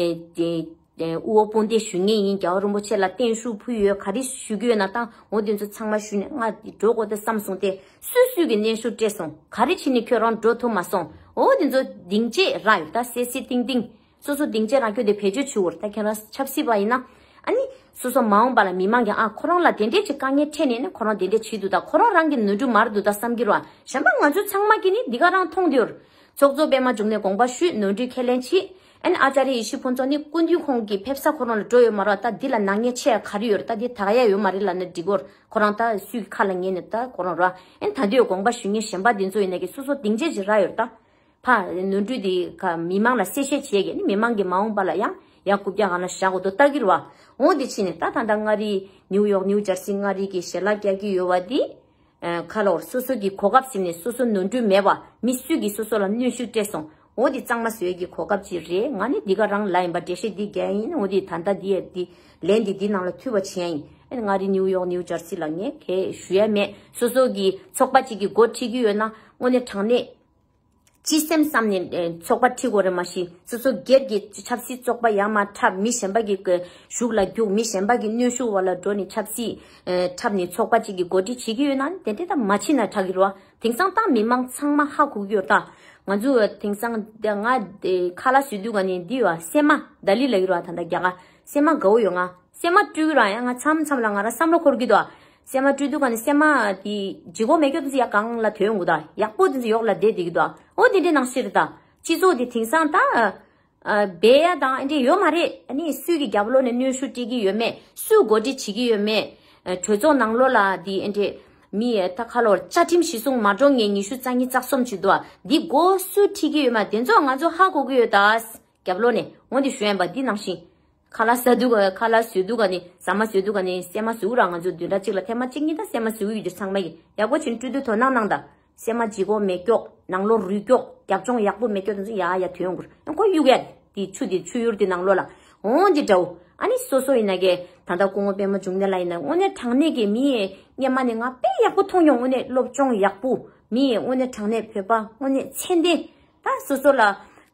ཨེ་དེ་དབུ་བ་དཔུང་འདེགས་ཞུ་མཁན་ཡིན། རྒྱལ་བ་རིན་པོ་ཆེ་ལ་བརྟན་བཞུགས་ཕུལ་ཡོད། ག་རེ་ཞུ་གི་ཡོད་ན་ད་འོ་དེ་ཚོ་ཚང་མ་ཞུས་ནས་ང་འགྲོ་དགོས་ད་བསམ་སོང་སྟེ་སུས་སུས་ཀྱི་གནོན་ཤུགས་སྤྲད་སོང་། ག་རེ་བྱས་ནས་ཁྱོད་རང་འགྲོ་ཐུབ་མ་སོང་། འོ་དེ་ཚོ་སྡིངས་ཆ་རག་ཡོད། ད་གསལ་གསལ་ཏིང་ཏིང་སོ་སོ་སྡིངས་ཆ་རག་རྒྱུ་དེ་བེད་སྤྱོད་བྱེད་དགོས། ད་ཁྱེད་རང་ཆབ་སྲིད་པ་ཡིན་ན་ཨ་ནི་སོ་སོ་མ་འོངས་པ་ལ་མི་མང་གིས་ཨ་ཁོ་རང་ལ་དེ་འདྲས་ཀྱི་དཀའ་ངལ་འཕྲད་ནས་ནི་ཁོ་རང་དེ་འདྲས་བྱེད་འདུག་ད་ཁོ་རང་རང་གི་ནོར་འཁྲུལ་མ་རེད་འདུག་ད་བསམ་གྱི་རེད་བ། གཞན་པ་ང་ཚོ་ཚང་མ་གིས་ནི་འདི་ག་རང་མཐོང་བསྡད་ཡོད་རེད། ཚོགས་གཙོ་པད་མ་འབྱུང་གནས་དགོངས་པ་ཞུས། ནོར་འཁྲུལ་ཁས་ལེན་བྱས། ཨ་ནི་ཨ་ཅཱརྱ་ཡེ་ཤེས་ཕུན་ཚོགས་ནི་སྐུ་མདུན་ཁོང་གི་ཕེབས་ས་ཁོ་རང་ལ་འགྲོ་ཡོད་མ་རེད། ད་འདི་ལ་ནག་ཉེས་ཆེ་ཡ་ག་རེ་ཡོད་རེད། ད་འདི་དག་ཡ་ཡོད་མ་རེད་ལབ་ན་འགྲིག་གོ། ཁོ་རང་ད་སུའི་ཁ་ལ་ཉན་ནས་ད་ཁོ་རང་ར། ཨ་ནི་ད་འདི་དགོངས་པ་ཞུ་མཁན་གཞན་པ་འདི་ཚོ་ཡིན་ན་གི་སོ་སོ་སྡིངས་ཆ་ཅིག་རག་ཡོད་རེད། ད་ཕ་ནོར་འཁྲུལ་འདི་ག་མི་མང་ལ་གསལ་བཤད་བྱེད་ཀྱི་ནི་མི་མང་གི་མ་འོངས་པ་ལ་ཡང་ཡ་རྐུབ་བཀྱག་སྒང་ལ་བཞག་དགོས་འདུག་ལྟ་གི་རེད་བ། འོ་འདི་ཕྱིན་ནས་ད་ད་ལྟ་མངའ་རིས་ནིའུ་ཡོག་ནིའུ་ཇར་སི་མངའ་རིས་ཀྱི་ཞལ་ལག་རྒྱག་གི་ཡོད་བ་འདི། ཁ་ལོར་སོ་སོ་གི་གོ་སྐབས་ཟིན་ནས་སོ་སོ་ནོར་འཁྲུལ་མེད་པ་མི་སུས་ཀྱིས་སོ་སོ་ལ་གནོན་ཤུགས་སྤྲད་སོང་། འོ་འདི་གཙང་མ་བཟོ་ཡས་ཀྱི་གོ་སྐབས་ཅིག་རེད། ང་ནི་འདི་ག་རང་ལ་ཡིན་པ་འགྲེལ་བཤད་འདི་རྒྱག་ཡིན། འོ་འདི་ད་ལྟ་འདི་ཡ་འདི་ལན་འདི་འདི་ནང་ལ་ཐུག་པ་བྱས་ཡིན། ཨ་ནི་མངའ་རིས་ནིའུ་ཡོག་ནིའུ་ཇར་སི་ལ་ངས་གས་ཞུ་ཡ་མེད། སོ་སོ་གི་ཚོགས་པ་ཅིག་གི་འགོ་ཁྲིད་ཀྱི་ཡོད་ན་དངོས་གནས་དྲང་གནས་ སྤྱི་སེམས་བསམ་ནས་ཨེ་ཚོགས་པ་ཁྲིད་དགོས་རེད། མ་གཞི་སོ་སོ་སྒེར་གྱི་ཆབ་སྲིད་ཚོགས་པ་ཡར་མར་འཁྲབ། མི་གཞན་པ་གི་གཞུག་ལ་རྒྱུག། མི་གཞན་པ་གི་གནོན་ཤུགས་འོག་ལ་འགྲོ་ནས་ཆབ་སྲིད་ཨེ་འཁྲབ་ནས་ཚོགས་པ་གཅིག་གི་འགོ་ཁྲིད་བྱེད་ཀྱི་ཡོད་ན་དེ་འདྲ་ད་མ་བྱེད་ན་དྲག་གི་རེད་བ། དེང་སང་ད་མི་མང་ཚང་མ་ཧ་གོ་གི་ཡོད་ད། ང་ཚོ་དེང་སང་ད་ང་དེ་ཁ་ལག་བཟོས་དུས་ག་ནས་འདི་ཡོད་སྲན་མ་ད་ལི་ལབ་ཀྱི་རེད་བ། ད་ད་རྒྱ་གར་སྲན་མ་དགའ་བོ་ཡོད། ང་སྲན་མ་སྤྲུལ་གྱི་རེད་ཡ། ང་མཚམས་མཚམས་ལ་ང་རང་བསམ་བློ་འཁོར་གྱི་འདུག་སྲན་མ་སྤྲུལ་དུས་ག་ནས་སྲན་མ་དེ་ལྗིད་ཁོག་མེད་སྐྱོ་དེ་ཚོ་ཡར་སྒང་ལ་ཐོན་འོང་གི་འདུག་ཡག་པོ་དེ་ཚོ་འོག་ལ་བསྡད་བསྡད་ཀྱི་འདུག་འོ་དེ་འདྲའི་ནང་བཞིན་རེད་ད། སྤྱི་ཚོགས་དེ་དེང་སང་ད། ཨ། སྦས་ཡ་དང་ཨ་འདྲས་ཡོད་མ་རེད། ཨ་ནི་སུས་ཀྱི་རྒྱབ་ལོགས་ནས་གནོན་ཤུགས་སྤྲད་ཀྱི་ཡོད་མེད། སུས་འགོ་ཁྲིད་བྱེད་ཀྱི་ཡོད་མེད། ཨ། གྲོས་ཚོགས་ནང་ལོགས་ལ་འདི་ཨ་འདྲས་མི་ད་ཁ་ལོར་བཅའ་ཁྲིམས་གཞི་བཟུང་མ་འགྲོ་ངས་ཉི་ཤུ་རྩ་གཉིས་རྩ་གསུམ་བྱེད་དོ། འདི་འགོ་སུས་ཁྲིད་ཀྱི་ཡོད་མེད་དེ་ཚོ་ང་ཚོ་ཧ་གོ་གི་ཡོད་ད། རྒྱབ་ལོགས་ནས་འོ་འདི་ཞུ་ཡན་པ་འདི་ནང་བཞིན། ཁ་ལག་ཟ་དུས་ག་ཁ་ལག་བཟོས་དུས་ག་ནས་ཟ་མ་བཟོས་དུས་ག་ནས་སྲན་མ་བཟོས་ར། ང་ཚོ་བདུན་ཕྲག་གཅིག་ལ་ཐེངས་མ་གཅིག་གཉིས་ད་སྲན་མ་བཟོས་ཡོད་དེ་ཚང་མ་གི་ཡག་པོ་བྱིན་སྤྲོད་དུས་དོ་སྣང་གནང་ད། སྲན་མ་ལྗིད་ཁོག་མེད་སྐྱོག་ནང་ལོགས་རུལ་སྐྱོག་རྒྱབ་ལྗོངས་ཡག་པོ་མེད་སྐྱོག་དེ་ཚོ་ཡ་ཡ་ཐོན་ཡོང་གི་རེད། ཁོ་གཡུག་ཡ་དེ་ཆུ་དེ་ཆུ་ཡུར་དེ་ནང་ལོགས་ལ་འོང་དེ་འདྲ་བོ། ཨ་ནི་སོ་སོ་ཡིན་ན་གི་ད་ལྟ་སྐུ་ངོ་པད་མ་འབྱུང་གནས་ལགས་ཡིན་ན་དངོས་གནས་དྲང་གནས་ཀྱི་མི་སྔོན་མ་ནས་ང་དཔེ་ཡག་པོ་མཐོང་མྱོང་། དངོས་གནས་སློབ་སྦྱོང་ཡག་པོ། མི་དངོས་གནས་དྲང་གནས་བོད་པ་དངོས་གནས་ཚད་ལྡན། ད་སོ་སོ་ལ་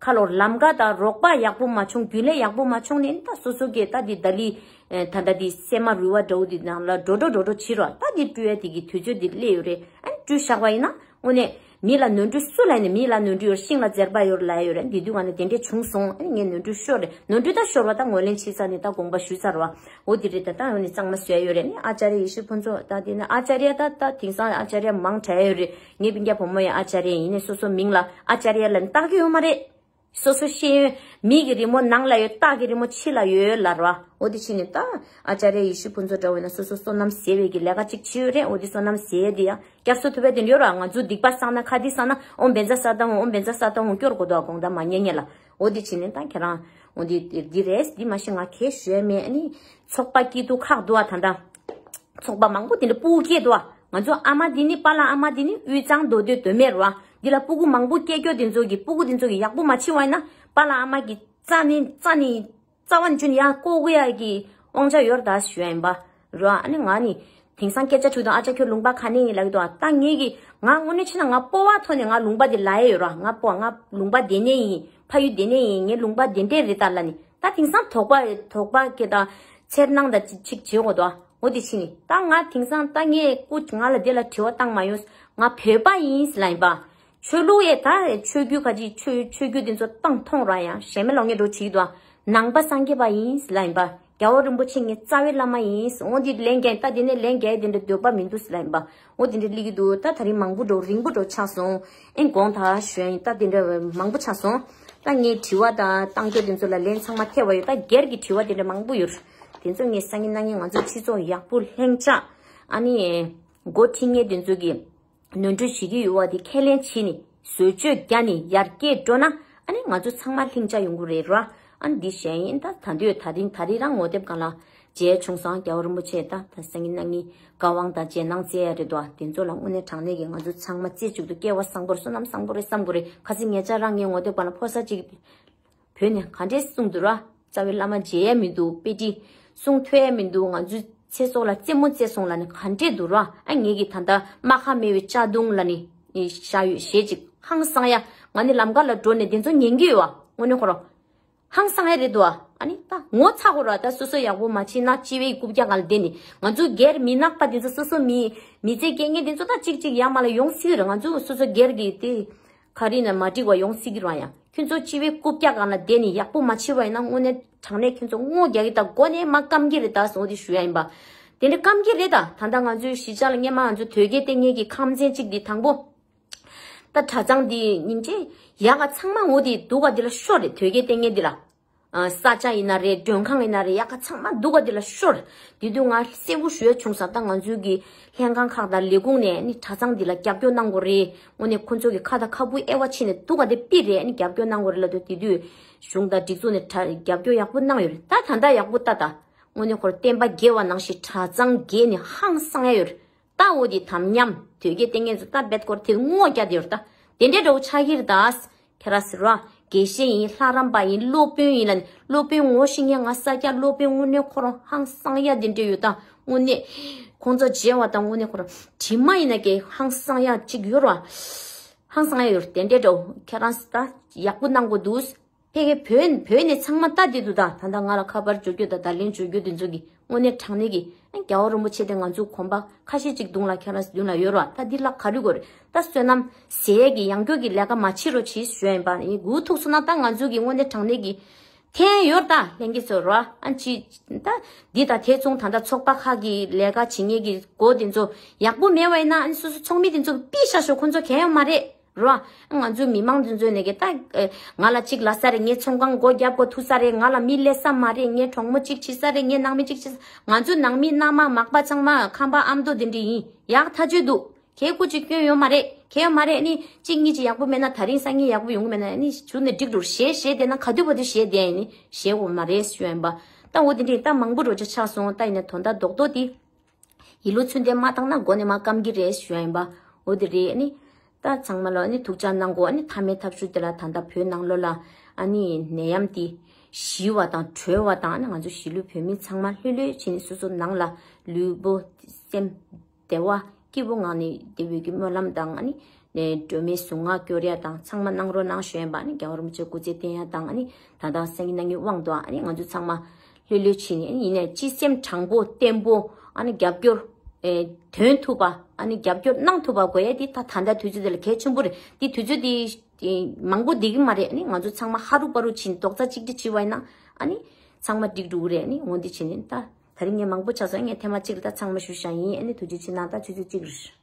ཁ་ལོར་ལམ་ཀ་དང་རོགས་པ་ཡག་པོ་མ་བྱུང་། རྒྱུན་ལས་ཡག་པོ་མ་བྱུང་ནས་ད་སོ་སོ་གི་ད་འདི་ད་ལི་ཨེ་ད་ད་འདི་སྲན་མ་རུལ་བ་འདྲ་བོ་འདི་ནང་ལ་འགྲོ་འགྲོ་འགྲོ་འགྲོ་བྱེད་རོགས། ད་འདི་སྤྲུལ་ཡ་དེ་གི་དུས་ཚོད་འདི་སླེབས་ཡོད་རེད། ཨ་ནི་སྤྲུལ་བཞག་པ་ཡིན་ན་དངོས་གནས་མི་ལ་ནོར་འཁྲུལ་སུ་ལ་ཡིན་ནས་མི་ལ་ནོར་འཁྲུལ་ཡོད། ཤིང་ལ་ཟེར་པ་ཡོད་ལ་ཡོད་རེད། འདི་དུས་ག་ནས་དེ་འདྲས་བྱུང་སོང་། ཨ་ནི་ངས་ནོར་འཁྲུལ་ཤོར་རེད། ནོར་འཁྲུལ་ད་ཤོར་བ་ད་ངོས་ལེན་བྱེད་ས་ནས་ད་དགོངས་པ་ཞུས་ཚར་བ། འོ་དེ་རེད། ད་ལྟ་འོ་ནི་གཙང་མ་བཟོས་ཡོད་རེད། ནི་ཨ་ཅཱ་རི་ཡེ་ཤེས་ཕུན་ཚོགས་ད་དེ་ནི་ཨ་ཅཱ་རི་ཡ་ད་ད་དེང་སང་ཨ་ཅཱ་རི་ཡ་མང་དྲགས་ཡོད་རེད། ངའི་སྤུན་ཀྱག་བུ་མོ་ཡང་ཨ་ཅཱ་རི་ཡ་ཡིན་ནི་སོ་སོ་མིང་ལ་ཨ་ཅཱ་རི་ཡ་ལ་ནི་བཏགས་ཀྱི་ཡོད་མ་རེད། སོ་སོ་ཤེས་ཡོན་མིག་གི་རི་མོ་ནང་ལ་ཡོད། སྟག་གི་རི་མོ་ཕྱི་ལ་ཡོད་ལབ་ར། འོ་དེ་ཕྱིན་ནི་ད་ཨ་ཅཱ་རི་ཡ་ཡེ་ཤེས་ཕུན་ཚོགས་འདྲ་བོ་ཡིན་ན་སོ་སོ་བསོད་ནམས་ཟད་པའི་གི་ལས་ཀ་ཅིག་བྱེད་ཡོད་རེད། འོ་དེ་བསོད་ནམས་ཟད་ཡ་དེ་ཡང་བསྐྱར་གསོ་ཐུབ་པ་དེ་ཡོད་ར། ང་ཚོ་སྡིག་པ་བསགས་ན་ཁ་དེ་བསགས་ན་ཨོཾ་བཛྲ་ས་ཏྭ་ཧཱུྃ། ཨོཾ་བཛྲ་ས་ཏྭ་ཧཱུྃ་སྐྱོར་དགོས་དོ། དགོངས་དག་མ་ཉན་ཉན་ལ། འོ་དེ་ཕྱིན་ནི་ད་ཁྱེད་རང་འོ་འདི་འདི་རེད། འདི་མ་གཞི་ང་གལ་ཞུ་ཡ་མེད། ཨ་ནི་ཚོགས་པ་སྐྱིད་སྡུག་ཁག་འདུག་བ། ད་ལྟ་ཚོགས་པ་མང་པོ་དེ་འདྲ་སྤུ་གུ་སྐྱེས་འདུག་བ། ང་ཚོ་ཨ་མ་འདི་ནི་པཱ་ལགས་ཨ་མ་འདི་ནི་དབུས་གཙང་མདོ་སྟོད་མདོ་སྨད་རེད་བ། འདི་ལ་སྤུ་གུ་མང་པོ་སྐྱེས་སྐྱོ་དེ་ཚོ་གི་སྤུ་གུ་དེ་ཚོ་གི་ཡག་པོ་མ་བྱེད་བ་ཡིན་ན་པཱ་ལགས་ཨ་མ་གི་རྩ་ནི་རྩ་ནི་རྩ་བ་ནི་ཆུ་ནི་ཡར་བཀོག་གི་ཡ་གི་དབང་ཆ་ཡོད་རེད་ད་ཞུ་ཡ་ཡིན་པ་རེད་བ། ཨ་ནི་ང་ནི་དེང་སང་སྐད་ཆ་དྲིས་དང་ཨ་ཅག་ཁྱོད་ལུང་པ་ག་ནས་ཡིན་ལབ་ཀྱི་འདུག་བ། ད་ངེད་ཀྱི་ང་དངོས་གནས་བྱས་ན་ང་སྤོབས་པ་ཐོག་ནས་ང་ལུང་པ་འདི་ལབ་ཡ་ཡོད་རེད་བ། ང་སྤོབས་པ། ང་ལུང་པ་འདི་ནས་ཡིན། ཕ་ཡུལ་འདི་ནས་ཡིན། ངའི་ལུང་པ་འདི་འདྲས་རེད་ད་ལབ་ནི། ད་དེང་སང་དོགས་པ་དོགས་པ་སྐྱེ་དང་འཚེར་སྣང་དང་ཅིག་ཅིག་བྱེད་དགོས་དོ། འོ་དེ་ཕྱིན་ནི་ད་ང་དེང་སང་ད་ངས་སྐུ་ང་ལ་དེ་ལ་དྲི་བ་བཏང་མ་ཡོང་། ང་བོད་པ་ཡིན་ལབ་ཡིན་པ། ཆོས་ལུགས་ཡས་ད་ཆོས་བརྒྱུད་ཁ་ཅིག་ཆོས་ཆོས་བརྒྱུད་དེ་ཚོ་བཏང་མཐོང་ར་ཡང་གཞན་མེད་ལོག་ངས་འགྲོ་བྱེད་ཀྱི་འདུག་ནང་པ་སངས་རྒྱས་པ་ཡིན་ལབ་ཡིན་པ། རྒྱལ་བ་རིན་པོ་ཆེ་ངའི་རྩ་བའི་བླ་མ་ཡིན། འོ་འདི་ལན་རྒྱག་ད་དེ་ནས་ལན་རྒྱག་དེ་འདྲ་འདོད་པ་མི་འདུག་ལབ་ཡིན་པ། འོ་དེ་འདྲ་སླེབས་ཀྱི་འདུག་ད་ད་རིང་མང་པོ་འགྲོ་རིང་པོ་འགྲོ་ཆགས་སོང་། ཨེ་དགོངས་དག་ཞུ་ཡིན། ད་དེ་འདྲ་མང་པོ་ཆགས་སོང་། ད་ངའི་དྲི་བ་དང་བཏང་རྒྱུ་དེ་ཚོ་ལ་ལན་ཚང་མ་ཐེབས་པ་ཡོད། ད་སྒེར་གྱི་དྲི་བ་དེ་འདྲ་མང་པོ་ཡོད། དེ་ཚོ་ངས་སང་ཉིན་གནངས་ཉིན་ང་ཚོ་སྤྱི་ཚོགས་ཡག་པོ་ལྷིང་འཇགས། ཨ་ནི་འགོ་ཁྲིད་མཁན་དེ་ཚོ་གིས་ནོར་འཁྲུལ་བྱེད་ཀྱི་ཡོད་པ་དེ་ཁས་ལེན་བྱས་ནས་བཟོ་བཅོས་བརྒྱབ་ནས་ཡར་སྐྱེད་འགྲོ་ན་ཨ་ནི་ང་ཚོ་ཚང་མ་ལྷིང་འཇགས་ཡོང་གི་རེད་ར། ཨ་ནི་འདི་གཞན་ཡིན་ད། ད་འདོད་ད་རིང་ད་རིང་རང་ངོ་དེབ་སྒང་ལ་མཇལ་བྱུང་སོང་། རྒྱལ་བ་རིན་པོ་ཆེ་ད་ད་སང་ཉིན་གནངས་ཉིན་བཀའ་དབང་དང་རྗེས་གནང་སྩལ་ཡ་རེད་དོ། དེ་ཚོ་ལ་དངོས་གནས་དྲང་གནས་ཀྱི་ང་ཚོ་ཚང་མ་རྩེ་གཅིག་ཏུ་སྐལ་བ་བཟང་པོ་རེད། བསོད་ནམས་བཟང་པོ་རེད་བསམ་དགོས་རེད། ཁ་སང་ཉེ་ཆར་རང་ངའི་ངོ་དེབ་སྒང་ལ་ཕོ་གསར་གཅིག་བོད་ནས་ག་འདྲས་གསུངས་འདུག་ར། རྩ་བའི་བླ་མ་མཇལ་ཡ་མི་འདུག་དཔེ་ཁྲིད་གསུང་ཐོས་ཡ་མི་འདུག་ང་ཚོའི་ཚེ་སྲོག་ལ་རྩེད་མོ་རྩེ་སོང་ལབ་ནས་ག་འདྲས་འདུག་ར། ཨ་ངེད་ཀྱི་ད་ལྟ་རྨ་ཁ་མེད་པའི་ལྕགས་མདུང་ལབ་ནས་བཞག་ཡོད། གཞས་གཅིག་ཧང་སང་ཡ། ང་ནི་ལམ་ཁ་ལ་འགྲོ་ནས་དེ་ཚོ་ཉན་གྱི་ཡོད་བ། དངོས་གནས་ཁོ་རང་ཧང་སང་ཡ་རེད་འདུག་ཨ་ནི་ད་ངོ་ཚ་དགོས་ར། ད་སོ་སོ་ཡག་པོ་མ་བྱས་ན་སྤྱི་བའི་རྐུབ་བཀྱག་སྒང་ལ་བསྡད་ནས་ང་ཚོ་སྒེར་མི་ནག་པ་དེ་ཚོ་སོ་སོ་མི་མི་ཚེ་སྐྱེལ་མཁན་དེ་ཚོ་ད་གཅིག་གཅིག་ཡར་མར་ལ་ཡོང་སྲིད་རེད། ང་ཚོ་སོ་སོ་སྒེར་གྱི་དེ། ག་རེ་ན་མ་འགྲིག་པ་ཡོང་སྲིད་ཀྱི་རེད་ཡ། ཁྱོད་ཚོ་སྤྱི་བའི་རྐུབ་བཀྱག་སྒང་ལ་བསྡད་ནས་ཡག་པོ་མ་བྱེད་པ་ཡིན་ན་དངོས་གནས་དྲང་གནས་ཁྱོད་ཚོ་རྔོ་རྒྱག་གི་ད། མགོ་ནས་མར་སྐམ་གྱི་རེད་ད་ཟེར་འོ་དེ་ཞུ་ཡ་ཡིན་པ། དེ་འདྲ་སྐམ་གྱི་རེད་ད། ད་ལྟ་ང་ཚོའི་གཞིས་ཆགས་ལ་སྔས་མ་ང་ཚོ་དོལ་རྒྱལ་བསྟེན་མཁན་གྱི་ཁང་ཚན་གཅིག་འདི་དང་པོ། ད་གྲྭ་ཚང་འདི་སྙིང་རྗེ་ཡག་ག་ཚང་མ་འོ་དེ་སྡུག་ག་འདི་ལ་ཤོར་རེད། དོལ་རྒྱལ་བསྟེན་མཁན་འདི་ལ། ས་ཆ་ཡིན་ན་རེད། མགྲོན་ཁང་ཡིན་ན་རེད། ཡག་ག་ཚང་མ་སྡུག་ག་འདི་ལ་ཤོར། དེ་དུས་ང་གསལ་པོ་ཞུ་ཡ་བྱུང་ས། ད་ང་ཚོའི་གི་ལྷན་ཁང་ཁག་དང་ལས་ཁུངས་ནས་ནི་གྲྭ་ཚང་འདི་ལ་རྒྱབ་སྐྱོར་གནང་དགོས་རེད། དངོས་གནས་ཁོ་ཚོ་གི་ཁ་དང་ཁ་སྤུ་དབྱེ་བ་ཕྱེ་ནས་སྡུག་ག་འདི་ཕུད་རེད། ནི་རྒྱབ་སྐྱོར་གནང་དགོས་རེད་ལབ་དུས་དེ་དུས་གཞུང་དང་སྒྲིག་འཛུགས་ནས་གྲ་རྒྱབ་སྐྱོར་ཡག་པོ་གནང་ཡོད་རེད། ད་ད་ལྟ་ཡག་པོ་ལྟ་ད། དངོས་གནས་ཁོ་རང་བསྟན་པ་རྒྱས་པ་ནང་བཞིན་གྲྭ་ཚང་རྒྱས་ནས་ཧང་སང་ཡ་ཡོད་རེད། ད་འོ་དེ་དམ་ཉམས་དོལ་རྒྱལ་བསྟེན་མཁན་ཚོ་ད་རྦད་སྐོར་དེ་རྔོ་རྒྱག་བསྡད་ཡོད་རེད་ད། དེ་འདྲའི་འདྲ་བོ་ཆགས་ཀྱི་རེད་ད། ཁྱེད་རང་ཟེར་བ། དགེ་བཤེས་ཡིན། ལྷ་རམས་པ་ཡིན། སློབ་དཔོན་ཡིན་ལབ་ནས། སློབ་དཔོན་ངོ་ཤེས་མཁན་ང་ས་སྐྱ་སློབ་དཔོན་དངོས་གནས་ཁོ་རང་ཧང་སང་ཡ་དེ་འདྲ་ཡོད་ད། དངོས་གནས་ཁོང་ཚོ་མཇལ་བ་དང་དངོས་གནས་ཁོ་རང་དྲི་མ་ཡིན་ན་ཀྱེ་ཧང་སང་ཡ་གཅིག་ཡོད་རེད་བ། ཧང་སང་ཡ་ཡོད་དེ་འདྲས་འགྲོ། ཁྱེད་རང་ད་ཡག་པོ་གནང་དགོས་འདུག་ཕ་གི་བོད་བོད་ནས་ཚང་མ་ལྟ་བསྡད་འདུག་ད་ད་ལྟ་ང་ལ་ཁ་པར་འབྱོར་རྒྱུ་དང་བརྡ་ལན་འབྱོར་རྒྱུ་དེ་ཚོ་གི་དངོས་གནས་དྲང་གནས་ཀྱི་ཨ་རྒྱལ་བ་རིན་པོ་ཆེ་དེ་ང་ཚོའི་གོམ་པ་ཁ་ཤས་ཅིག་མདུན་ལ་ཁྱེད་རང་མདུན་ལ་ཡོད་རེད་བ། ད་འདི་ལ་ག་རེ་དགོས་རེད། ད་བསོད་ནམས་ཟེར་ཡས་ཀྱི་ཡང་སྐྱོ་གི་ལས་ཀ་མ་བྱེད་རོགས་བྱེད་ཞུ་ཡ་ཡིན་པ། ཡིན་དགོས་ཐུག་སོང་ན་ད་ང་ཚོ་གི་དངོས་གནས་དྲང་གནས་ཀྱི་འཐེན་ཡོད་ད་ལྷན་རྒྱས་ཚོ་རོ། ཨ་ཅི་ད་འདི་ད་ཐེ་ཚོང་ད་ད་ཚོགས་པ་ཁག་གི་ལས་ཀ་བྱེད་མཁན་གྱི་སྒོ་དེ་ཚོ་ཡག་པོ་མེད་པ་ཡིན་ན་ཨ་སོ་སོ་ཚོགས་མི་དེ་ཚོ་ཕུད་བཞག་ཤོག་ཁོང་ཚོ་གལ་ཡོད་མ་རེད། རོ། ང་ཚོའི་མི་མང་འདི་ཚོ་ནས་ཀྱི་ད་ཨེ། ང་ལ་གཅིག་ལབ་ས་རེད། ངའི་ཚོང་ཁང་སྒོ་རྒྱབ་དགོས་ཐུག་ས་རེད། ང་ལ་མི་སླེབས་ས་མ་རེད། ངའི་གྲོགས་མོ་གཅིག་བྱེད་ས་རེད། ངའི་ནང་མི་གཅིག་བྱེད་ས། ང་ཚོའི་ནང་མི་མནའ་མ་མག་པ་ཚང་མ་ཁམས་པ་ཨ་མདོ་འདི་འདྲ་ཡིན། ཡག་ཐག་ཆོད་འདུག་ཁྱེད་སྐུ་གཅིག་སྐྱོན་ཡོད་མ་རེད། ཁྱེད་ཡོད་མ་རེད། ནི་གཅིག་གཉིས་ཅིག་ཡག་པོ་མེད་ན་ད་རིང་སང་ཉིན་ཡག་པོ་ཡོང་གི་མེད་ན་ནི་བྱུང་ནས་འགྲིག་འགྲོ་ཞེས་ཞེས་བསྡད་ན་ག་དུས་བར་དུ་ཞེས་བསྡད་ཡིན་ནི་ཞེས་འོ་མ་རེད་ཞུ་ཡིན་པ། ད་འོ་དེ་འདྲས་ད་མང་པོ་རོ་ཅིག་ཆགས་སོང་། ད་ཡིན་ན་དོན་དག་རྡོག་རྡོག་དེ། ཡིད་བློ་ཚུན་ལྡན་མ་བཏང་ན་མགོ་ནས་མར་སྐམ་གྱི་རེད་ཞུ་ཡ་ཡིན་པ། འོ་དེ་རེད། ཨ་ནི་ད་ཚང་མ་ལ་ཨ་ནི་ཐུགས་ཅག་གནང་དགོས། ཨ་ནི་མཐའ་མའི་ཐབས་ཤུགས་དེ་ལ་ད་ལྟ་བོད་ནང་ལོགས་ལ་ཨ་ནི་ནད་ཡམས་དེ་ཞི་བ་དང་གྲོལ་བ་དང་། ཨ་ནི་ང་ཚོ་གཞིས་ལུས་བོད་མི་ཚང་མ་ལྷོད་ལྷོད་བྱས་ནས་སོ་སོ་ནང་ལ་ལུས་པོ་སེམས་བདེ་བ་སྐྱིད་པོ་ངང་ནས་བདེ་བའི་གི་སྨོན་ལམ་དང་། ཨ་ནི་ནས་སྒྲོལ་མའི་གཟུངས་སྔགས་སྐྱོར་ཡ་དང་ཚང་མ་གནང་རོགས་གནང་ཞུ་ཡ་ཡིན་པ། ཨ་ནི་རྒྱལ་བ་རིན་པོ་ཆེ་སྐུ་ཚེ་བརྟན་ཡ་དང་། ཨ་ནི་ད་ལྟ་སང་ཉིན་གནངས་ཉིན་དབང་དུ་ཨ་ནི་ང་ཚོ་ཚང་མ་ལྷོད་ལྷོད་བྱས་ནས། ཨ་ནི་ཡིན་ནའི་སྤྱི་སེམས་དྲང་པོ་བརྟན་པོ། ཨ་ནི་རྒྱབ་སྐྱོར་ཨེ་དོན་ཐུབ་པ། ཨ་ནི་རྒྱབ་སྐྱོར་གནང་ཐུབ་པ་དགོས་ཡ་དེ་ད་ད་ལྟ་དུས་ཚོད་དེ་ལ་གལ་ཆེན་པོ་རེད། དེ་དུས་ཚོད་དེ་དེ་མང་པོ་བསྡད་ཀྱི་མ་རེད། ཨ་ནི་ང་ཚོ་ཚང་མ་ཧ་རུ་པ་རུ་བྱས་ནས་རྡོག་རྩ་གཅིག་སྒྲིལ་བྱས་པ་ཡིན་ན་ཨ་ནི་ཚང་མ་འགྲིག་འགྲོ་གི་རེད། ཨ་ནི་འོ་འདི་བྱས་ནས་ད་ད་རིང་ངས་མང་པོ་ཆགས་སོང་། ངས་ཐེངས་མ་གཅིག་ལ་ད་ཚང་མ་ཞུ་བཞག་ཡིན། ཨ་ནི་ཐུགས་རྗེ་ཆེ་གནང་། ད་ཆུ་ཚོད་གཅིག་རེད།